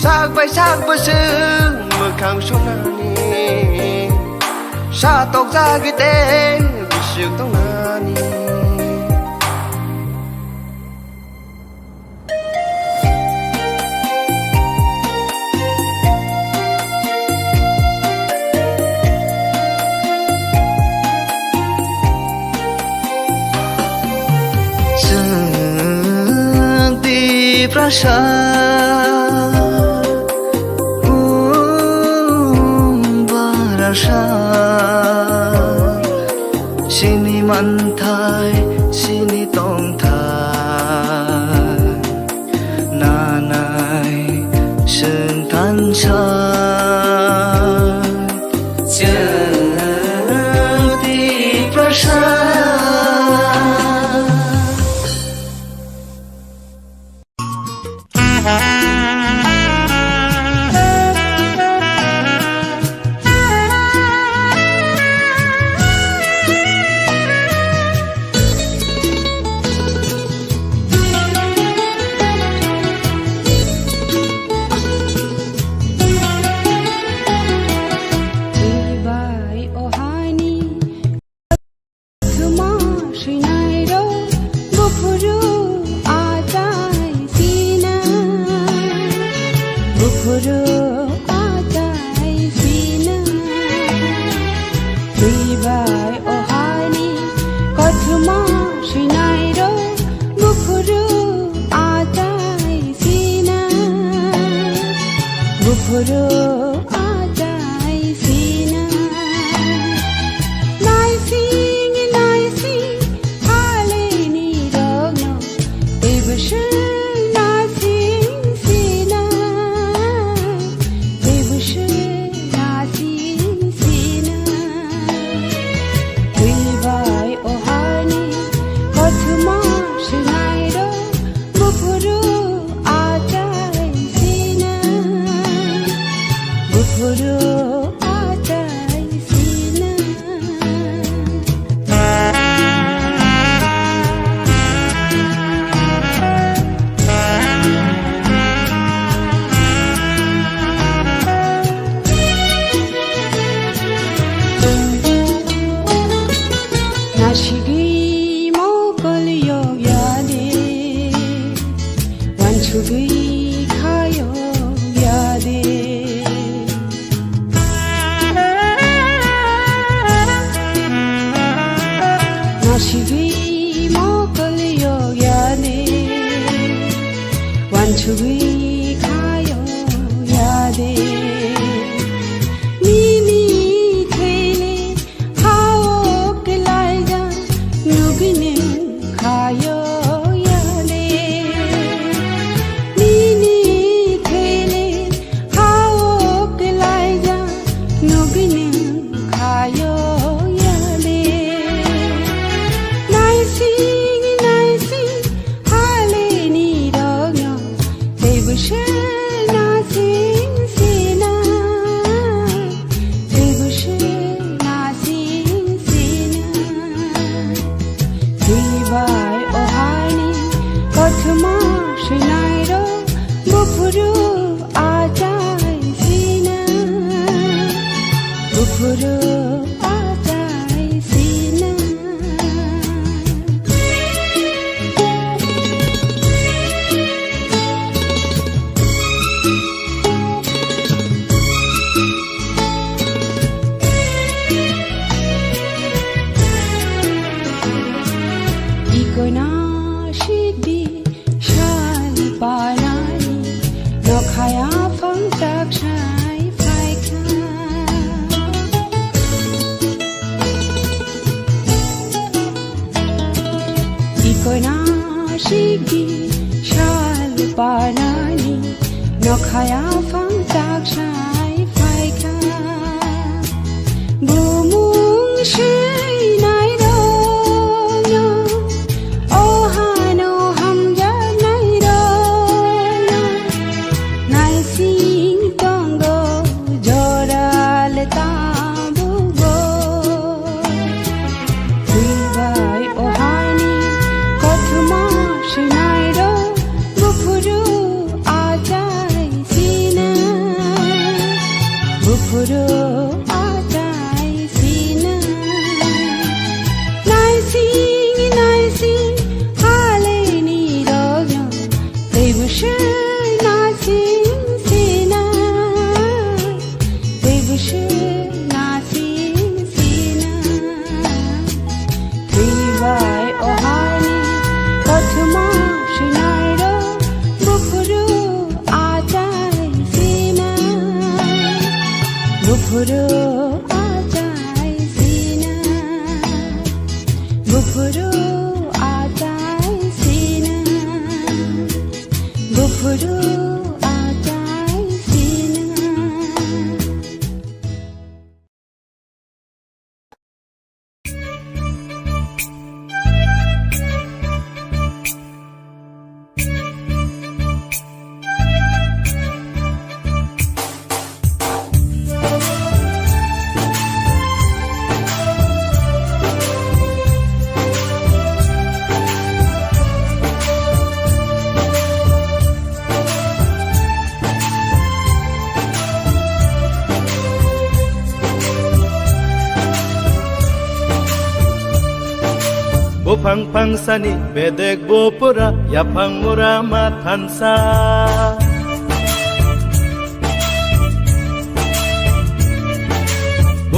Sak bai sak bwswk mwkhang songnani. Satok jagwi tei bwswk tongnani. Chwng Tiprasa, um, barasa, chini manthai, chini tongthai. Nanai chwng thansa, chwng Tiprasa. Buphuru achai sina, twi bai o hani kothoma swinai rok. Buphuru achai sina, buphuru achai sina. Naising naising haleni rokno teibo swina sing sina, teibo swina sing sina. Twi bai o hani kothoma swinai rok, buphuru achai sina, buphuru achai sina. Nasigwi mokol yok ya de, wansugwi kha yok ya de. Nasigwi mokol yok ya de, wansugwi kha yok ya de. Nini thele hao kelaija nugini khayo yale. Nini thele hao kelaija nugini khayo yale. Naising naising haleni rokno teibo swina sing sina, teibo swina sing sina. Twi bai o hani kothoma swinai rok, buphuru achai sina, buphuru achai sina. Ikoina sikdi sal panai, nokhaya phang tak sai phaikha. Ikoina sikdi sal panani, nokhaya phang tak sai phaikha. Bumung swinai rokno, o hano hamjaknai rokno, naising tongo jora le tabukbo. Twi bai o hani kothoma swinai rok, buphuru achai sina, buphuru achai sina. Naising naising haleni rokno teibo swina sing sina, teibo swina sing sina. Twi bai o hani kothoma swinai rok, buphuru achai sina, buphuru achai sina, buphuru achai sina, buphuru achai sina. Buphang phangsani bedek bupura, yaphang mura ma thansa.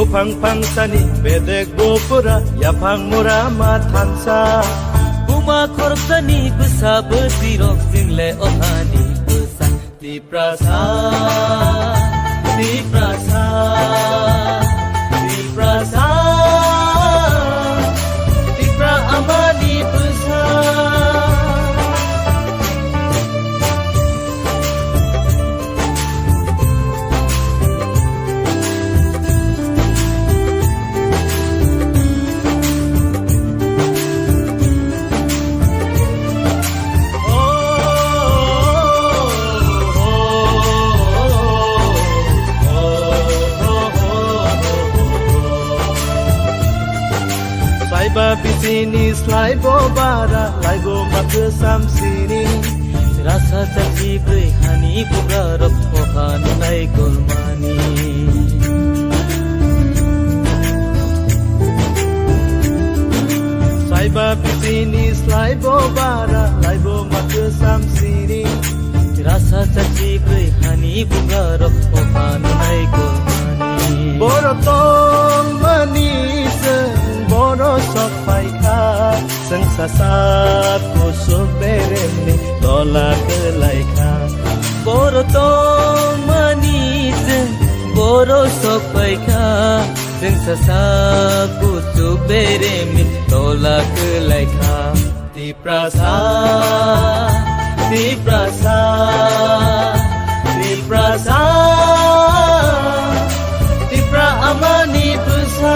Buphang phangsani bedek bupura, yaphang mura ma thansa. Buma khoroksani bwsa bwtwirok, chwngle o hani bwsa. Tiprasa, Tiprasa, Tiprasa, Tipra amani bwsa. Saiba bisini slaibo bara, laibo mathwsam sini. Rasa chachi bwrwi hani bubrarok, o ha nunai kolmani. Saiba bisini slaibo bara, laibo mathwsam sini. Rasa chachi bwrwi hani bubrarok, o ha nunai kolmani. Boro tongmani chwng boro sok phaikha. Chwng sasak kuchuk beremni tola kwlaikha. Boro tongmani chwng boro sok phaikha. Chwng sasak kuchuk beremni tola kwlaikha. Tiprasa, Tiprasa, Tiprasa, Tipra amani bwsa.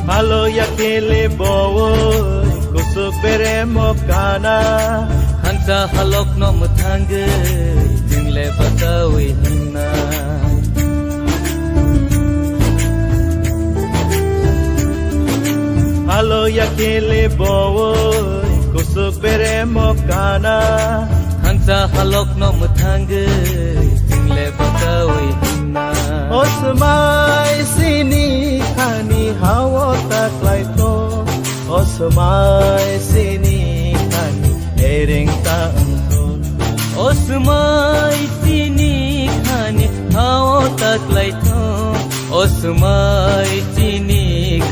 Malo ya kele bowoi, kusuk beremo kana. Hansa halok no mwthangwi, jingle bachawi hinna. Halo ya kele bowoi, kusuk beremo kana. Hansa halok no mwthangwi, jingle bachawi hinna. O swmai sini khani hao taklaitho. O swmai sini khani ereng ta wngtho. O swmai sini khani hao taklaitho. O swmai sini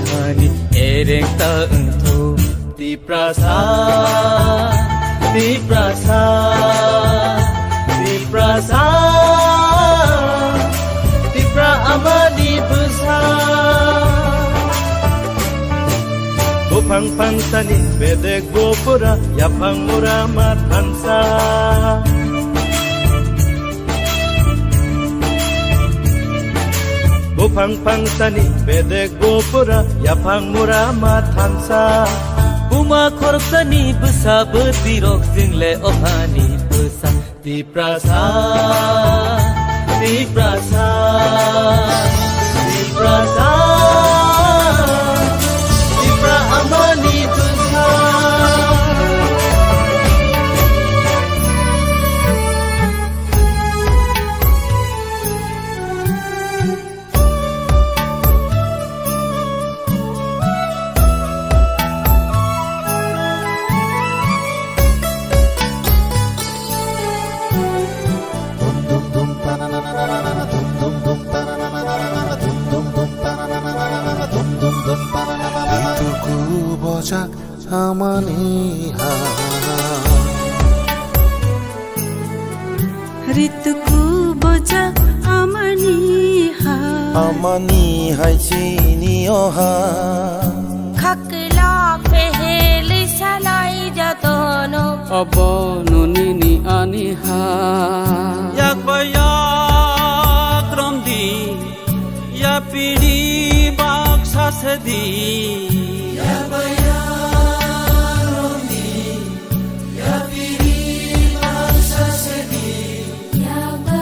khani ereng ta wngtho. Tiprasa, Tiprasa, Tiprasa, Tipra amani bwsa. Buphang phangsani bedek bupura, yaphang mura ma thansa. Buphang phangsani bedek bupura, yaphang mura ma thansa. Buma khoroksani bwsa bwtwirok, chwngle o hani bwsa. Tiprasa, Tiprasa, Tiprasa, Tipra amani bwsa. Rituku bojak amani ha. Rituku bojak amani ha. Amani hai chini o ha. Khakla peheli salai jatono. Abono nini ani ha. Yak ba yak romdi. Ya piri baksa sedi. Ya ba ya romdi. Ya piri baksa sedi. Ya ba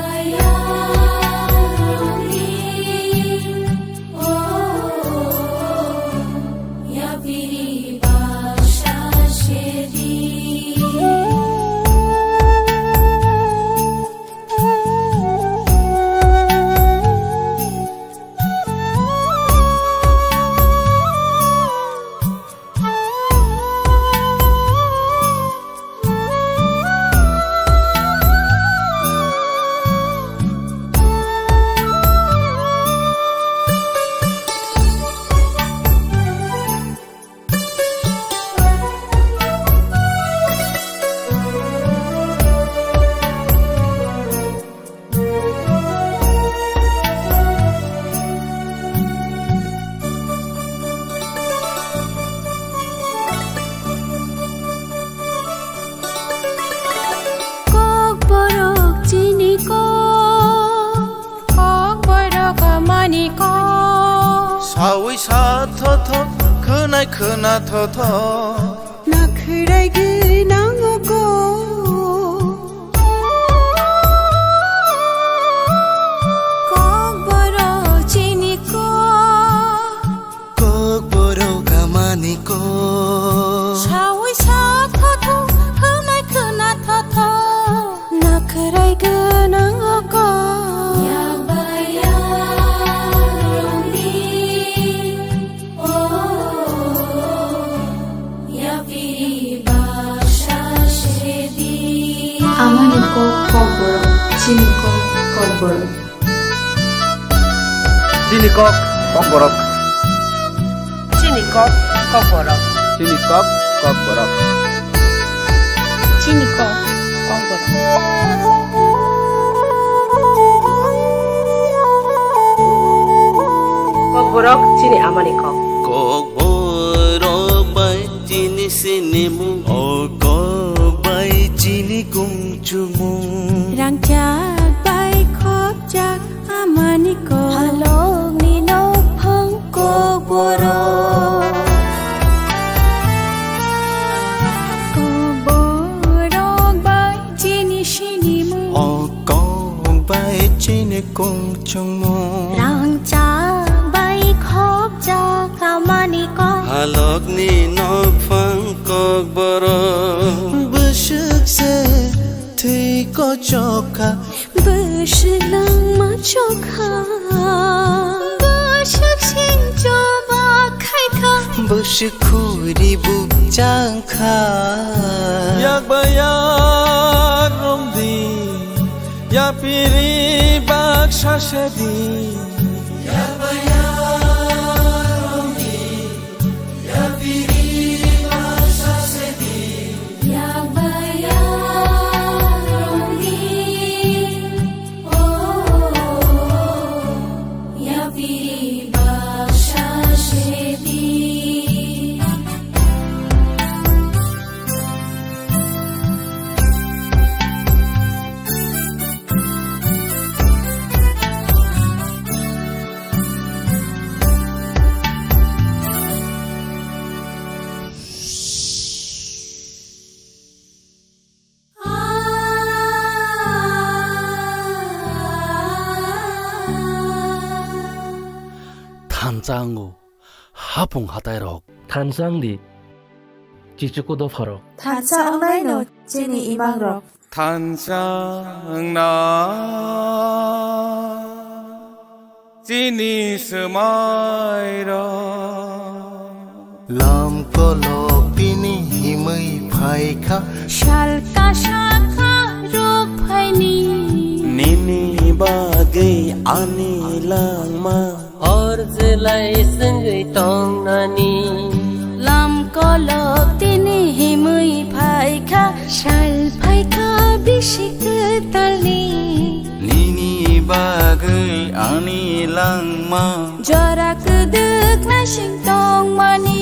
Sa thotho, khwnai khwna thotho. Nakhwrai gwnang o kok. Kokborok chini kok. Kokborok amani kok. Sawi sa thotho, khwnai khwna thotho. Nakhwrai gwnang o kok. Yakba yakrokni, o, yapiri baksa sedi. Amani kok kokborok, chini kok kokborok. Chini kok kokborok. Chini kok kokborok. Chini kok kokborok. Chini kok kokborok. Kokborok chini amani kok. Kokborok bai chini sinimung. O kok bai chini kung chumung. Rangchak bai khopjak amani kok. Halokni nokphang kokborok. Kokborok bai chini sinimung. O kok bai chini kung chumung. Rangchak bai khopjak amani kok. Halokni nokphang kokborok. Bwswk se thwi kochok kha. Bwswk langma chokha. Bwswk sing choba khai kha. Bwswk khuri bukchang kha. Yakba yakrokni, yapiri baksa sedi. Yakba yakrokni, yapiri baksa sedi. Yakba yakrokni, o, yapiri baksa sedi. Thansa wngo hapung hatairok. Thansa wng di, chichuku dopharok. Thansa wngnaino chini imangrok. Thansa wngna chini swmairok. Lam kolok tini himwi phaikha. Sal kasa kha rok phaini. Nini bagwi ani langma. Hor jelai swngwi tongnani. Lam kolok tini himwi phaikha, sal phaikha bisi kwtalni. Nini bagwi ani langma. Jora kwdwk naising tongmani.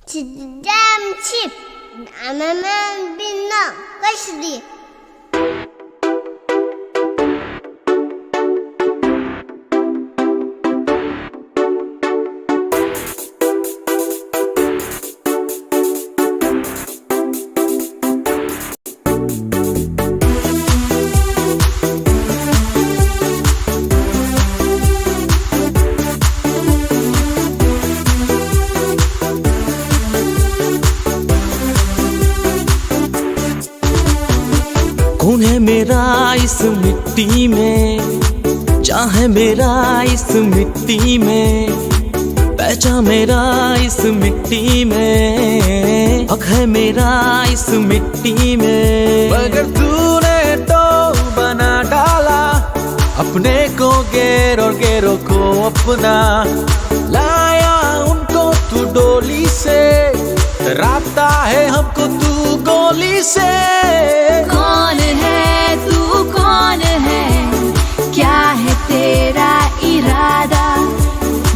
Chidam chip, amaman binno, kashdi. कौन है मेरा इस मिट्टी में, चाह है मेरा इस मिट्टी में, पहचान मेरा इस मिट्टी में, हक है मेरा इस मिट्टी में। मगर तूने तो बना डाला अपने को गैर और गैरों को अपना, लाया उनको तू डोली से, डराता है हमको तू गोली से। कौन है तू, कौन है, क्या है तेरा इरादा?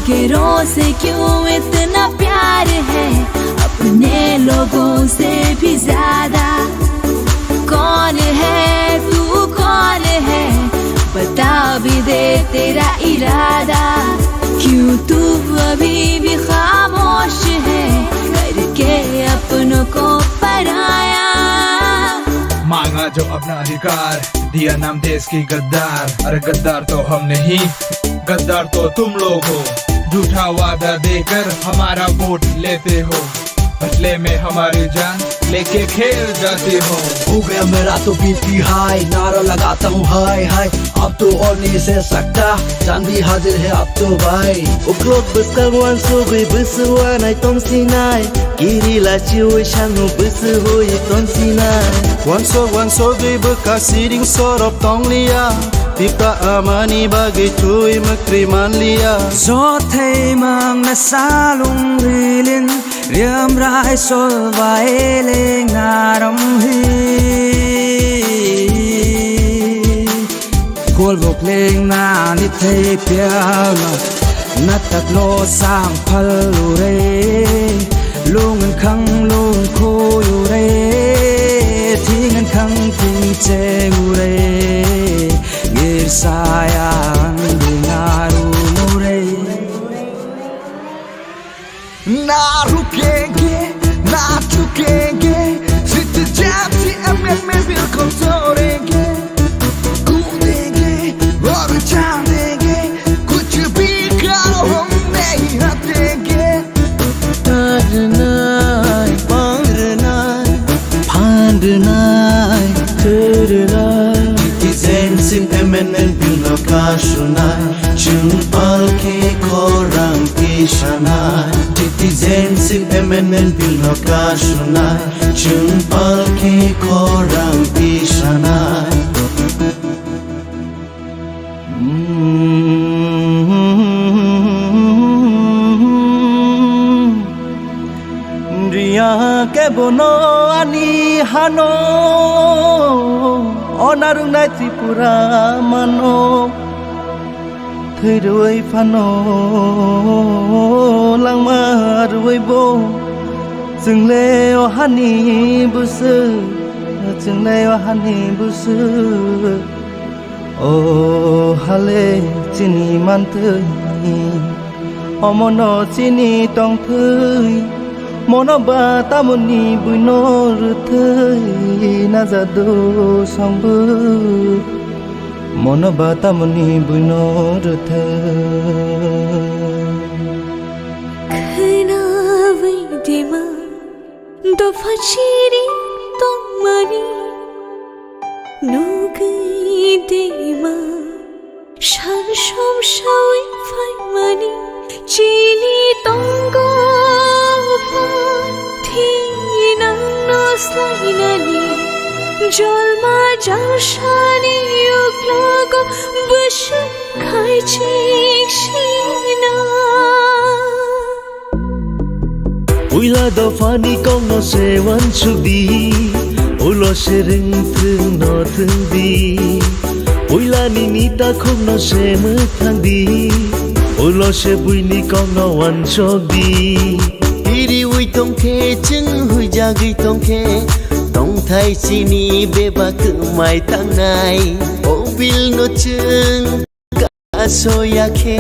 गैरों से क्यों इतना प्यार है, अपने लोगों से भी ज्यादा। कौन है तू, कौन है, बता भी दे तेरा इरादा। क्यों तू अभी भी खामोश है, करके अपनों को पराया। मांगा जो अपना अधिकार, दिया नाम देश की गद्दार। अरे गद्दार तो हम नहीं, गद्दार तो तुम लोग हो। झूठा वादा देकर हमारा वोट लेते हो। बदले में हमारी जान लेके खेल जाती हो। हो गया मेरा तो बीपी हाई, नारा लगाता हूँ हाय हाय। अब तो और नहीं सह सकता, चांदी हाजिर है अब तो भाई। Uklok bwskang uansugwi bwswk uanai tongsinai, kiri lachiui sangno bwswk hui tongsinai. Uansuk uansugwi bwkha siring sorop tongliya, Tipra amani bagwi twi mwkri manliya. Jothai mangna salung rilin, riam rai sol bai leng naram hi. Khol bok leng nani thei piala, natak lo sang phal ure, lung khang lung khoi ure, thing khang thing che ure. Ngir saya ang dengar umure. Na rukenge, na chukenge, sit jab si amen me bil konsorenge. Kudenge, aur chandenge, kuch bhi karo hum nahi hatenge. Tarnai, pangrnai, phandnai, turnai. Citizenship amendment bill no kasunai, chwng palkhe khorang tisanai. Citizenship amendment bill no kasunai, chwng palkhe khorang tisanai. Riya ke bono ani hano, onarungnai Tripura mano. Thwi rwui phano langma rwui bo, chwngle o hani bwswk, chwngle o hani bwswk. O hale chini manthwi, omono chini tongthwi, mono ba tamoni buino rwthwi najado songbo, mono ba tamoni buino rwthwi. Khwnawi dima dopha chiri tongmani, nugwi dima sal som sawi phaimani, chini tongo pha thinangno slainani, jolma jalsani uklogo bwswk khaichik sina. Puila dophani kokno se uansuk di, ulo se rwng thwng no thwng di. Puila nini takhukno se mwthang di, ulo se buini kokno uansuk di. Iriui tongkhe, chwng huijagwi tongkhe, tongthai chini bebak kwmai tangnai. O bill no chwng Asoya khe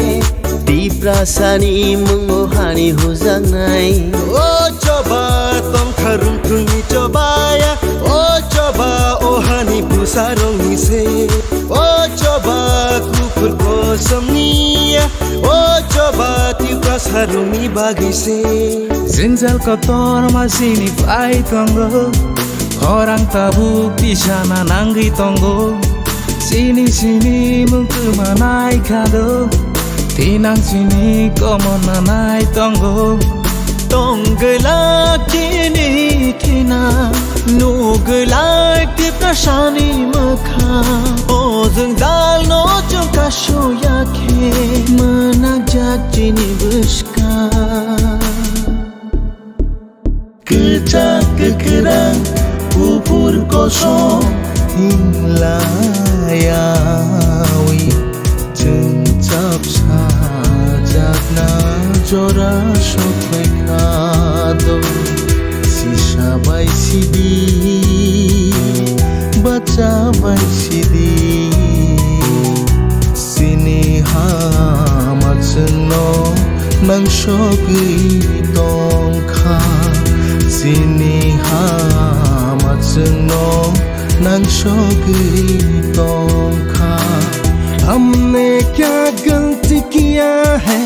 Tiprasani mungo hani hujaknai. O choba tongkha rungthungni chobaya, o choba o hani bwsarokni se. O choba kuphur kosom niya, o choba Tiprasarokni bagwi se. Jwngjal kotor ma chini pai tongo, khorang tabuk tisana nangwi tongo. Chini chini mung kwmanai khado, thinang chini komon nanai tongo. Tong glak chini thinang, nuk glak Tiprasani mwkhang. O jwngjal no chwng kasu ya khe, mwnakjak chini bwskang. Kwchak kwkrang kuphur kosom hinglaiyawi, chwng chapsa jakna jora sokphaikha do. Sisa bai sidi, bacha bai sidi, chini hama chwngno nangsogwi tongkha, chini hama chwngno nangsogwi tongkha. हमने क्या गलती किया है,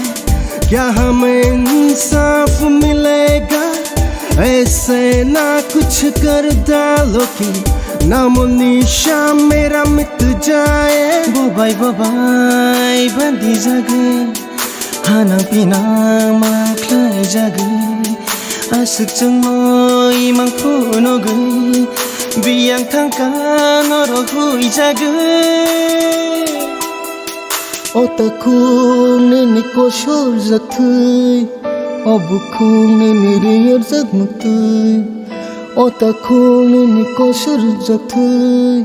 क्या हमें इंसाफ मिलेगा? ऐसे ना कुछ कर डालो कि नामो निशान मेरा मिट जाए। Bobai bobai bandi jagwi, hanang pinang ma khlai jagwi, aswk chwngno imang phunugwi, biyang thangkha norok hui jagwi. O takhuk nini kosor jak thwi, o bukhuk nini riyarjak muktwi. O takhuk nini kosor jak thwi,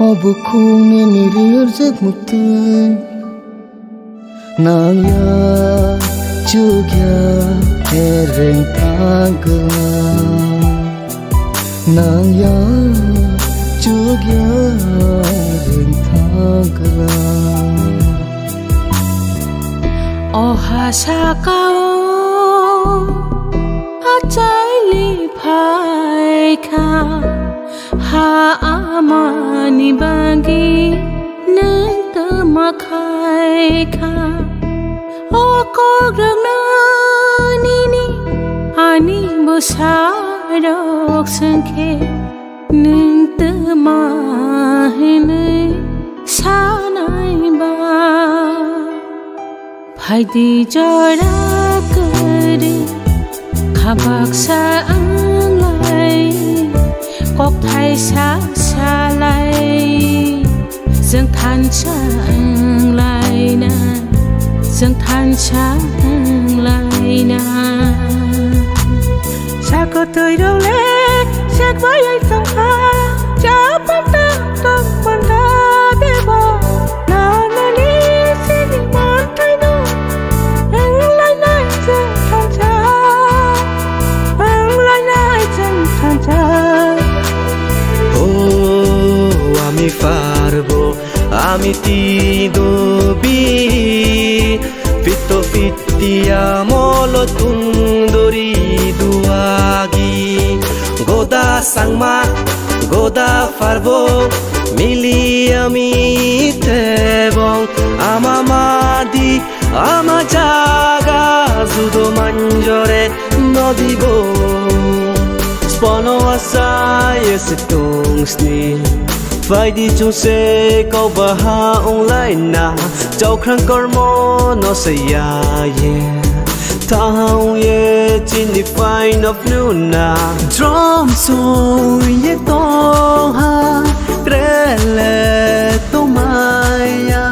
o bukhuk nini riyarjak muktwi. Nangya chukya ereng thangkla. Nangya chukya ereng thangkla. O ha sakao achaili phaikha, ha amani bagwi nwng twma khaikha. O kok rwkno nini ani bwsarok swngkhe, nwng twma hinwi sanai ba? Phaidi jora kwrwi kha baksa wnglai, kok thaisa salai, chwng thansa wnglaina, chwng thansa wnglaina. Sakotwi role sekbai ai tongkha, chapata tong panda deba, nanani sini mantai no, wnglainai chwng thansa, wnglainai chwng thansa. O ami parbo, ami tidobi, pito piti amolo tungdori duagi. Goda sangma, goda parbo, mili ami tebong, ama madi, ama jaga judo manjore nodibo. Spono asai ese tungsni. Phaidi chwngse kok baha wnglaina, chaukrang kormo no saya ye. Thaha wng ye chini paino phnuna. Drum song ye tongha, krele tongmaya.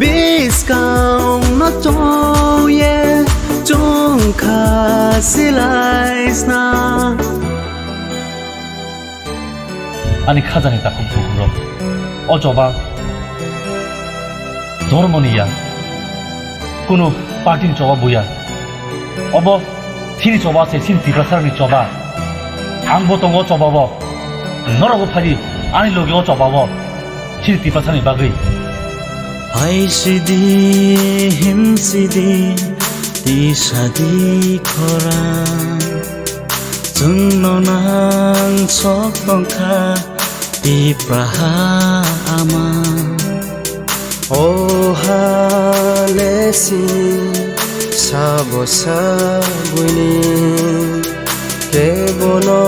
Biskang no chong ye, chungkha silai sna. Ani khajani takhuk bukhuk rok. O choba dhormoni ya, kunu party ni choba buya. Obo chini choba se, chini Tiprasarokni choba. Ang bo tongo o choba bo. Norok bo phai di, ani loge o choba bo. Chini Tiprasani bagwi. Hai sidi, him sidi, ti sadi khorang. Chwngno nang sok tongkha Tipraha ama. O ha lesi sabo sabuini kebono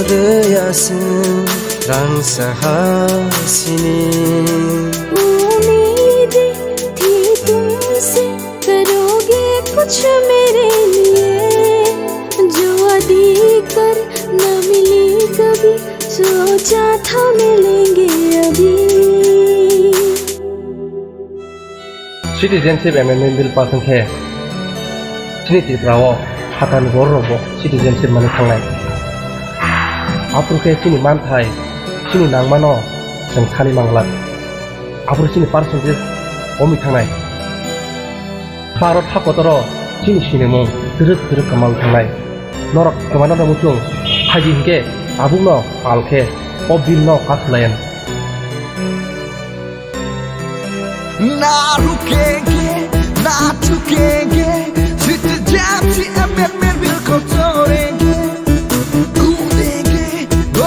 de aswng rang saha sini. Umide thi tumse karoge kuch mere liye, jo adhikar na mile kabhi, socha tha milenge abhi. Citizenship Amendment Bill pass wngkhe chini Tripura o phatar ni borok rok bo citizenship manwi thangnai. Aphuru khe chini manthai, chini nangmano chwng thani manglak. Aphuru chini percentage komwi thangnai. Bharat hakotoro chini sinimung twrwk twrwk kwmawi thangnai. Norok kwmana no muchung phaidi hinkhe tabukno pal khe o bill no pass khlai anw. Na rukenge, na thukenge, citizenship amendment bill ko chorenge, kudenge,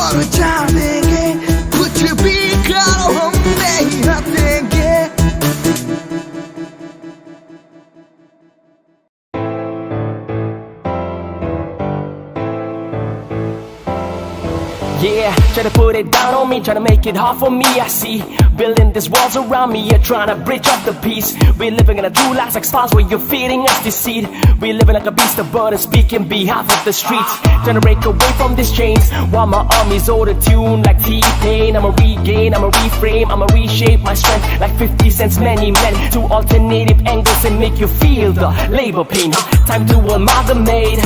aur chadenge, kuch bhi karo hum nahi hatenge. Yeah, try to put it down on me, try to make it hard for me. I see building these walls around me, you're trying to breach up the peace. We living in a true lies, expose where you're feeding us deceit. We living like a beast of burden, speaking behalf of the streets. Trying to break away from these chains, while my army's auto-tuned like T-Pain. I'ma regain, I'ma reframe, I'ma reshape my strength like fifty Cent's Many Men. Two alternative angles and make you feel the labor pain. Time to amalgamate,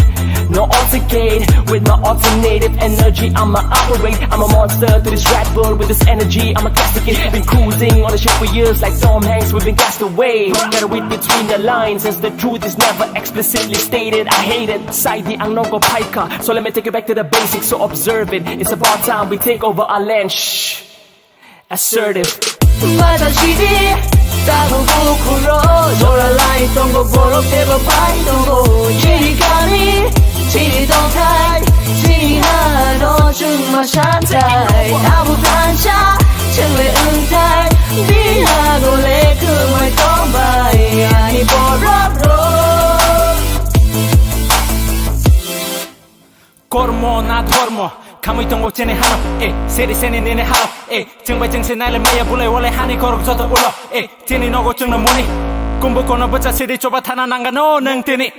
no altercate. With my alternative energy, I'ma operate. I'm a monster to this Red Bull. With this energy, I'ma castigate. Been cruising on the ship for years like Tom Hanks. We've been cast away. Gotta read between the lines, as the truth is never explicitly stated. I hate it. Side the ang nongko paika. So let me take you back to the basics. So observe it. It's about time we take over our land. Shh. Assertive. Batashidi, tabuk bukhuro, joralai tongo, borok tebo pai tongo. Chini kami, chini tongthai, chini hano chwngma santhai. Tabuk thansa, chwngle wngthai, bihago le kwmai tongbai, ani borok rok. Kormo na dhormo, khamwi tongo chini hano, eh, seri seni nini hano, eh, chwng bai chwng se naile maya bulai walai hani korok joto ulo, eh, chini nogo chwngno muni. Kumbu kono bwcha sidi choba thana nangano nwng tini.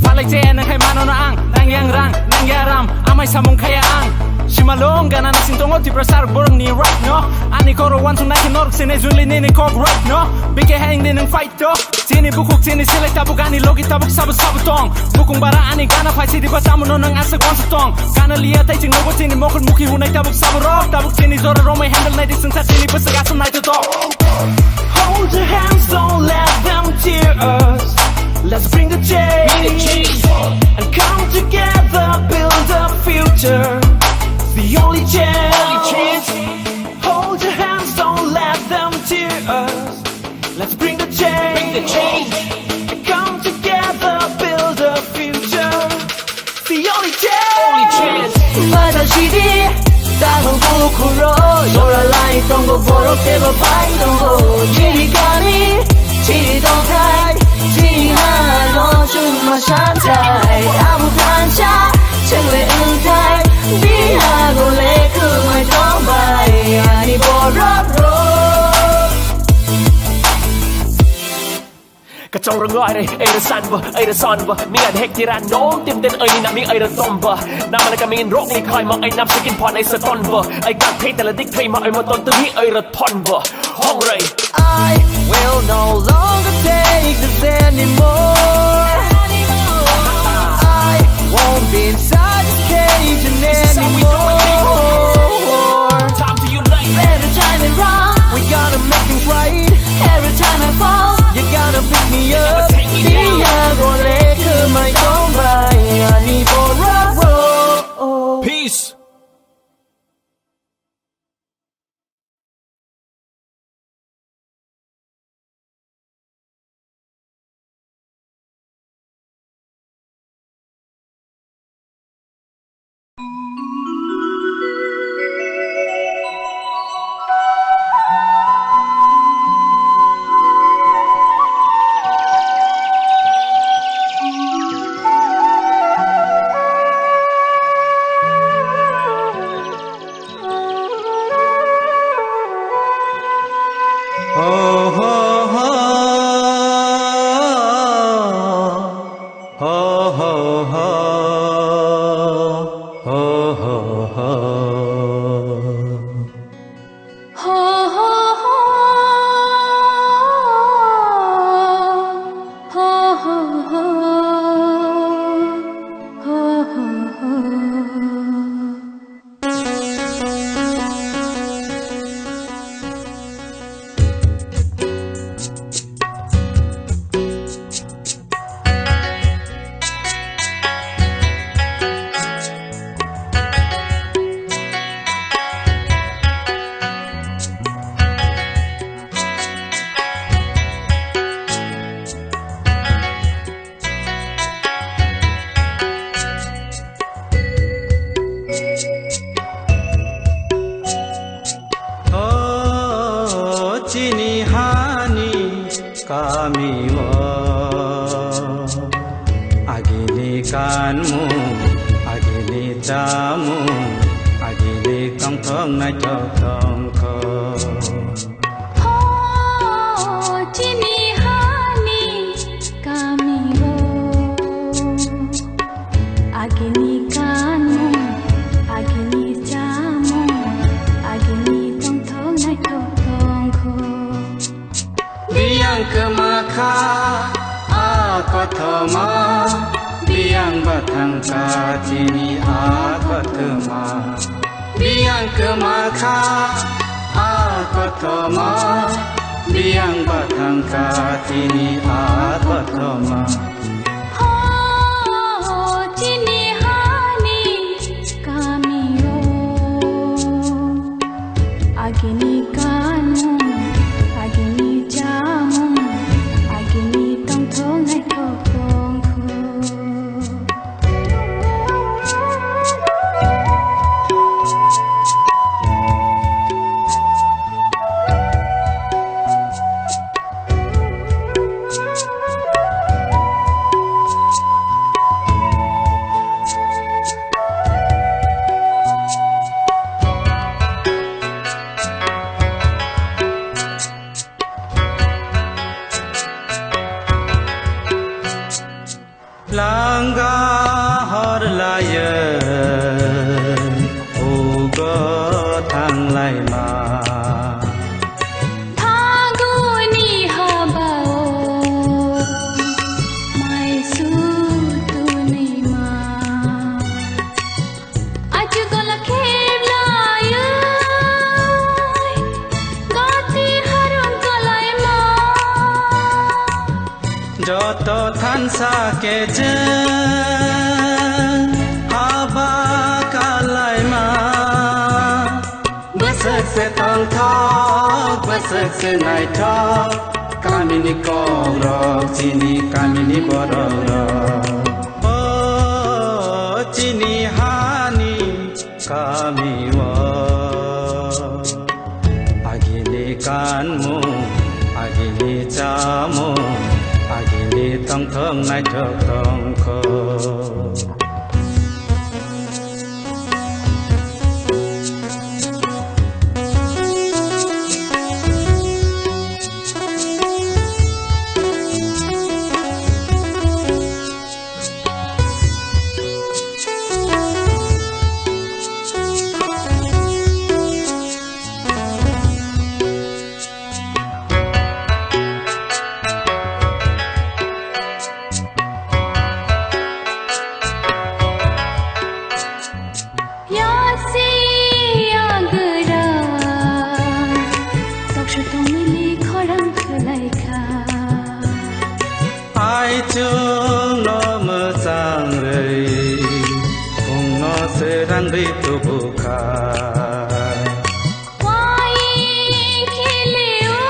Falai che nwng hai mano no ang, nang yang rang, nang ya ram, amai samung khaya ang. Simalong gana nasing tongo Tiprasa borok ni right no. Ani koro wansuk nai norok sene junli nini kok right no. Bike hai ing de nwng fight to. Chini bukhuk chini selek tabuk ani logi tabuk sabu sabu tong. Bukung bara ani gana phai sidi ba tamu no nang aswk wansuk tong. Gana liya tai chwng nogo chini mokhor mukhi hunai tabuk sabu rok. Tabuk chini jora romai handle nai di swngsa chini bwswk aswk nai to tong. Hold your hands, don't let them tear us. Let's bring the change and come together, build a future. The only chance. Hold your hands, don't let them tear us. Let's bring the change. Bring the change. And come together, build a future. The only chance. Only chance. Batashidi, tabuk bukhuro, joralai tongo, borok tebo pai tongo. Chini kami, chini tongthai, chini hano chwngma santhai. Tabuk thansa, chwngle wngthai, bihago le kwmai tongbai, ani borok rok. Kachong rong ai re, ai re san ba, ai re san ba. Mi ad hek tira nom tim den ai ni na mi ai re tom ba. Na ma na ka min rok ni khai ma ai nam sikin pon ai sa ton ba. Ai ka thei tala dik thei ma ai ma ton tu mi ai re ton ba. Hong rei. I will no longer take this anymore. I won't be inside this cage anymore. Time to unite. Every time I run, we gonna make things right. Every time I fall, you gonna pick me up. Bihago le kwmai tongbai, ani borok rok. Peace. O chini hani kamio, agini kanmung, agini chamung, agini Tong naithok tongkho. Ho, chini hani kamio. Agini kanmung, agini chamung, agini tongthok naithok tongkho. Biyang kwma kha a kothoma, biyang bathang kha chini a kothoma. Biyang kwma kha a kothoma, biyang bathang kha chini a kothoma. Ho, chini hani kamio. Agini kanmung, agini chamung, agini tongthok naithok tongkho. Langa hor laye ugo thang laima. Phaguni habao mai sutunima. Achukola kheblayoi goti harung kalaima. Joto thansa kecheng haba kalaima. Bwswk se tongthok, bwswk se naithok, kamini kokrok, chini kamini borokrok. O chini hani kamio. Agini kanmung, agini chamung, agini tongthok naithok tongkho. Yasi agra, toksu tongmili khorang khwlaikha. Aichung no mwchang rwi, phung no srang rwi tubukha. Wai khilio,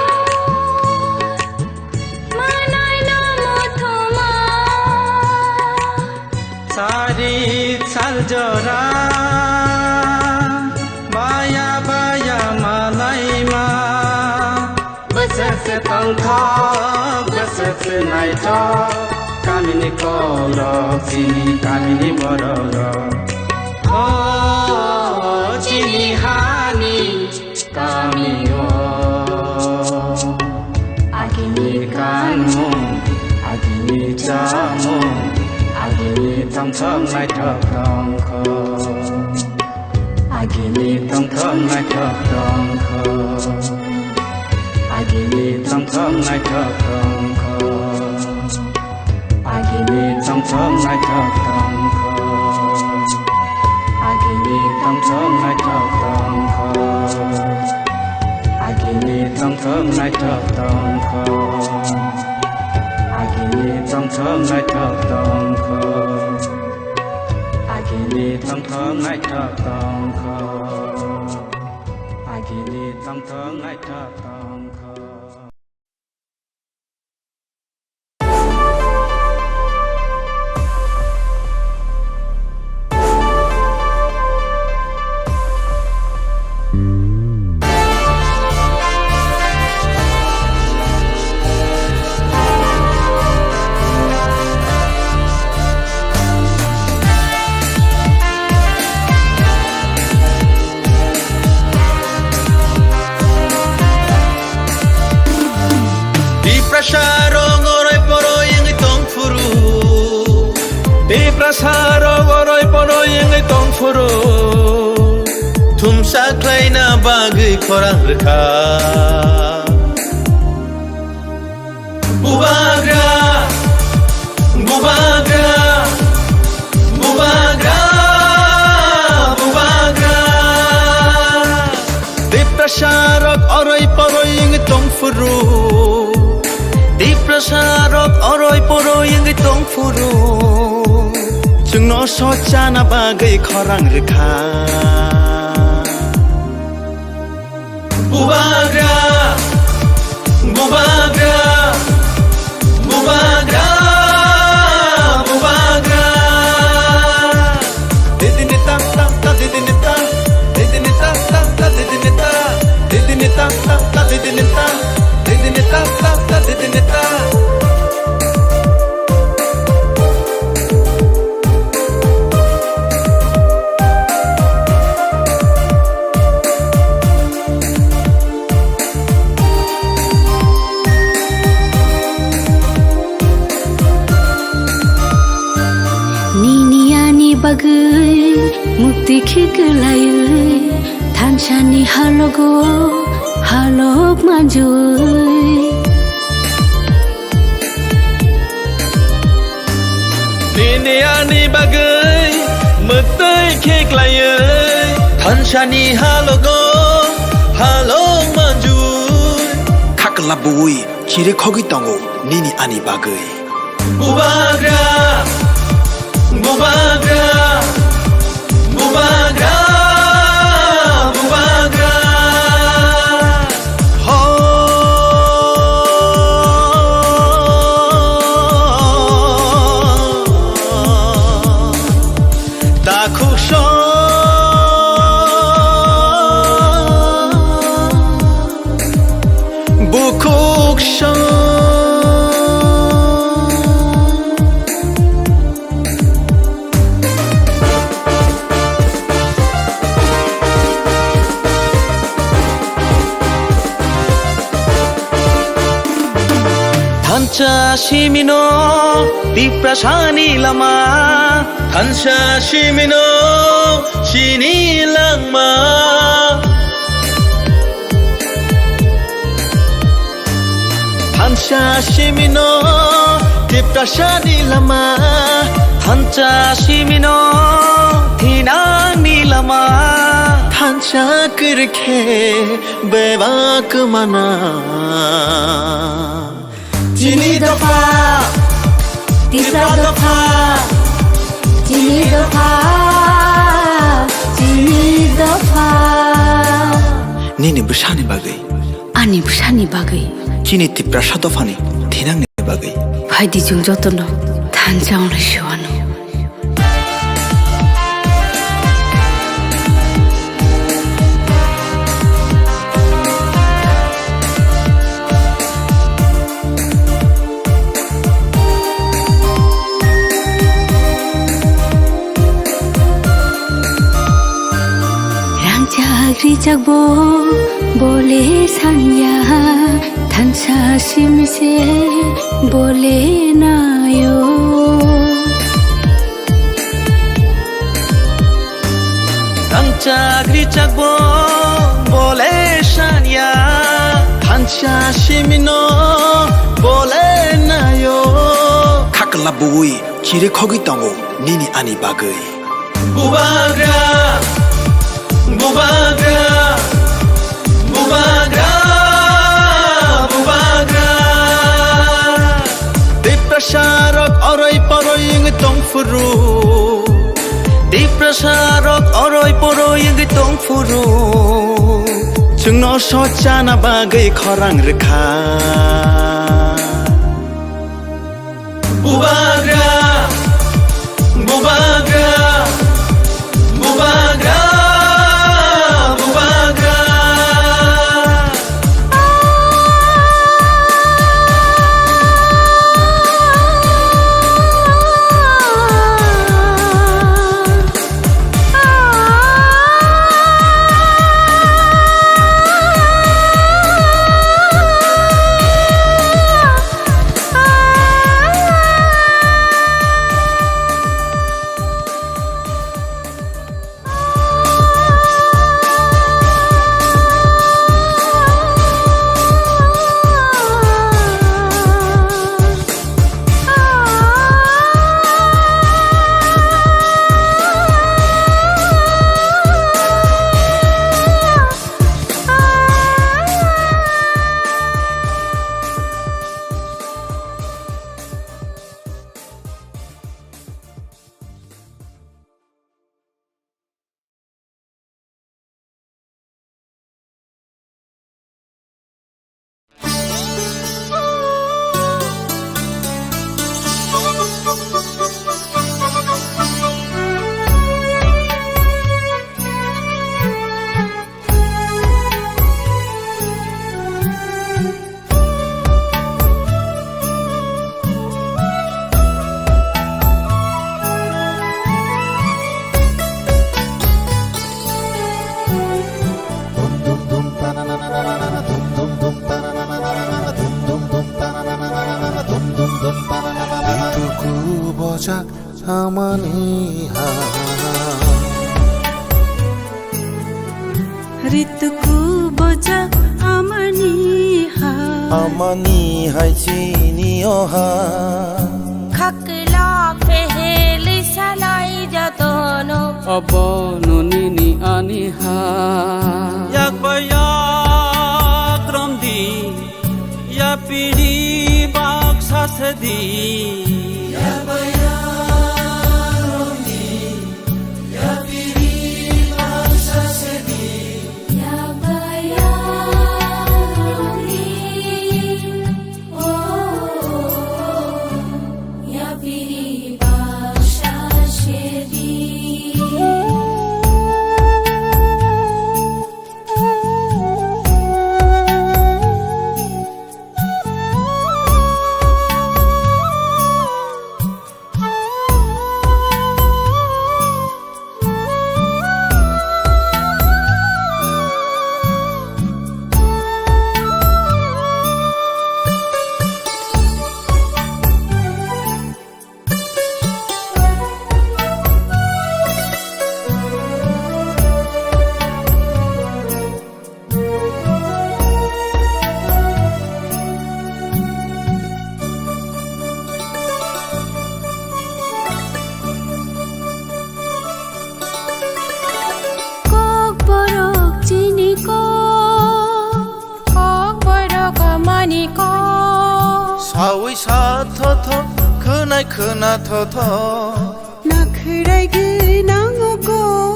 manai no muthuma. Sari sal jora, baya baya malaima. Bwswk se tongthok, bwswk se naithok, kamini kokrok, chini kamini borokrok. O chini hani kamio. Agini kanmung, agini chamung, agini tongthok naithok tongkho. Agini tongthok naithok tongkho. Agini tongthok naithok tongkho. Agini tongthok naithok tongkho. Agini tongthok naithok tongkho. Agini tongthok naithok tongkho. Agini tongthok naithok tongkho. Agini tongthok naithok tongkho. Agini tongthok naithok tongkho. Tiprasarok oroi poroi wngwi tongphuru, thumsa khlaina bagwi khorang rwkha. Bubagra, bubagra, bubagra, bubagra. Tiprasarok oroi poroi wngwi tongphuru. Tiprasarok oroi poroi wngwi tongphuru. Chwngno sochana bagwi khorang rwkha. Bubagra, bubagra, bubagra, bubagra. Didini ta ta ta, didini ta, didini ta ta ta, didini ta, didini ta ta ta, didini ta, didini ta ta ta, didini ta. Nini ani bagwi mukti khiklaiwi, thansani halogo halok manjui. Nini ani bagwi mwtwi khiklaiwi, thansani halogo halok manjui. Khakla buwi chiri khogwi tongo nini ani bagwi. Bubagra, bubagra, bubagra, bubagra. Ho. Takhuk song, bukhuk song. Thansa simino Tiprasani lama, thansa simino chini langma. Thansa simino Tiprasani lama, thansa simino thinangni lama. Thansa kwrwikhe bebak mana. Chini dopha, Tipra dopha, chini dopha, chini dopha. Nini bwsani bagwi. Ani bwsani bagwi. Chini Tiprasa dophani thinangni bagwi. Phaidi chwng jotono thansa wngnai se uanw. Rangchak rijak bo bole sanya, thansa simse bole nayo. Rangchak rijak bo bole sanya, thansa simino bole nayo. Khakla buwi chiri khogwi tongo nini ani bagwi. Bubagra, bubagra, bubagra, bubagra. Tiprasarok oroi poroi wngwi tongphuru. Tiprasarok oroi poroi wngwi tongphuru. Chwngno sochana bagwi khorang rwkha. Bubagra, bubagra, bubagra, bubagra. Jak amani ha. Ritu kubojak amani ha. Amani hai chini o ha. Khakla peheli salai jatono. Abono nini ani ha. Yak ba yak romdi. Ya piri baksa sedi. Kokborok chini kok. Kokborok amani kok. Sawi sa thotho, khwnai khwna thotho. Nakhwrai gwnang o kok.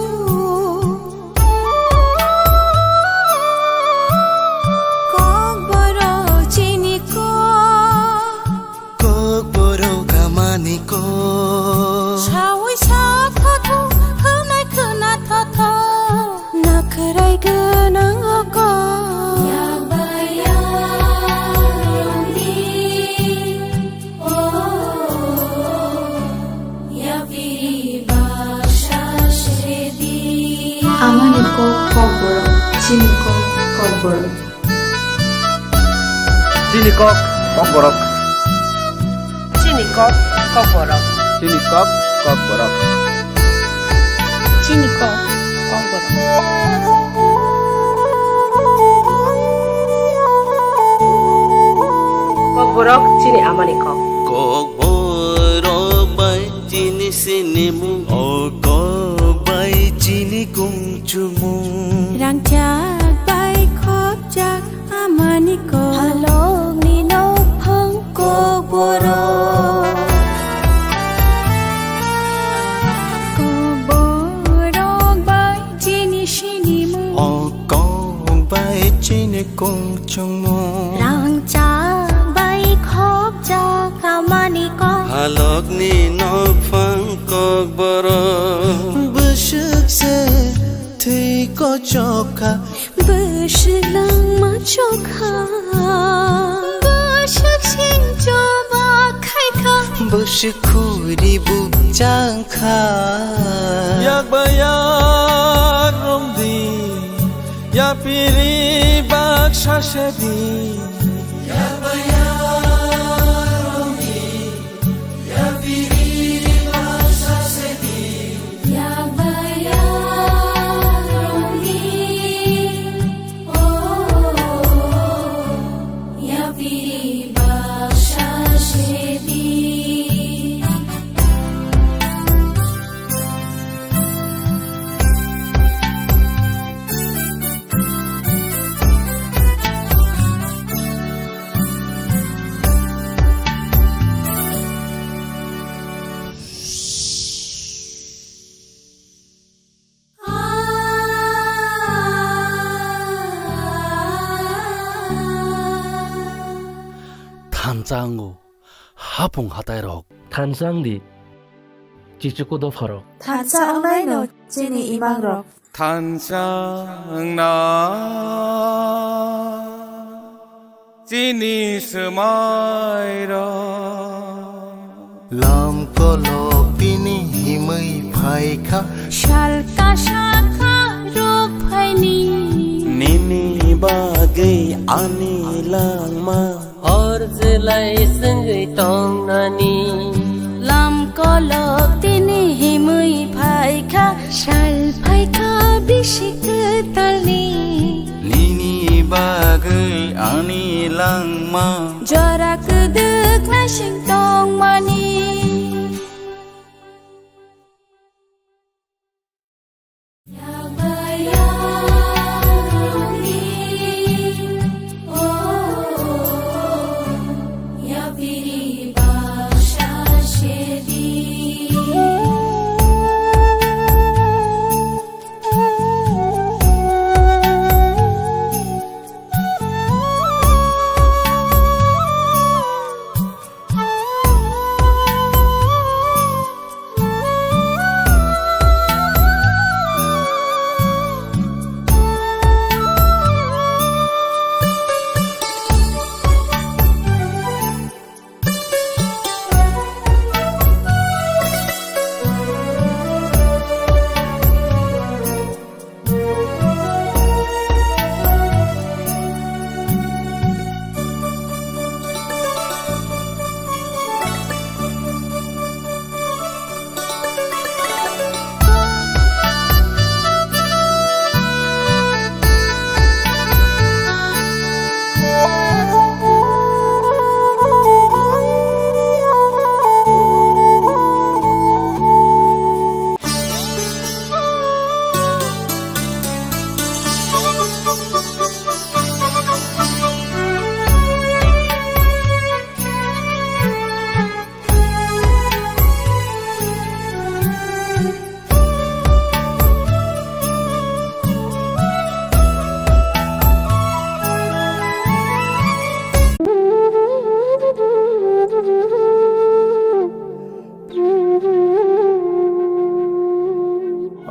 Kokborok chini kok. Kokborok amani kok. Sawi sa thotho, khwnai khwna thotho. Nakhwrai gwnang o kok. Yak ba yak romdi. Oh, ya piri baksa sedi. Amani kok kokborok, chini kok kokborok. Chini kok kokborok. Chini kok kokborok. Chini kok kokborok. Chini kok kokborok. Kokborok chini amani kok. Kokborok bai chini sinimung. O kok bai chini kung chumung. Rangchak bai khopjak amani kok. Halokni nokphang kokborok. Kokborok bai chini sinimung. O kok bai chini kung chumung. Rangchak bai khopjak amani kok. Halokni nokphang kokborok. Bwswk se thwi kochok kha. Bwswk langma chokha. Bwswk sing choba khaikha. Bwswk khuri bukchang kha. Yak ba yak romdi. Ya piri baksa sedi. Yak ba yak romdi. Thansa wngo hapung hatai rok. Thansa wngdi chichuku dopha rok. Thansa wngnai no chini imang rok. Thansa wngna chini swmai rok. Lam kolok bini himwi phaikha. Sal kasa kha ruk phaini. Nini bagwi ani langma. Hor jelai swngwi tongnani. Lam kolok Lok tini himwi phaikha, sal phaikha bisi kwtalni. Nini bagwi ani langma. Jora kwdwk naising tongmani.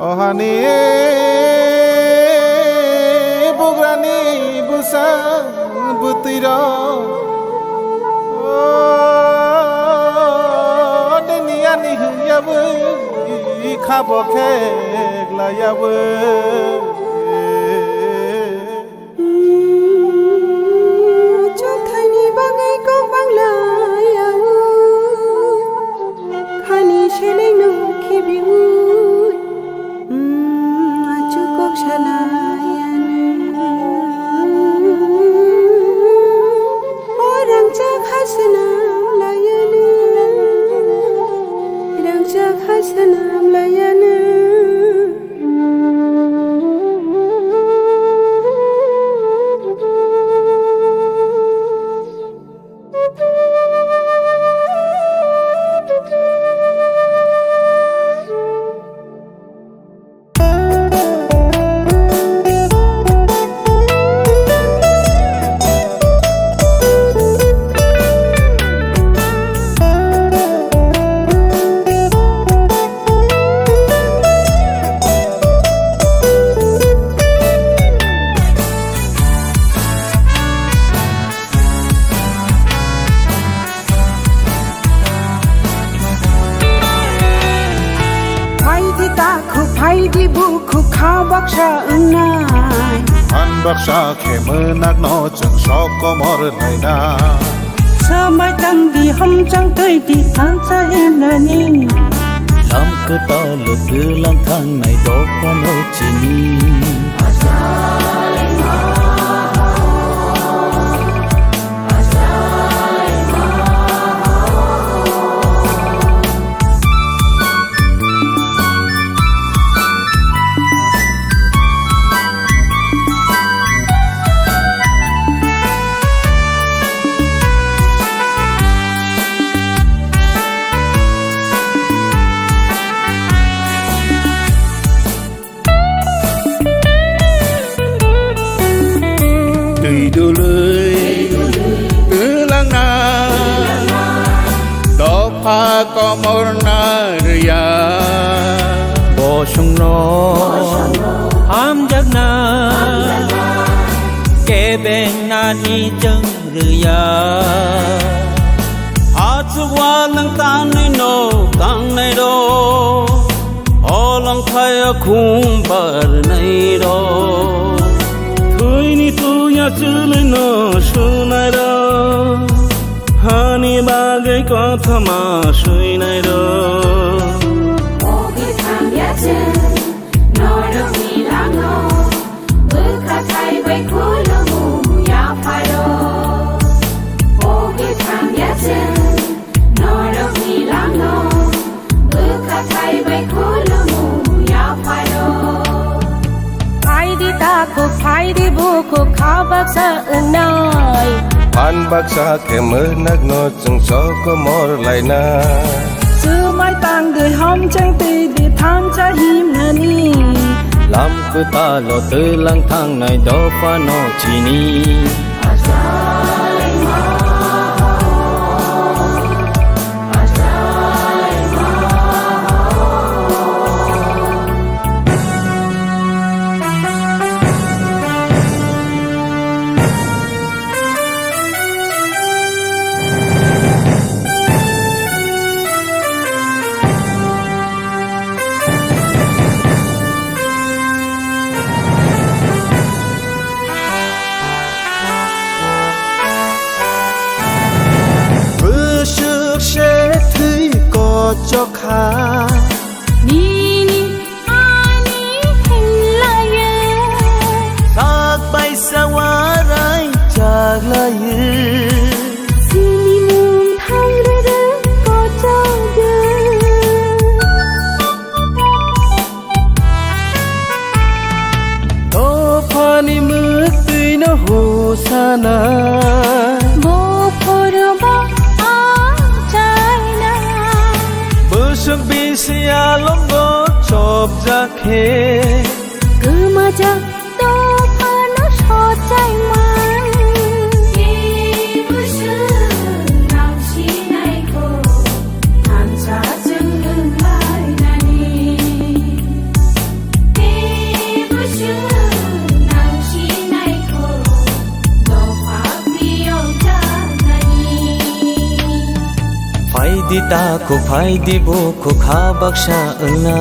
O hani bugrani bwsa bwtwirok, o dini ani hwnyawi khabo kheklaiyawi. Chwngthangni bagwi kok banglaiyao, khani selengno khibiui, achuk kok salaiyano. O rangchak ha swnam laiyano, rangchak ha swnam laiyano. Phaidi takhuk, phaidi bukhuk, kha baksa wngnai. Han baksa khe mwnakno chwng sok komor naina. Swmai tangdi, hamchang twidi, thansa himnani. Lam kwtal twlang thangnai dophano chini. Twi dului twlangna dopha komorna rwya. Bosongno hamjakna kebeng nani chwng rwya. Achuk wal nang tanwi no tangnai rok, olong phai khum barnai rok. Thwini tuya chwlwi no sunai rok, hani bagwi kothoma swinai rok. Takhuk phaidi bukhuk kha baksa wngnai. Phan baksa khe mwnakno chwng sokomor lainai. Swmai tangdi homchang twidi thansa himnani. Lam kwtalo twlang thangnai dophano chini. Bwswk se thwi kochok kha. Nini ani hinlaiyo. Sak baisa warai chaglaiyo. Sini mung thangrere kochokyo. Dophani mwktwino hosana. Bophoroba achaina. Bwswk bisi alongo chopjak khe. Kwmajak dophano sochaiman. Tei bwswk nang sinaikho, thansa chwng wnglainani. Tei bwswk nang sinaikho, dopha piyok jaknani. Phaidi takhuk, phaidi bukhuk, kha baksa wngna.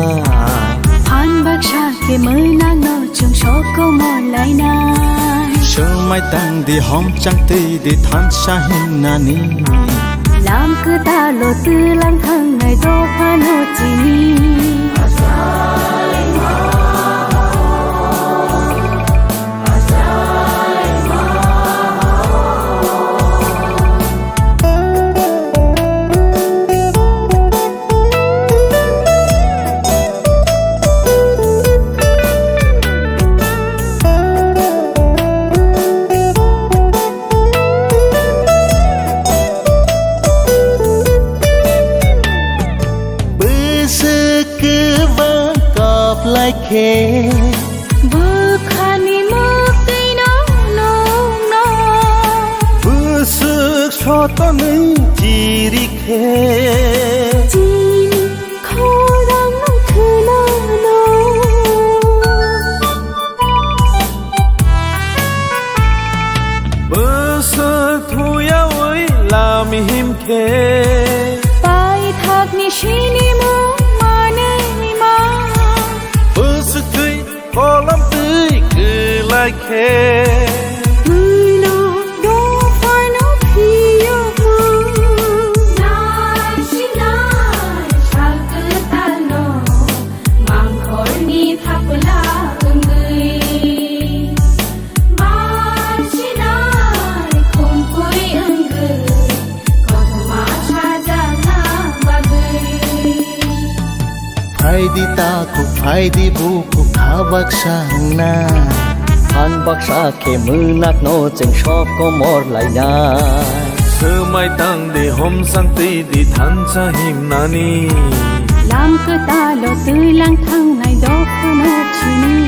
Phan baksa khe mwnakno chwng sokomor lainai. Swmai tangdi homchang twidi thansa himnani. Lam kwtalo twlang thangnai dophano chini. Bwswk kwbang kap lai khe. Bwkhani mwktwino nukno. Bwswk sotonwi chiri khe. Chini khorang khwnano. Bwswk thuyawi lam him khe. Paithakni sinimung manwi ma. Bwswk thwi kolam twi kwlai khe. Bwino dophano phiyokma. Nai sinai sal kwtalno mangkhorni thapla wngwi. Bar sinai khumpui wngwi kothoma sajakna bagwi. Phaidi takhuk, phaidi bukhuk, kha baksa wngna. Phan baksa khe mwnakno chwng sokomor laina. Swmai tangdi homchang twidi thansa himnani. Lam kwtalo twlang thangnai dophano chini.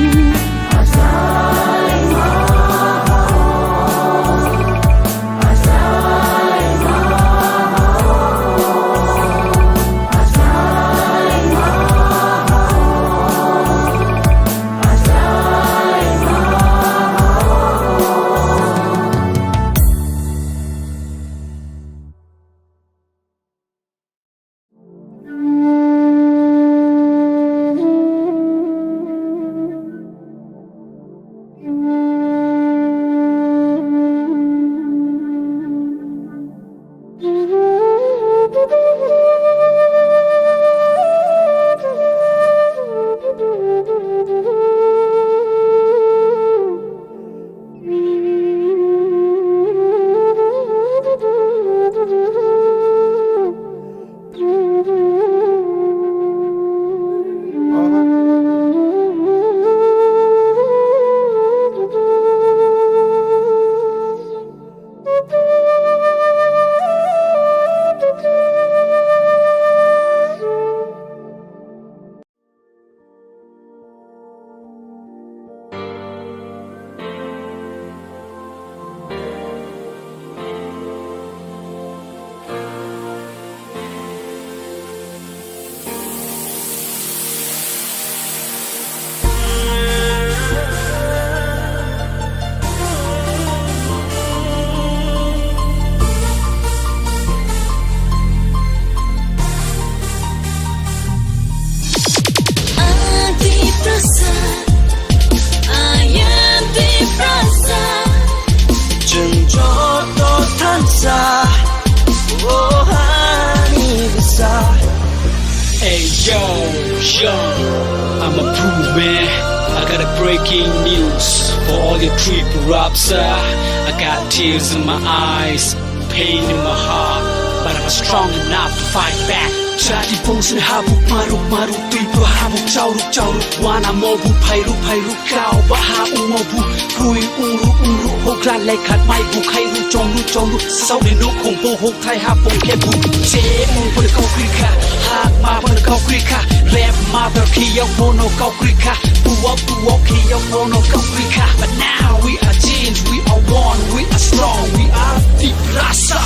Yo, I'm a proof, man. I got a breaking news for all your triple ups. Uh, I got tears in my eyes, pain in my heart, but I'm strong enough to fight back. Chati pongsin habuk maruk maruk, tui po habuk chauruk chauruk, wana mobuk phairuk phairuk, kau baha umobu, kui uru uru, hokra lekhat mai bu khairu chongru chongru, saudi no khongpo hok thai ha pong khe bu. Je mung pon kau kri kha, hak ma pon kau kri kha, rap mother khi yok pon kau kri kha, buwak buwak khi yok pon kau kri kha. But now we are changed, we are one, we are strong, we are Tiprasa.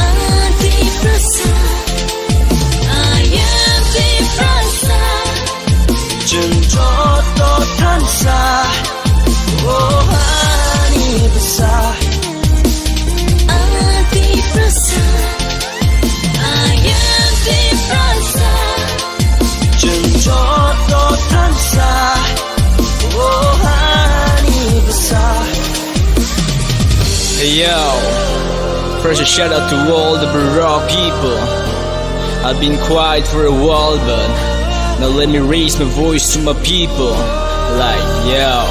Anti prasa, ayam di prasa. Chwng joto thansa, o hani bwsa. Anti prasa, ayam di prasa. Chwng joto thansa, o hani bwsa. Hey yo, first a shout out to all the Barak people. I've been quiet for a while, but now let me raise my voice to my people. Like, yo.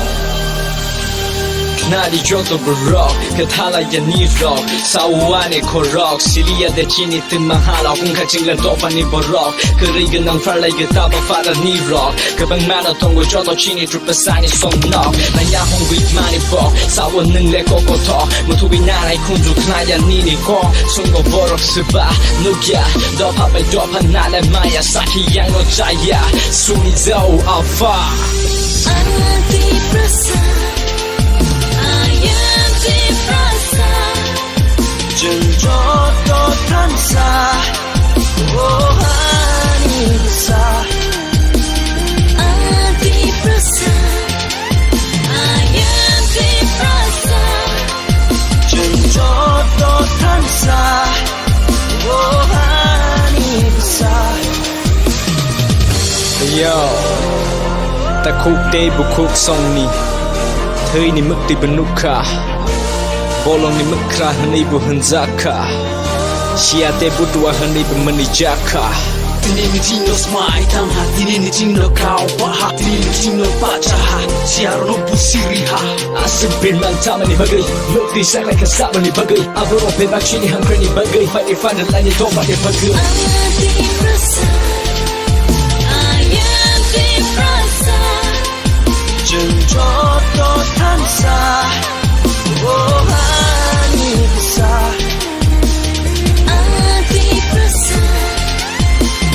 Nari joto borok, kathala ya ni rok, sawani khorok, siliya de chini tima halok, wngkha chingla dopani borok, kwrwi gwnang pharlai gitaba phara ni rok, kwbang mano tongo joto chini trupasani song nok, nanya hongwi mani bok, sawo nwngle kokothok, muthugwi nanai khunju khnaya nini kok, sungo borok swba, nukya, dopha bai dopha nale maya, sakhi yangno chaya, suni jau afa. Anti prasa, ayam di prasa. Chwng joto thansa, o hani bwsa. Anti prasa, ayam di prasa. Chwng joto thansa, o hani bwsa. Yo, takhuk tei bukhuk songni, thwini mwktwi bo nukha, bolongni mwkhra hwnwi bo hwnjakha, siya tei butua hwnwi bo mwnwijakha. Tini ni chingno smai tangha, tini ni chingno kau paha, tini ni chingno pachaha, siya rono busiri ha. Aswk bemang tamani bagwi, nukti sakha khe saboni bagwi, aborok bebak chini hamkrani bagwi, fight ni final line ni topani bagwi. Anti prasa, ayam di prasa. Chwng joto thansa, o hani bwsa. Anti prasa,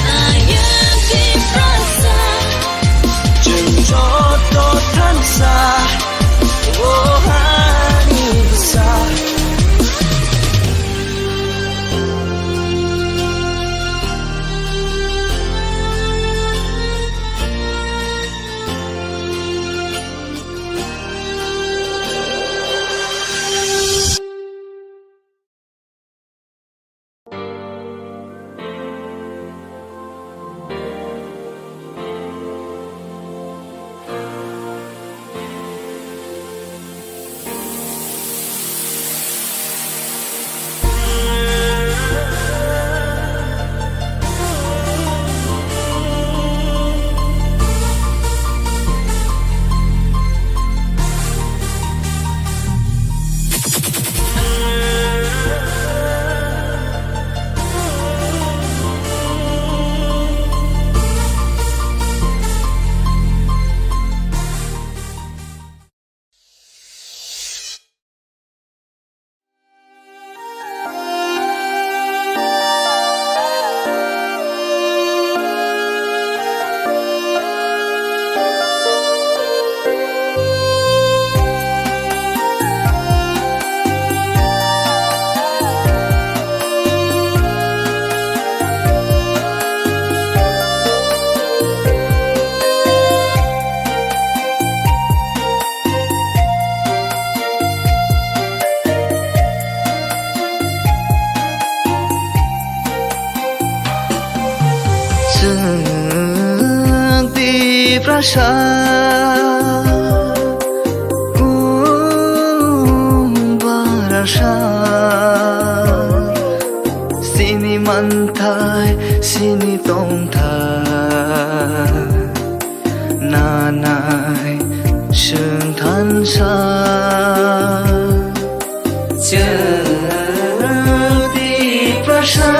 ayam di prasa. Chwng joto thansa, o hani bwsa. Chwng Tiprasa kum barasa, sini manthai, sini tongthai. Sa, chwng Tiprasa.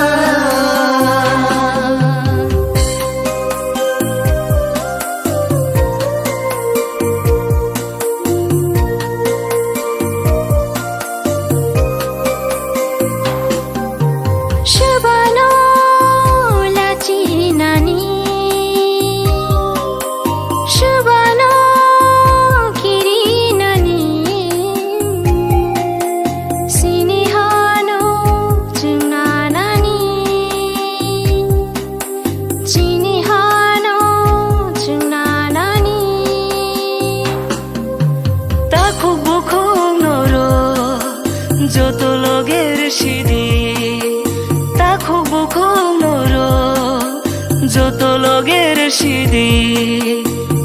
Swbano lachinani, swbano kirinani, sini hano chwngnanani, chini hano chwngnanani. Takhuk bukhuk noro joto loger sidi, takhuk bukhuk noro joto loger sidi,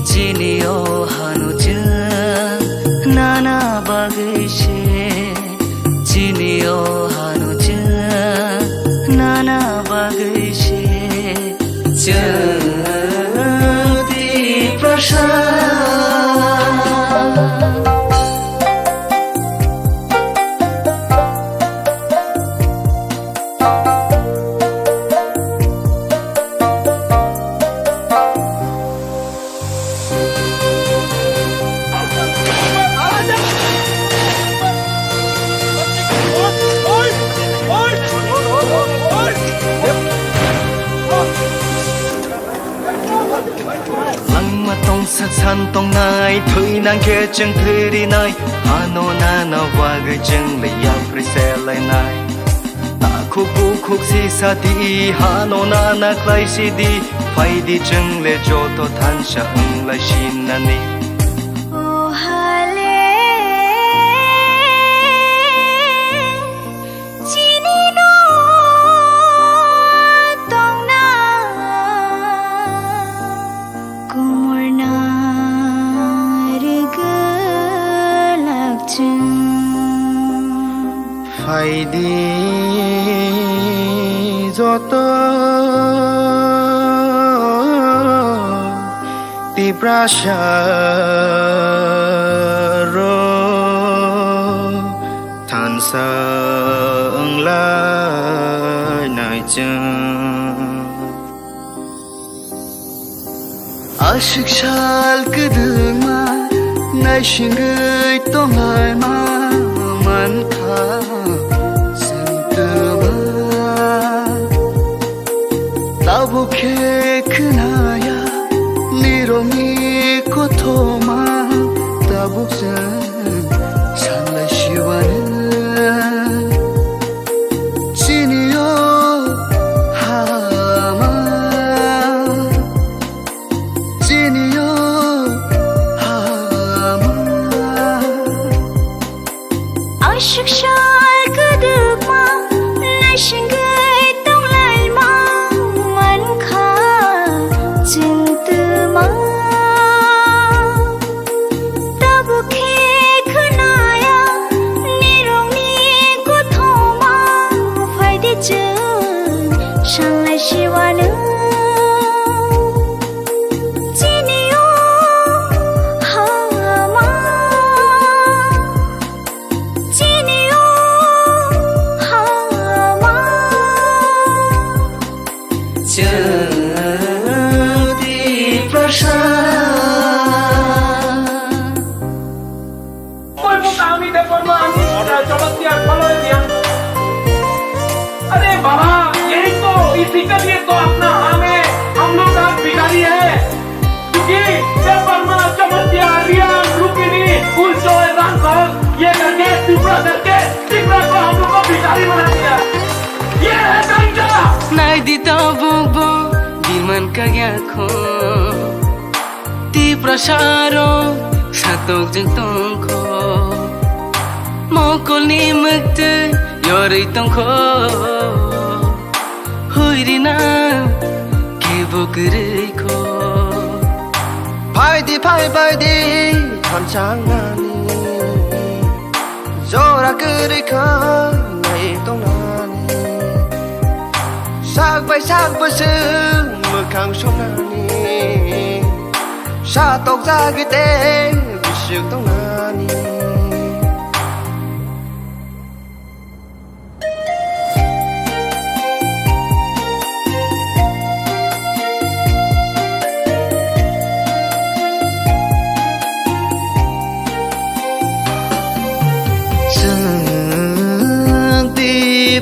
chini o hano chwng nana bagwi se, chini o hano chwng nana bagwi se. Chwng Tiprasa. Langma tongsak san tongnai, thwi nang khe chwng thwi rinai, hano nana bagwi chwng le yapri se lainai. Takhuk bukhuk sisa di, hano nana khlai sidi, phai di chwng le joto thansa wng lai sinani. O hale, chini no tongna kumurna rwgwlak chwng. Phai di joto Tiprasa rok thansa wng lai nai chwng. Aswk sal kwdwkma naisingwi tonglaima mankha chwng twma. Tabuk khe khwnaya nirokni kothoma, tabuk chwng sanlai siwano chini o hama. Chini o hama. Aswk sal kwdwkma naisingwi tonglaima mankha chwng twma. Tabuk khe khwnaya nirokni kothoma, phai di chwng sanlai siwano. Chini o hama, chini o hama. Chwng Tiprasa. कोई वो काम ही दे पर मैं आदमी चमत्कार फलो दिया। अरे बाबा, यही तो, इसी के लिए तो अपना हम है, हम लोग आज भिखारी है। क्योंकि ये परमा चमत्कार, रियान, रुक्मिणी, उलचोय, रामफल, ये करके, त्रिपुरा करके, त्रिपुरा को हम लोग को भिखारी बना दिया। ये है डंका। Nai di tabuk bo biman kagya kho. Tiprasa rok satok jeng tongkho. Mokol ni mwktwi yorwi tongkho. Huirina kebo kwrwi kho. Phai di, phai bai di, thansa wngnani. Jora kwrwi kha nai tongnani. Sak bai sak bwswk mwkhang songnani. Satok jagwi tei biswk tongnani.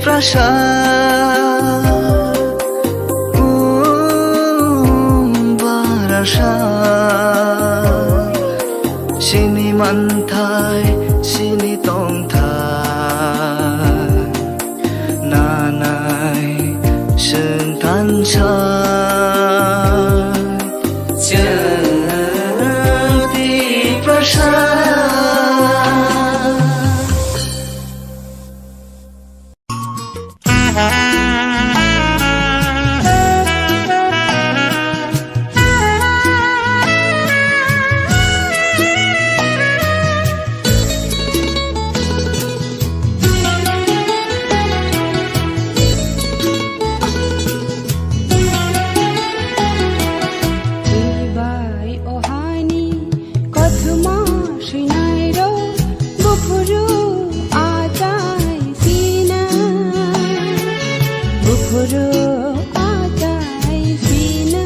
Prasad, um, barasa, sini manthai, sini tongthai, nanai, sengthansa, jati prasad. Twi bai o haini kothoma swinairok, buphuru achai sina, buphuru achai sina.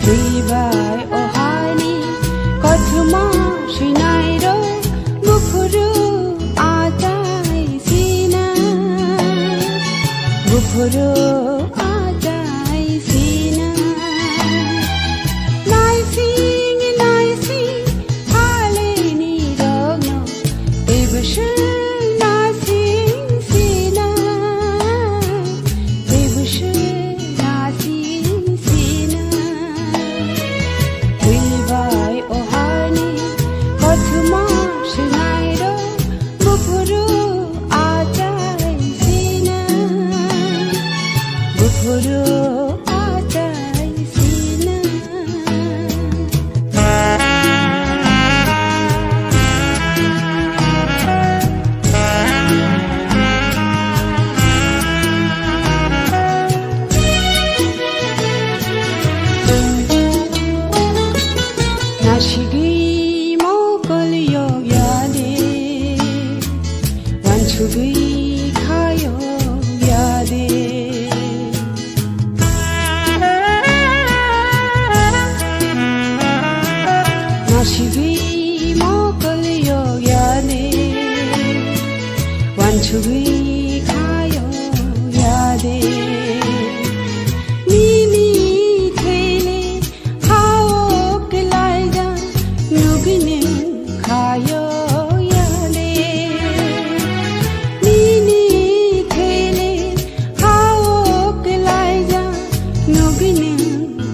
Twi bai o haini kothoma swinairok, buphuru achai sina, buphuru achai sina. Naising naising haleni rogno, teibo se naising sina, teibo se naising sina. Twi bai o haini kothoma swinairok, buphuru achai sina, buphuru achai sina. Nasigwi mokol yok ya de, wansugwi kha yok ya de. Nasigwi mokol yok ya de, wansugwi kha yok ya de. Nini thele hao kwlaijak nugwi nwng kha yok ya de. Nini thele hao kwlaijak nugwi nwng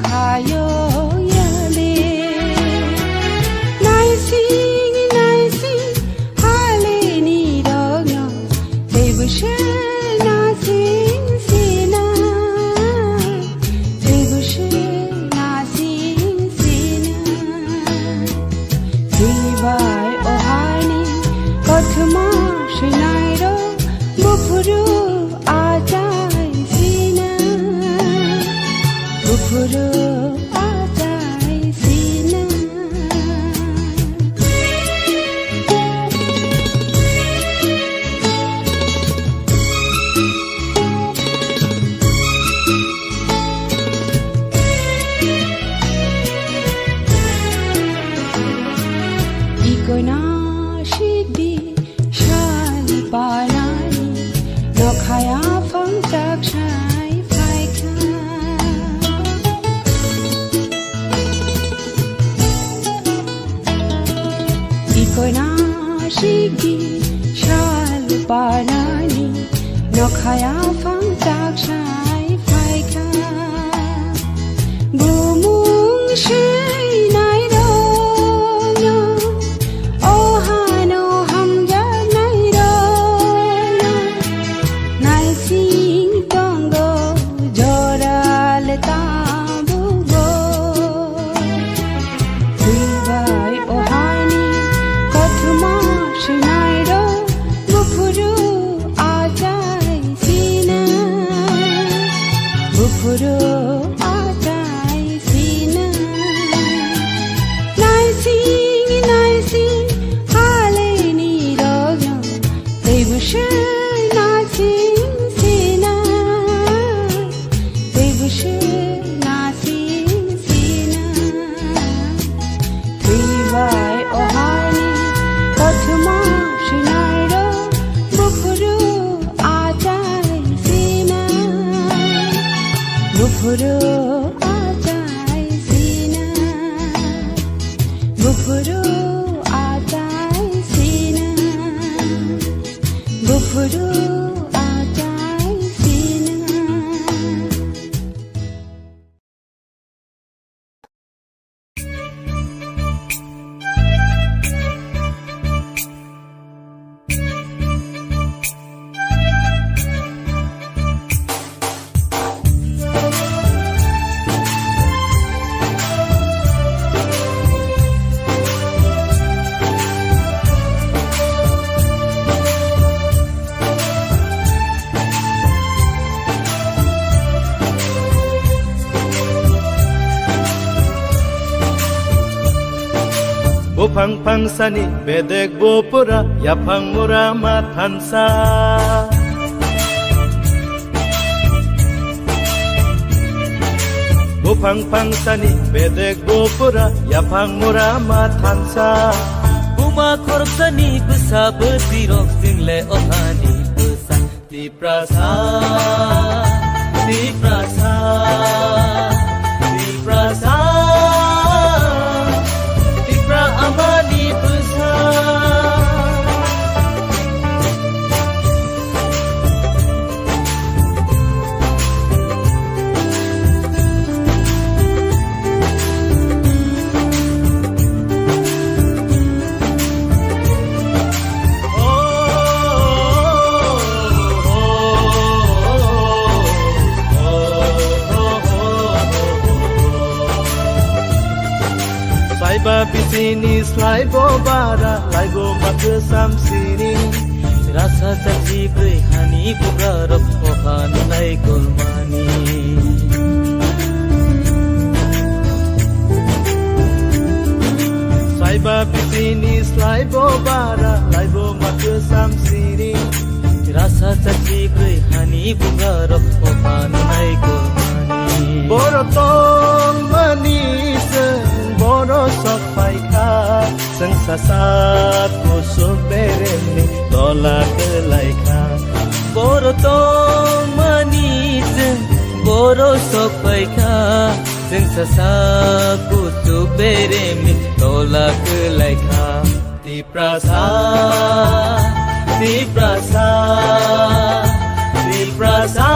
kha yok ya de. Naising naising haleni rogno, teibo se naising sina, teibo se naising sina. Twi bai o haini kothoma swinairok, buphuru achai sina, buphuru achai sina. Ikoina sikdi sal panani, nokhaya phangchak sai phaikha. Ikoina sikdi sal panani, nokhaya phangchak sai phaikha. Bumung swinai rokno, o hano hamjaknai rokno, naising tongo jora le tabukbo. Twi bai o haini kothoma swinairok, buphuru achai sina, buphuru achai sina. Naising naising haleni rogno, teibo se naising sina, teibo se naising sina. Twi bai o haini kothoma swinairok, buphuru Buphuru achai sina, buphuru achai sina, buphuru achai sina. Buphang phangsani bedek bupura, yaphang mura ma thansa. Buphang phangsani bedek bupura, yaphang mura ma thansa. Buma khoroksani bwsa bwtwirok chwngle o hani bwsa. Tiprasa, Tiprasa, Tiprasa, Tipra amani bwsa. Saiba bisini slaibo bara, laibo mathwsam sini. Rasa chachi bwrwi hani bubrarok oha nunai kolmani. Saiba bisini slaibo bara, laibo mathwsam sini. Rasa chachi bwrwi hani bubrarok oha nunai kolmani. Boro tongmani chwng boro sok phaikha. Chwng sasak kusuk beremni tola kwlaikha. Boro tongmani chwng boro sok phaikha. Chwng sasak kusuk beremni tola kwlaikha. Tiprasa, Tiprasa, Tiprasa,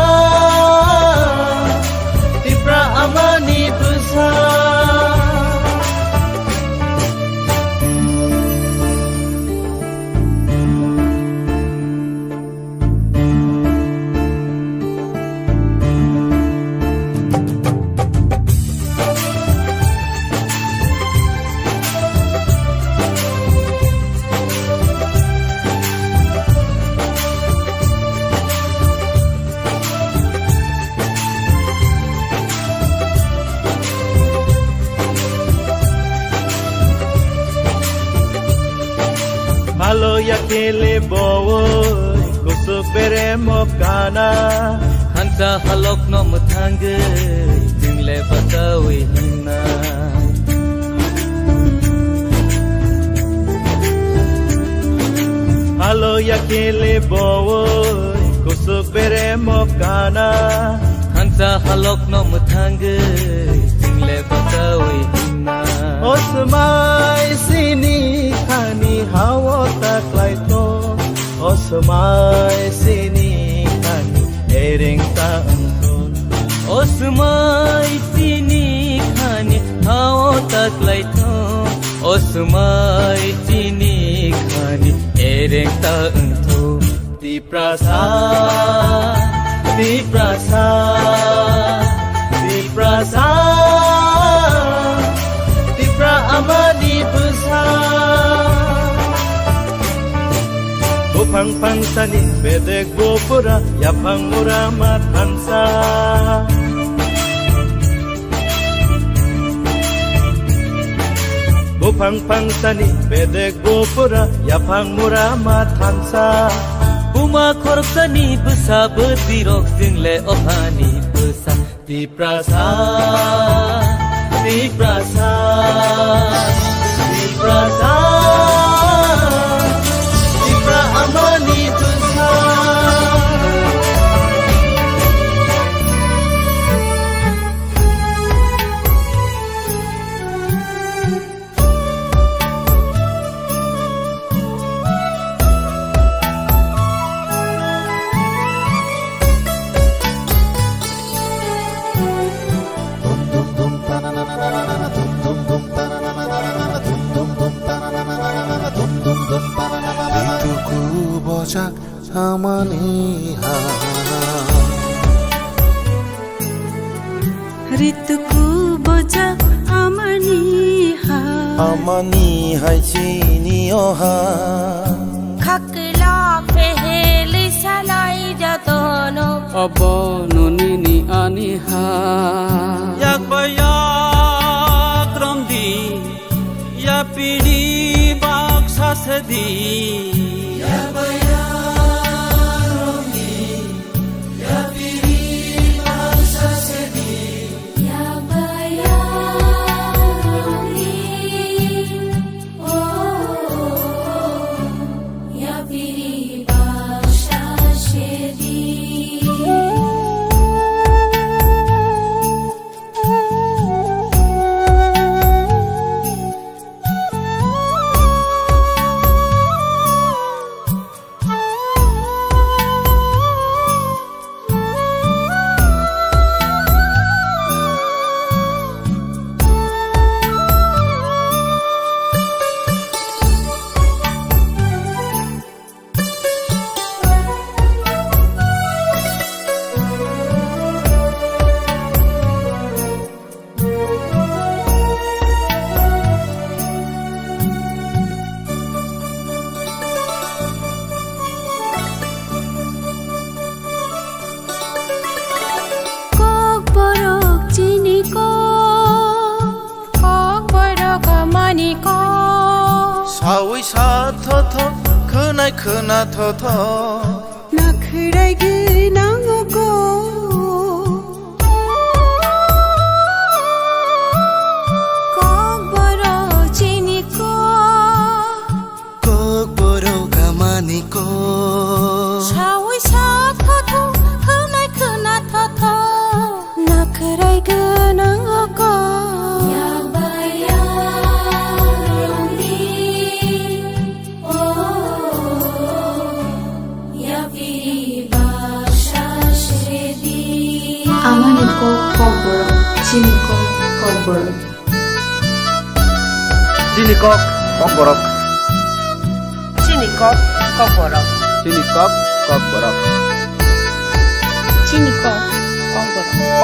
Tipra amani bwsa. Malo ya kele bowoi, kusuk beremo kana. Hansa halok no mwthangwi, jingle bachawi hinna. Halo ya kele bowoi, kusuk beremo kana. Hansa halok no mwthangwi, jingle bachawi hinna. O swmai sini khani hao taklai tho. O swmai sini khani ereng ta wngtho. O swmai sini khani hao taklai tho. O swmai sini khani ereng ta wngtho. Tiprasa, Tiprasa, Tiprasa, Tipra amani bwsa. Buphang phangsani bedek bupura, yaphang mura ma thansa. Buphang phangsani bedek bupura, yaphang mura ma thansa. Buma khoroksani bwsa bwtwirok jingle o hani bwsa. Tiprasa, Tiprasa, Tiprasa, Tipra amani bwsa. Kubojak amani ha. Ritu kubojak amani ha. Amani hai chini o ha. Khakla peheli salai jatono. Abono nini ani ha. Yak ba yak romdi. Yapiri baksa sedi. Kokborok chini kok. Kokborok amani kok. Sawi sa thotho, khwnai khwna thotho. Nakhwrai gwnang o kok. Kokborok chini kok. Kokborok amani kok. Sawi sa thotho, khwnai khwna thotho. Nakhwrai gwnang o kok. Yak ba yak romdi. Oh, yapiri baksa sedi. Amani kok kokborok, chini kok kokborok. Chini kok kokborok. Chini kok kokborok. Chini kok kokborok. Chini kok kokborok.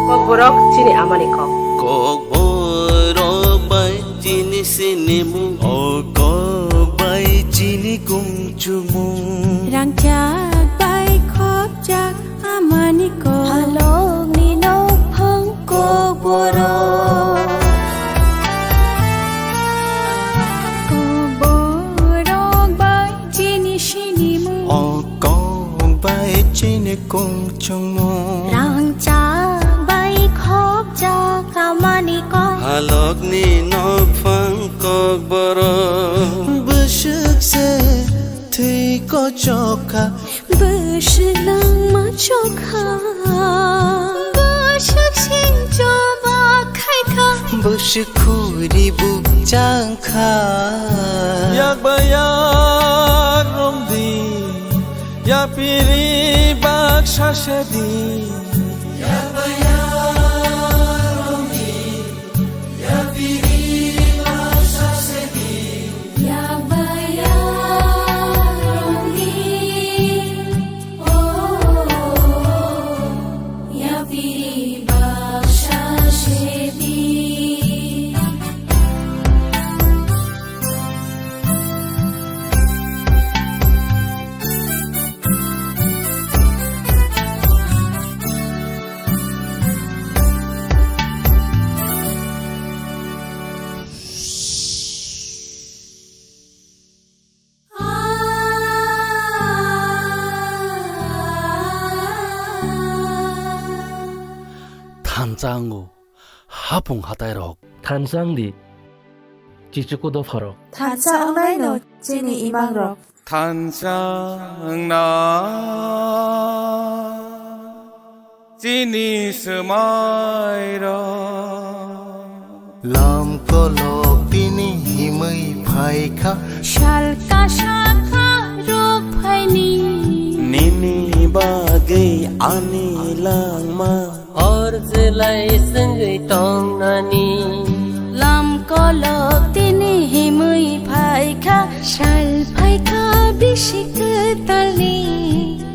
Kokborok chini amani kok. Kokborok bai chini sinimung. O kok bai chini kung chumung. Rangchak bai khopjak amani kok. Halokni nokphang kokborok. Kokborok bai chini sinimung. O kok bai chini kung chumung. Rangchak bai khopjak amani kok. Halokni nokphang kokborok. Bwswk se thwi kochok kha. Bwswk langma chokha. Bwswk sing choba khai kha. Bwswk khuri bukchang kha. Yak ba yak romdi. Yapiri baksa sedi. Thansa wngo hapung hatairok. Thansa wngdi chichuku dopharok. Thansa wngnaino chini imangrok. Thansa wngna chini swmairok. Lam kolok bini himwi phaikha. Sal kasak kha rok phaini. Nini bagwi ani langma. Hor jwlai swngwi tongnani. Lok tini himwi phaikha, sal phaikha bisi kwtalni.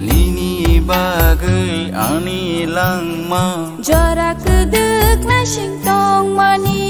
Nini bagwi ani langma. Jora kwdwk naising tongmani.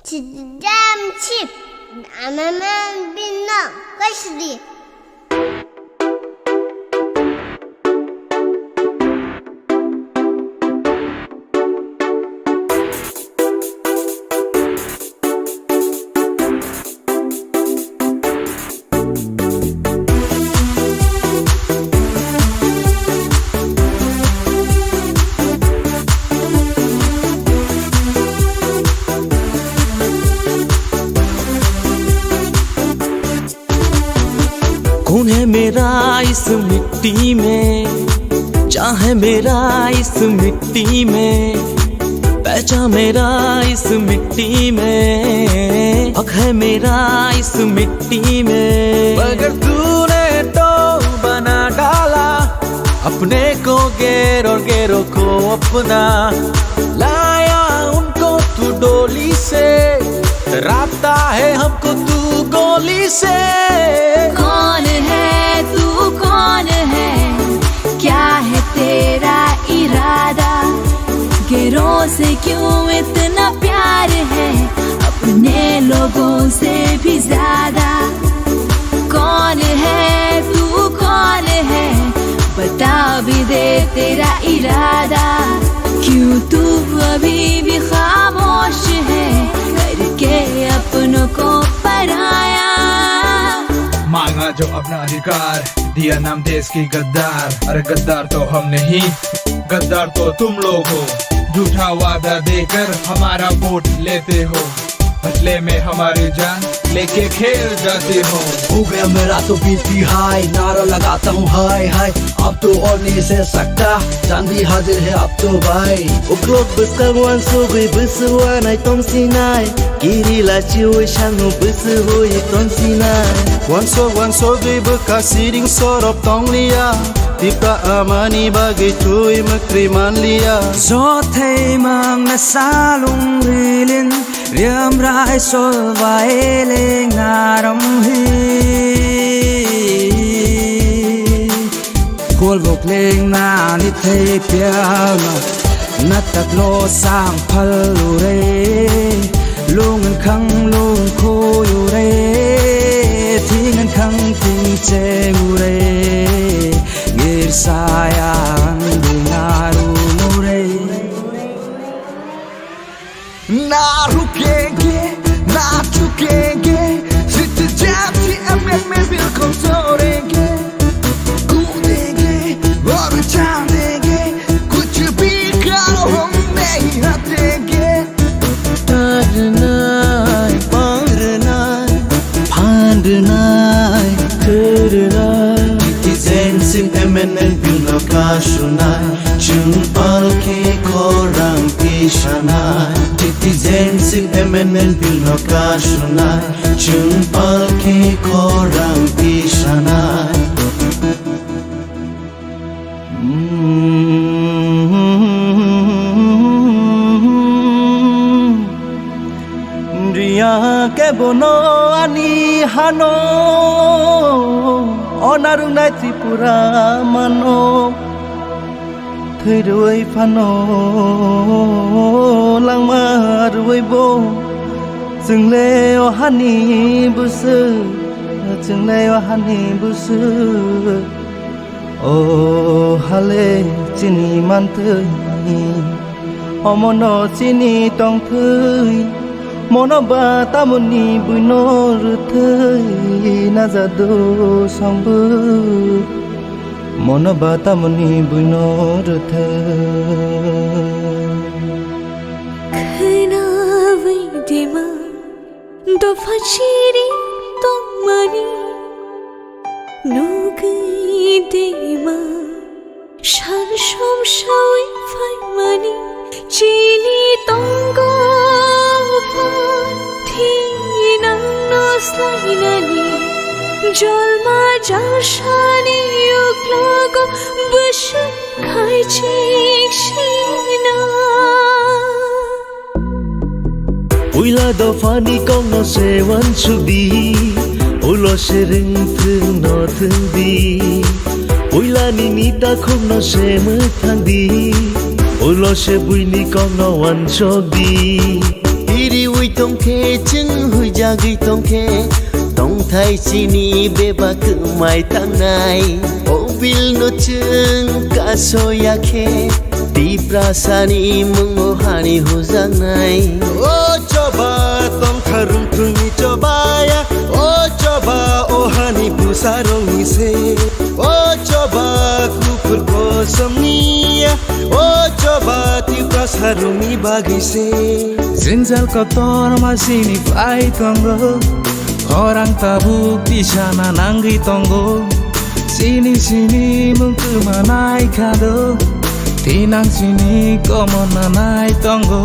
Chidam chip, amaman bino, kwasidi. कौन है मेरा इस मिट्टी में, चाहे मेरा इस मिट्टी में, पहचान मेरा इस मिट्टी में, हक है मेरा इस मिट्टी में। मगर तूने तो बना डाला अपने को गैर और गैरों को अपना, लाया उनको तू डोली से, डराता है हमको तू गोली से। कौन है तू, कौन है, क्या है तेरा इरादा? गैरों से क्यों इतना प्यार है, अपने लोगों से भी ज्यादा। कौन है तू, कौन है, बता भी दे तेरा इरादा। क्यों तू अभी भी खामोश है, करके अपनों को पराया। मांगा जो अपना अधिकार, दिया नाम देश की गद्दार। अरे गद्दार तो हम नहीं, गद्दार तो तुम लोग हो। झूठा वादा देकर हमारा वोट लेते हो, बदले में हमारी जान लेके खेल जाते हो। हो गया मेरा तो बीपी हाई, नारा लगाता हूँ हाय हाय। Ab to all ni se sakta, jandi hajir he ab to bhai. Uklok bwskang wansugwi bwswk wanai tongsinai. Kiri lachiwi sango bwswk hui tongsinai. Wansok wansogwi bwkha siring sorop tongliya. Tipra amani bagwi twi mwkri manliya. Jothai mangna salung rilin. Riam rai sol vai leng naram hi. Khol bok leng na ni thei piang na. Na tak lo sang phal lu re. Lung an khang lung kho yu re. Thing an khang thing che yu re. Ngir sa yang ding aru mu re. ना रुकेंगे, ना झुकेंगे, सिर्फ जब भी अमल में बिल्कुल छोड़ेंगे। कूदेंगे और उछालेंगे, कुछ भी करो हम नहीं हटेंगे। Tarnai, pangrwnai, phandwnai, thwrwnai. Citizenship amendment bill no kasunai. Chwng palkhe khorang tisanai, Citizenship Amendment Bill no kasunai. Chwng palkhe khorang tisanai. Riya kebono ani hano, onarunai Tripura mano. Thwi rwui phano langma rwui bo, chwngle o hani bwswk, chwngle o hani bwswk. O hale chini manthwi, omono chini tongthwi, mono ba tamoni buino rwthwi najado songbo. Mono ba tamoni buino rwthwi. Khwnawi dima dopha chiri tongmani, nugwi dima sal somsawi phaimani. Chini tongo pha thinangno slainani, jolma jalsani uklogo bwswk khaichik sina. Puila dophani kokno se uansukdi, ulo se rwngthwng no thwngdi. Puilani nita khokno se mwthangdi, ulo se buini kokno uansukdi. Iriwi tongkhe, chwng huijagwi tongkhe, tongthai chini bebak kwmai tangnai. O bilno chwng kasoya khe, Tiprasani mungo hani hujaknai. O choba tongkha rungthungni chobaya, o choba o hani bwsarokni se. O choba kuphur kosomni ya, o choba Tiprasarokni bagwi se. Jwngjal kotor ma sini phai tongo, khorang tabuk tisana nangwi tongo. Sini sini mung kwmanai kha do, thinang sini komorna nai tongo.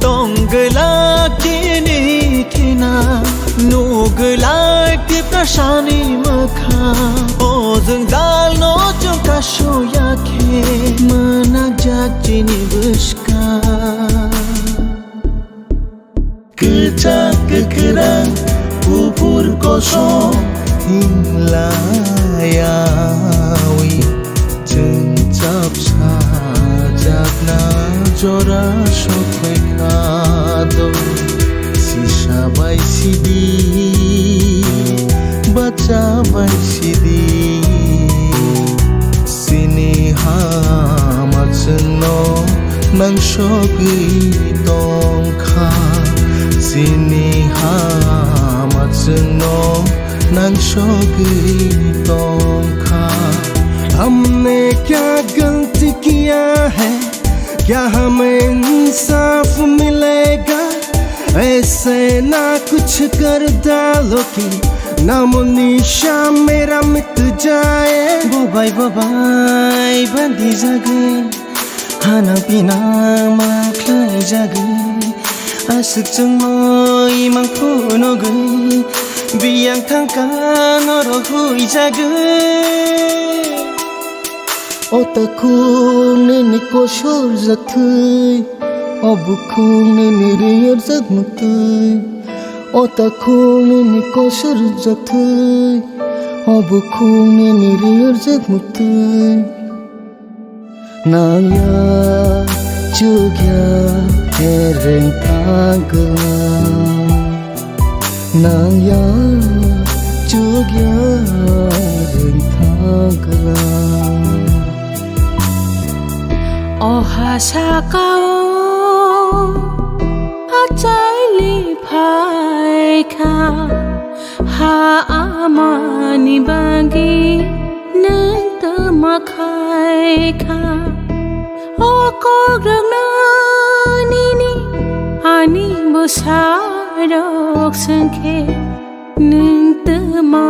Tong glak tini thina, nuk glak Tiprasani mwkhang. O jwngjal no chwng kasoya khe, mwnakjak chini bwskang. Kwchak kwkrang kuphur kosom hinglaiyawi, chwng chapsa chapna jora sokphaikha do. Sisa bai sidi, bacha bai sidi, chini hama chwngno nangsogwi tongkha, chini hama chwngno nangsogwi tongkha. हमने क्या गलती किया है, क्या हमें इंसाफ मिलेगा? ऐसे ना कुछ कर डालो कि नामो निशान मेरा मिट जाए। Bobai bobai bandi jagwi, hanang pinang ma khlai jagwi, aswk chwngno imang phunugwi, biyang thangka norok hui jagwi. O takhuk nini kosor jak thwi, o bukhuk nini riyar jak muktwi. O takhuk nini kosor jak thwi, o bukhuk nini riyar jak muktwi. Nang ya chuk ya, ereng thang kwlang. Nang ya chuk ya, ereng thang kwlang. O ha sakao achaili phaikha, ha amani bagwi nwng tama khaikha. O kok rwngna nini ani bwsarok swngkhe, nwng tama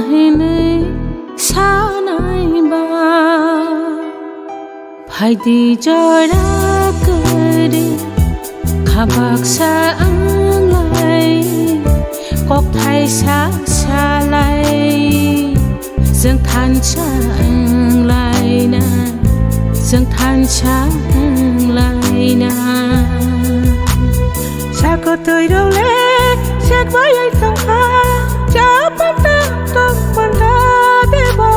hinwi sanai ba? Phaidi jora kwrwi, kha baksa wnglai, kokthai sa salai. Chwng thansa wnglaina, chwng thansa wnglaina. Sakotwi rok le sekbayai tongkha, chapanta tongmanda bebo.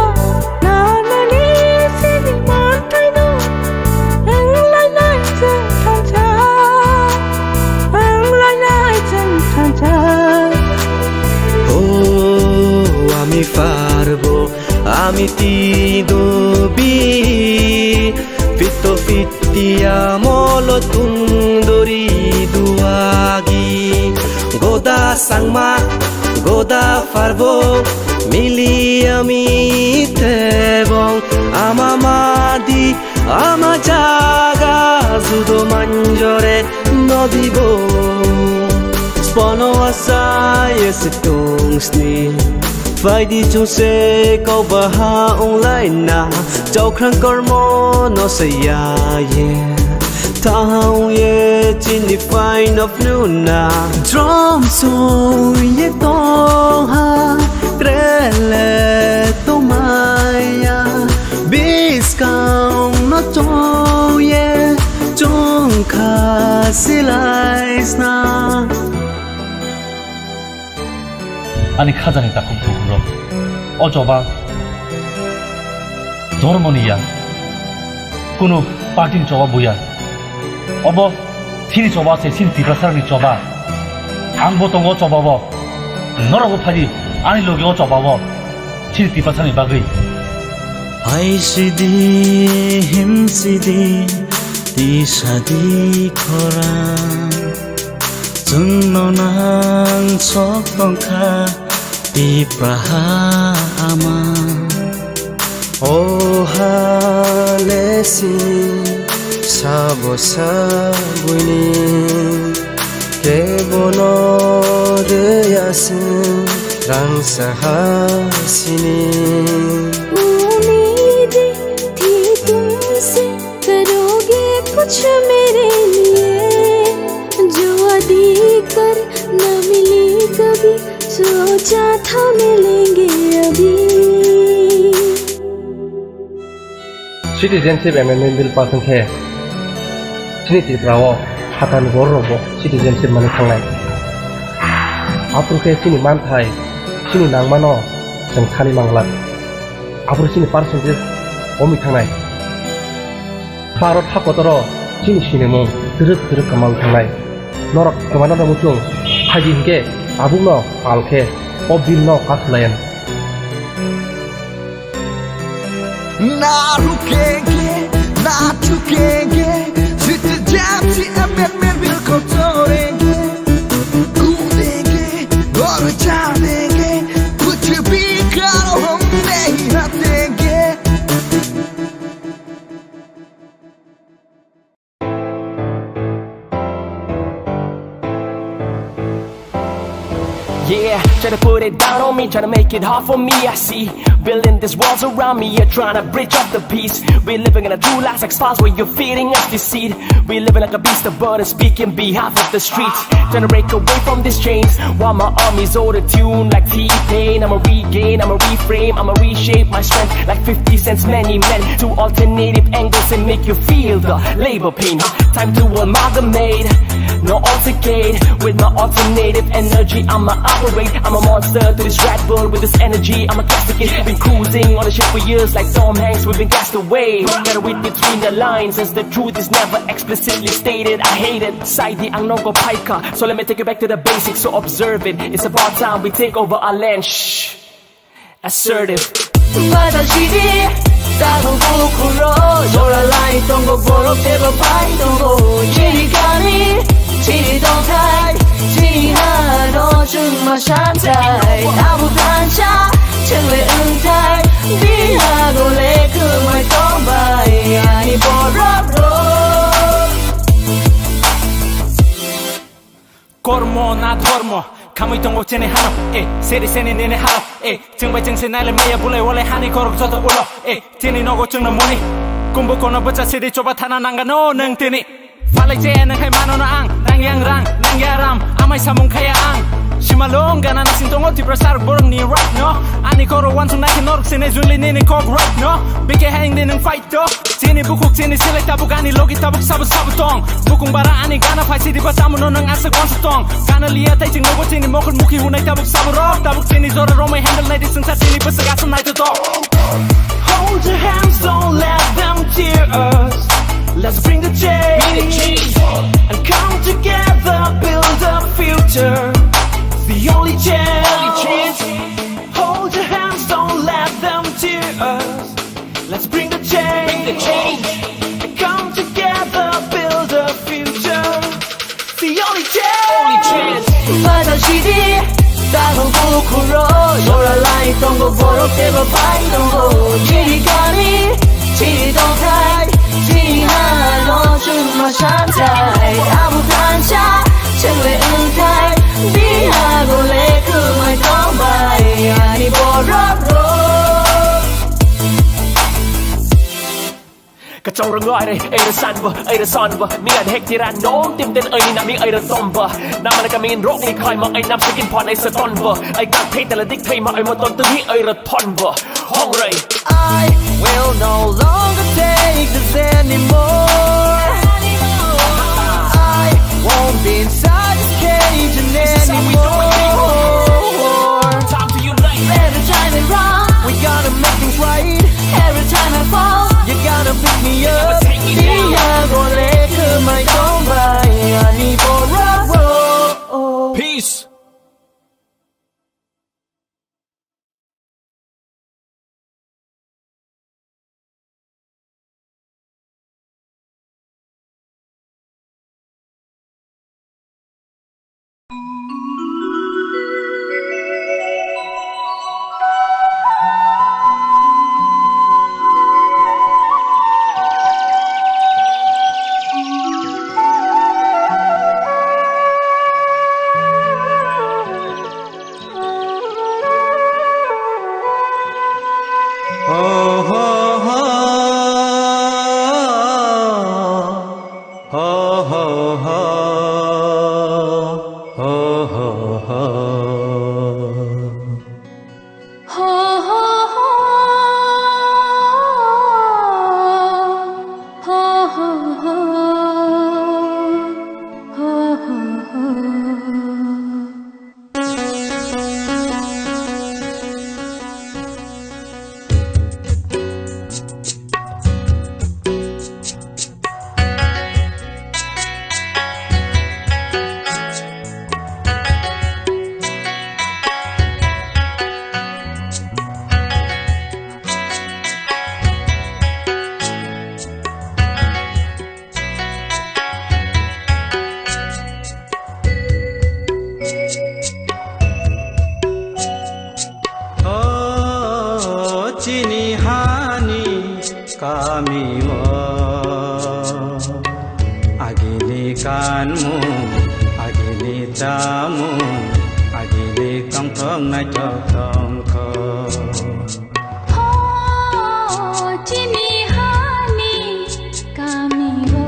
Nanani sini manthaino wnglainai chwng thansa, wnglainai chwng thansa. O ami pharbo, ami tido bi, pito piti amolo tundori duagi. Goda sangma, goda pharbo, mili ami tebong ama madi, ama jaga judo manjore nodibo. Spono asai esitung sni, phaidi chungse kok baha wnglaina, chaukrang kormo no saya ye. Thang ye chini fine of nuna. Drum song ye tongha, trele tongmaya, biskang no chong ye, chungkha silai sna. Ani khajani takhuk bukhuk rok. O choba dhormoni ya, kunu party ni choba buya. Obo Chini choba se chini Tiprasarokni choba. Ang bo tongo choba bo. Norok bo phai di ani loge o choba bo. Chini Tiprasani bagwi. Hai sidi, him sidi, tisa di khorang. Chwngno nang sok tongkha, Tipraha ama. O ha le si sabo sabuini kebono de aswng rangsa ha sini. उम्मीदें थी तुमसे, करोगे कुछ मेरे लिए, जो अधी कर न मिली कभी, सोचा था मिलेंगे अभी। Citizenship Amendment Bill pass wngkhe chini Tripura o phatar ni borok rok bo citizenship manwi thangnai. Aphuru khe chini manthai, chini nangmano chwng thani manglak. Aphuru chini percentage komi thangnai. Bharat hakotoro chini sinimung twrwk twrwk kwmawi thangnai. Norok kwmana no muchung phaidi hinkhe tabukno pal khe o bill no pass khlaiya. ना रुकेंगे, ना झुकेंगे, Citizenship Amendment Bill को तोड़ेंगे, कूदेंगे और जानेंगे, कुछ भी करो हम नहीं हटेंगे। Yeah, tryna put it down on me, tryna make it hard for me. I see building these walls around me, you're tryna breach up the peace. We living in a true lies like spies where you're feeding us deceit. We living like a beast of burden, speaking behalf of the streets. Tryna break away from these chains, while my army's auto-tuned like T-Pain. I'ma regain, I'ma reframe, I'ma reshape my strength like fifty Cent's Many Men. Two alternative angles and make you feel the labor pain. Time to amalgamate, no altercate. With my alternative energy, I'ma operate. I'm a monster to this red bull. With this energy, I'm a classic. Been cruising on the ship for years like Tom Hanks. We've been cast away. Gotta read between the lines, as the truth is never explicitly stated. I hate it. Saidi ang nogo phaikha. So let me take you back to the basics. So observe it. It's about time we take over our land. Shh. Assertive. Badal chini tabuk bukhukro jora lai tongo, borok teibo phai tongo. Chini kami, chini tongthai, chini hano chwngma santhai. Tabuk thansa chwngwi wngthai, bihago le kwmai tongbai ani borok rok. Kormo na dhormo, khamwi tongo chini hano, eh, seri seni nini hano, eh, chwng bai chwng se naile maya bulai walai hani korok joto ulo, eh, chini nogo chwngno moni, kumbu kono bwcha sidi choba thana nangano nwng tini. Phalai chaya nwng khai mano no ang, nang yang rang, nang ya ram, amai samung khaya ang. Sima long gana nasing tongo Tiprasa rok borok ni right no, ani korok wansuk nai khe norok sini jungli nini kok right no, bike hai wngdi nwng fight to. Chini bukhuk chini selai tabuk ani logi tabuk sabo sabo tong. Bukung bara ani gana phai sidi ba tamo no nang asa gonsa tong. Gana liya tai ching nogo chini mokon mukhi hunai tabuk sabo rok. Tabuk chini jora romai handle nai di swngsa chini bwswk asa nai to tong. Hold your hands, don't let them tear us. Let's bring the change and come together, build a future. The only chance. Hold your hands, don't let them tear us. Let's bring the change. Bring the change. Come together, build a future. The only chance. Only chance. Badal chini tabuk bukhukro jora lai tongo, borok teibo phai tongo. Chini kami, chini tongthai, chini hano chwngma santhai. Tabuk thansa chwngwi wngthai, bihago le kwmai tongbai ani borok rok. Kachong rong ai re, ai re san ba, ai re san ba. Mi an hek tira nom tim ten ai ni nami ai re tom ba. Namana kami in rok ni khai ma ai nam sikin pon ai sa ton ba. Ai kak thei tala dik thei ma ai ma ton tu hi ai re ton ba. Hong rei. I will no longer take this anymore. I won't be inside this cage anymore. Time to unite. Every time I run, we gonna make things right. Every time I fall, you're gonna pick me up. Never take me down. Bihago le kwmai tongbai. O chini hani kami o, agini kanmung, agini chamung, agini tongthok naithok tongthok. O chini hani kami o,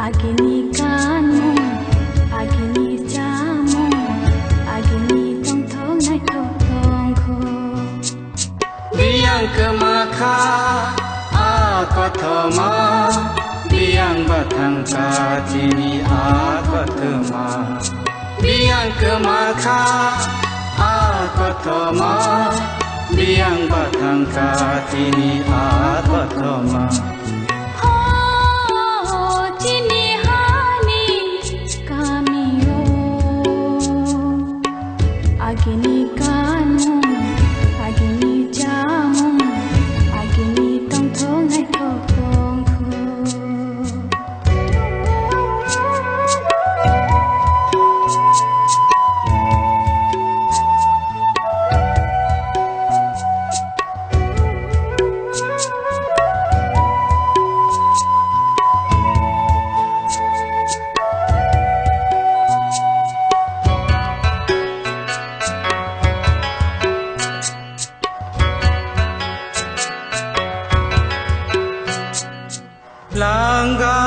agini kanmung, agini chamung, agini tongthok naithok tongthok. Biyang kwma kha a kothoma, biyang bathang kha chini a kothoma. Biyang kwma kha a kothoma, biyang bathang kha chini a kothoma. Ho, chini hani kami o, agini kanmung, agini chamung, agini tongthok naithok tongthok. Langga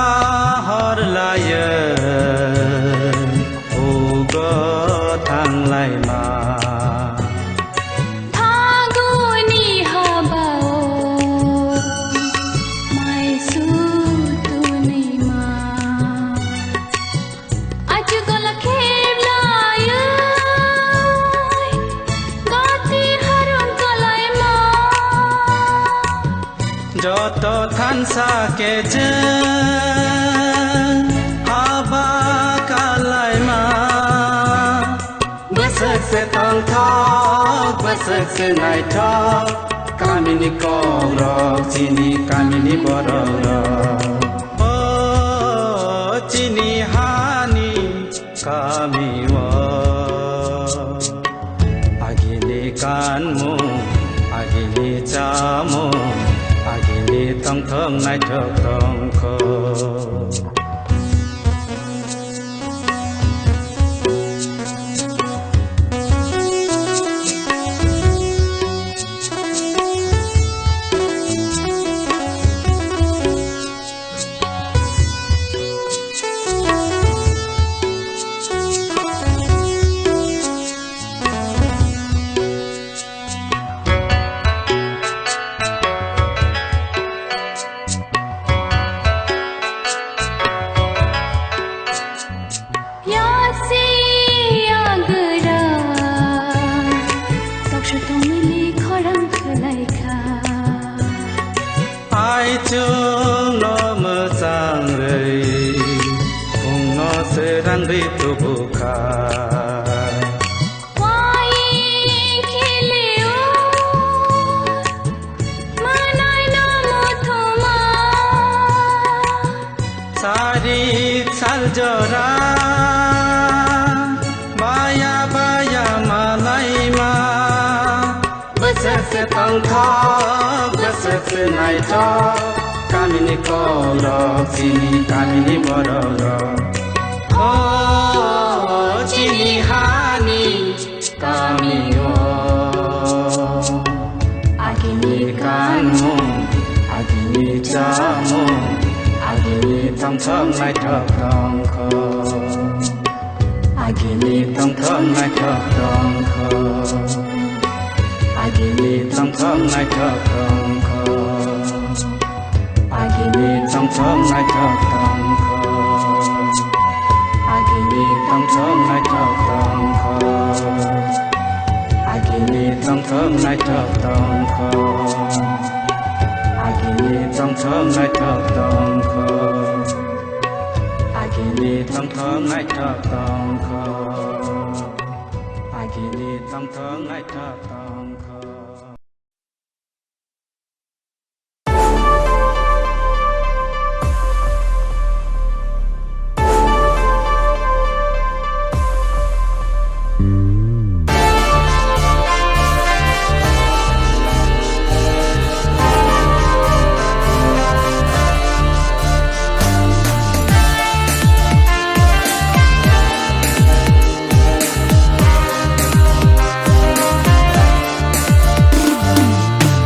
hor laye ugo thanglaima. Phaguni habao mai sutunima. Achu gola kheblayoi, gati harum kalaima. Joto thansa kecheng haba kalaima. Bwswk se tongthok, bwswk se naithok, kamini kokrok, chini kamini borokrok. O chini hani kami o, agini kanmung, agini chamung, agini tongthok naithok tongthok. Yasi agra, toksa tongmili khorang khwlaikha. Aichung no mwchang rwi, phung no srang rwi tubu kha. Waing khilio, manai no muthuma. Sari sal jora, baya baya malaima. Bwswk se tongthok, bwswk se naithok, kamini kokrok, chini kamini borokrok. O chini hani kami o, agini kanmung, agini chamung, agini tongthok naithok tongthok. Agini tongthok naithok tongthok. Agini tongthok naithok tongthok. Tongthok naithok tongthok. Agini tongthok naithok tongthok. Agini tongthok naithok tongthok. Agini tongthok naithok tongthok. Agini tongthok naithok tongthok. Agini tongthok naithok tongthok.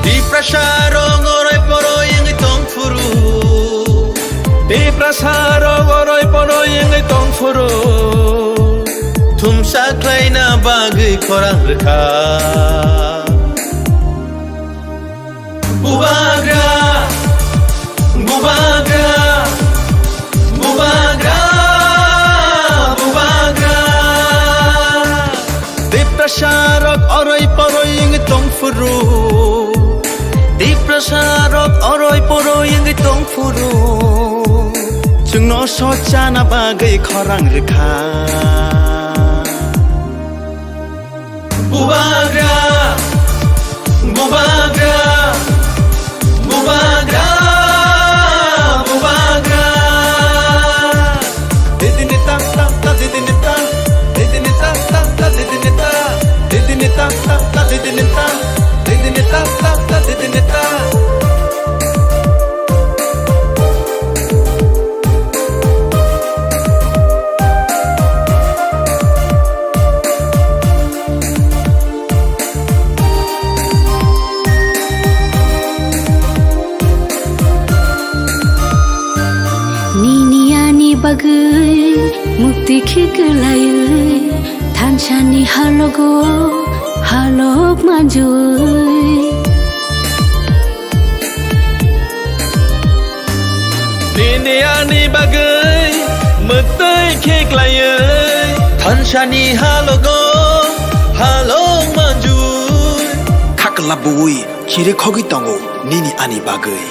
Tiprasa rok oroi poroi wngwi tong phuru. Tiprasa rok oroi poroi wngwi tong phuru. Thumsa khlaina bagwi khorang rwkha. Bubagra, bubagra, bubagra, bubagra. Tiprasa rok oroi poroi wngwi tong phuru. Tiprasa rok oroi poroi wngwi tong phuru. Chwngno sochana bagwi khorang rwkha. Bubagra, bubagra, bubagra, bubagra. Didini ta, ta, ta, didini ta, didini ta, ta, ta, didini ta, didini ta, ta, ta, didini ta, didini ta, ta, ta, didini ta. Nini ani bagwi mukti khe kwlaiwi, thansani halogo halok manjui. Nini ani bagwi mwtwi khe klaiwi, thansani halogo halok manjui. Khakla buwi chiri khogwi tongo nini ani bagwi.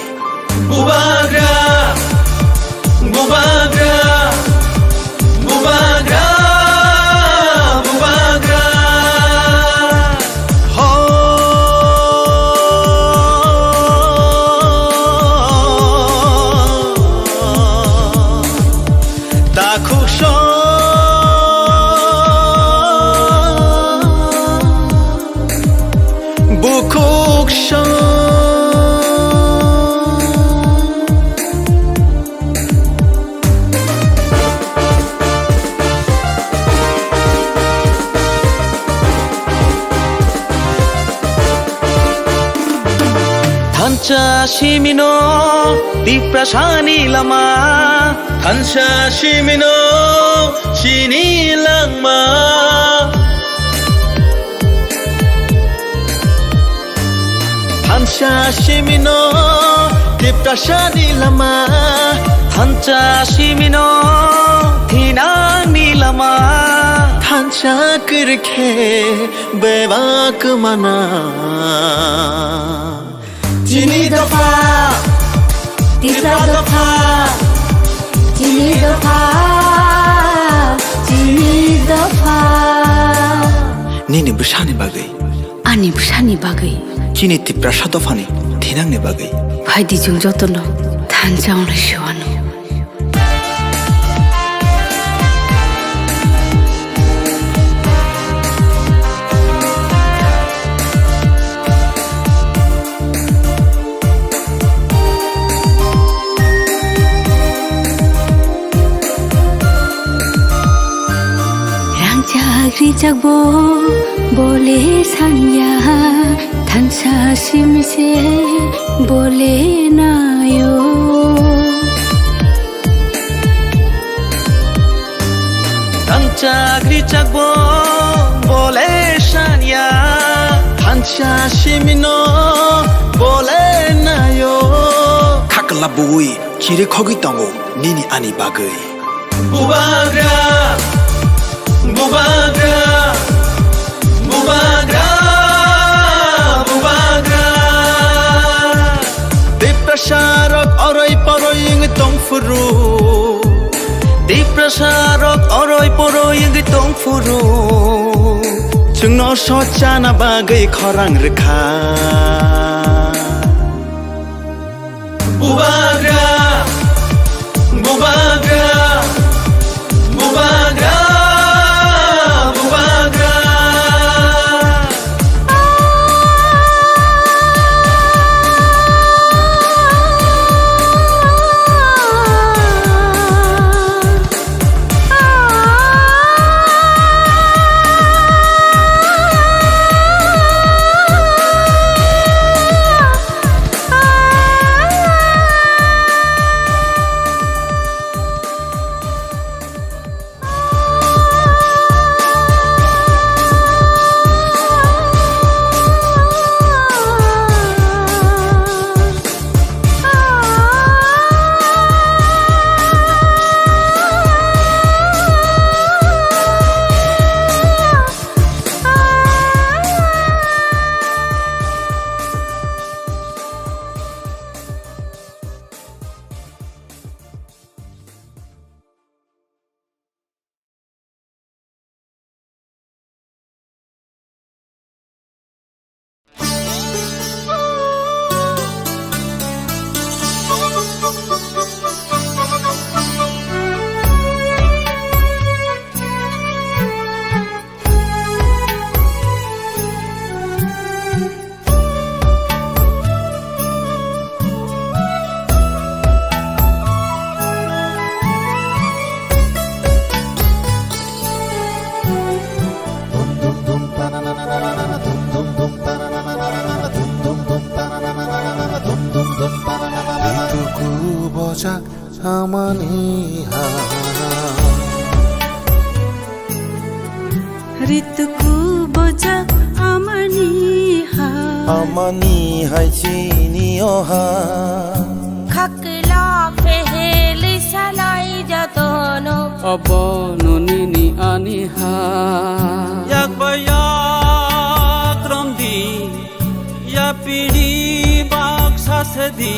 Bubagra, bubagra, bubagra, bubagra. Ho. Takhuk song. Bukhuk song. Thansa simino Tiprasani lama, thansa simino chini langma. Thansa simino Tiprasani lama, thansa simino thinangni lama. Thansa kwrwi khe bebak mana. Chini dopha, Tipra dopha, chini dopha, chini dopha. Nini bwsani bagwi. Ani bwsani bagwi. Chini Tiprasa dophani thinangni bagwi. Phaidi chwng jotono thansa wnglai se uanw. Rangchak rijak bo bole sanya, thansa simse bole nayo. Thansa rijak bo bole sanya, thansa simino bole nayo. Khakla buwi Chirikhogwi tongo nini ani bagwi. Bubagra, bubagra, bubagra, bubagra. Tiprasa rok oroi poroi wngwi tongphuru. Tiprasa rok oroi poroi wngwi tongphuru. Chwngno sochana bagwi khorang rwkha. Bubagra, bubagra, bubagra, bubagra. Rituku bojak amani ha. Rituku bojak amani ha. Amani hai chini o ha. Khakla peheli salai jatono. Abono nini ani ha. Yak ba yak romdi. Yapiri baksa sedi.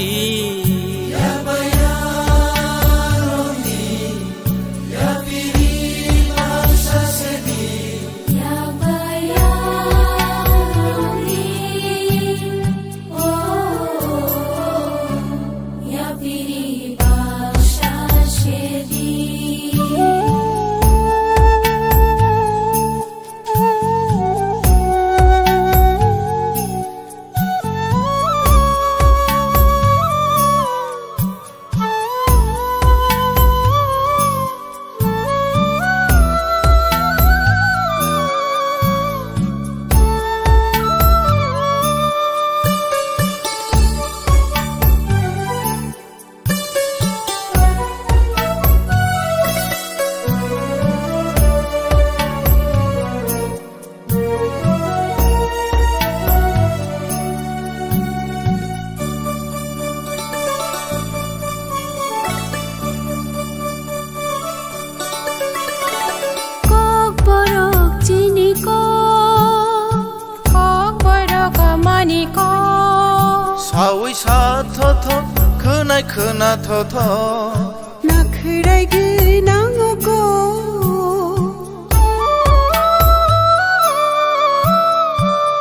Kokborok chini kok. Kokborok amani kok. Sawi sa thotho, khwnai khwna thotho. Nakhwrai gwnang o kok.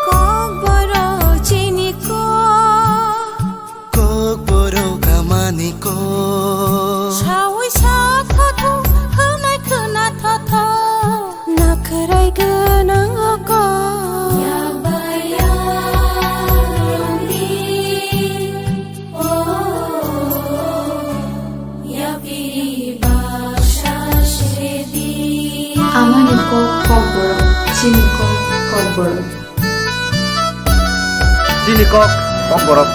Kokborok chini kok. Kokborok amani kok. Sawi sa thotho, khwnai khwna thotho. Nakhwrai gwnang o kok. Yakbai yakromdi, o, yapiri baksa sedi. Amani kok kokborok, chini kok kokborok. Chini kok kokborok.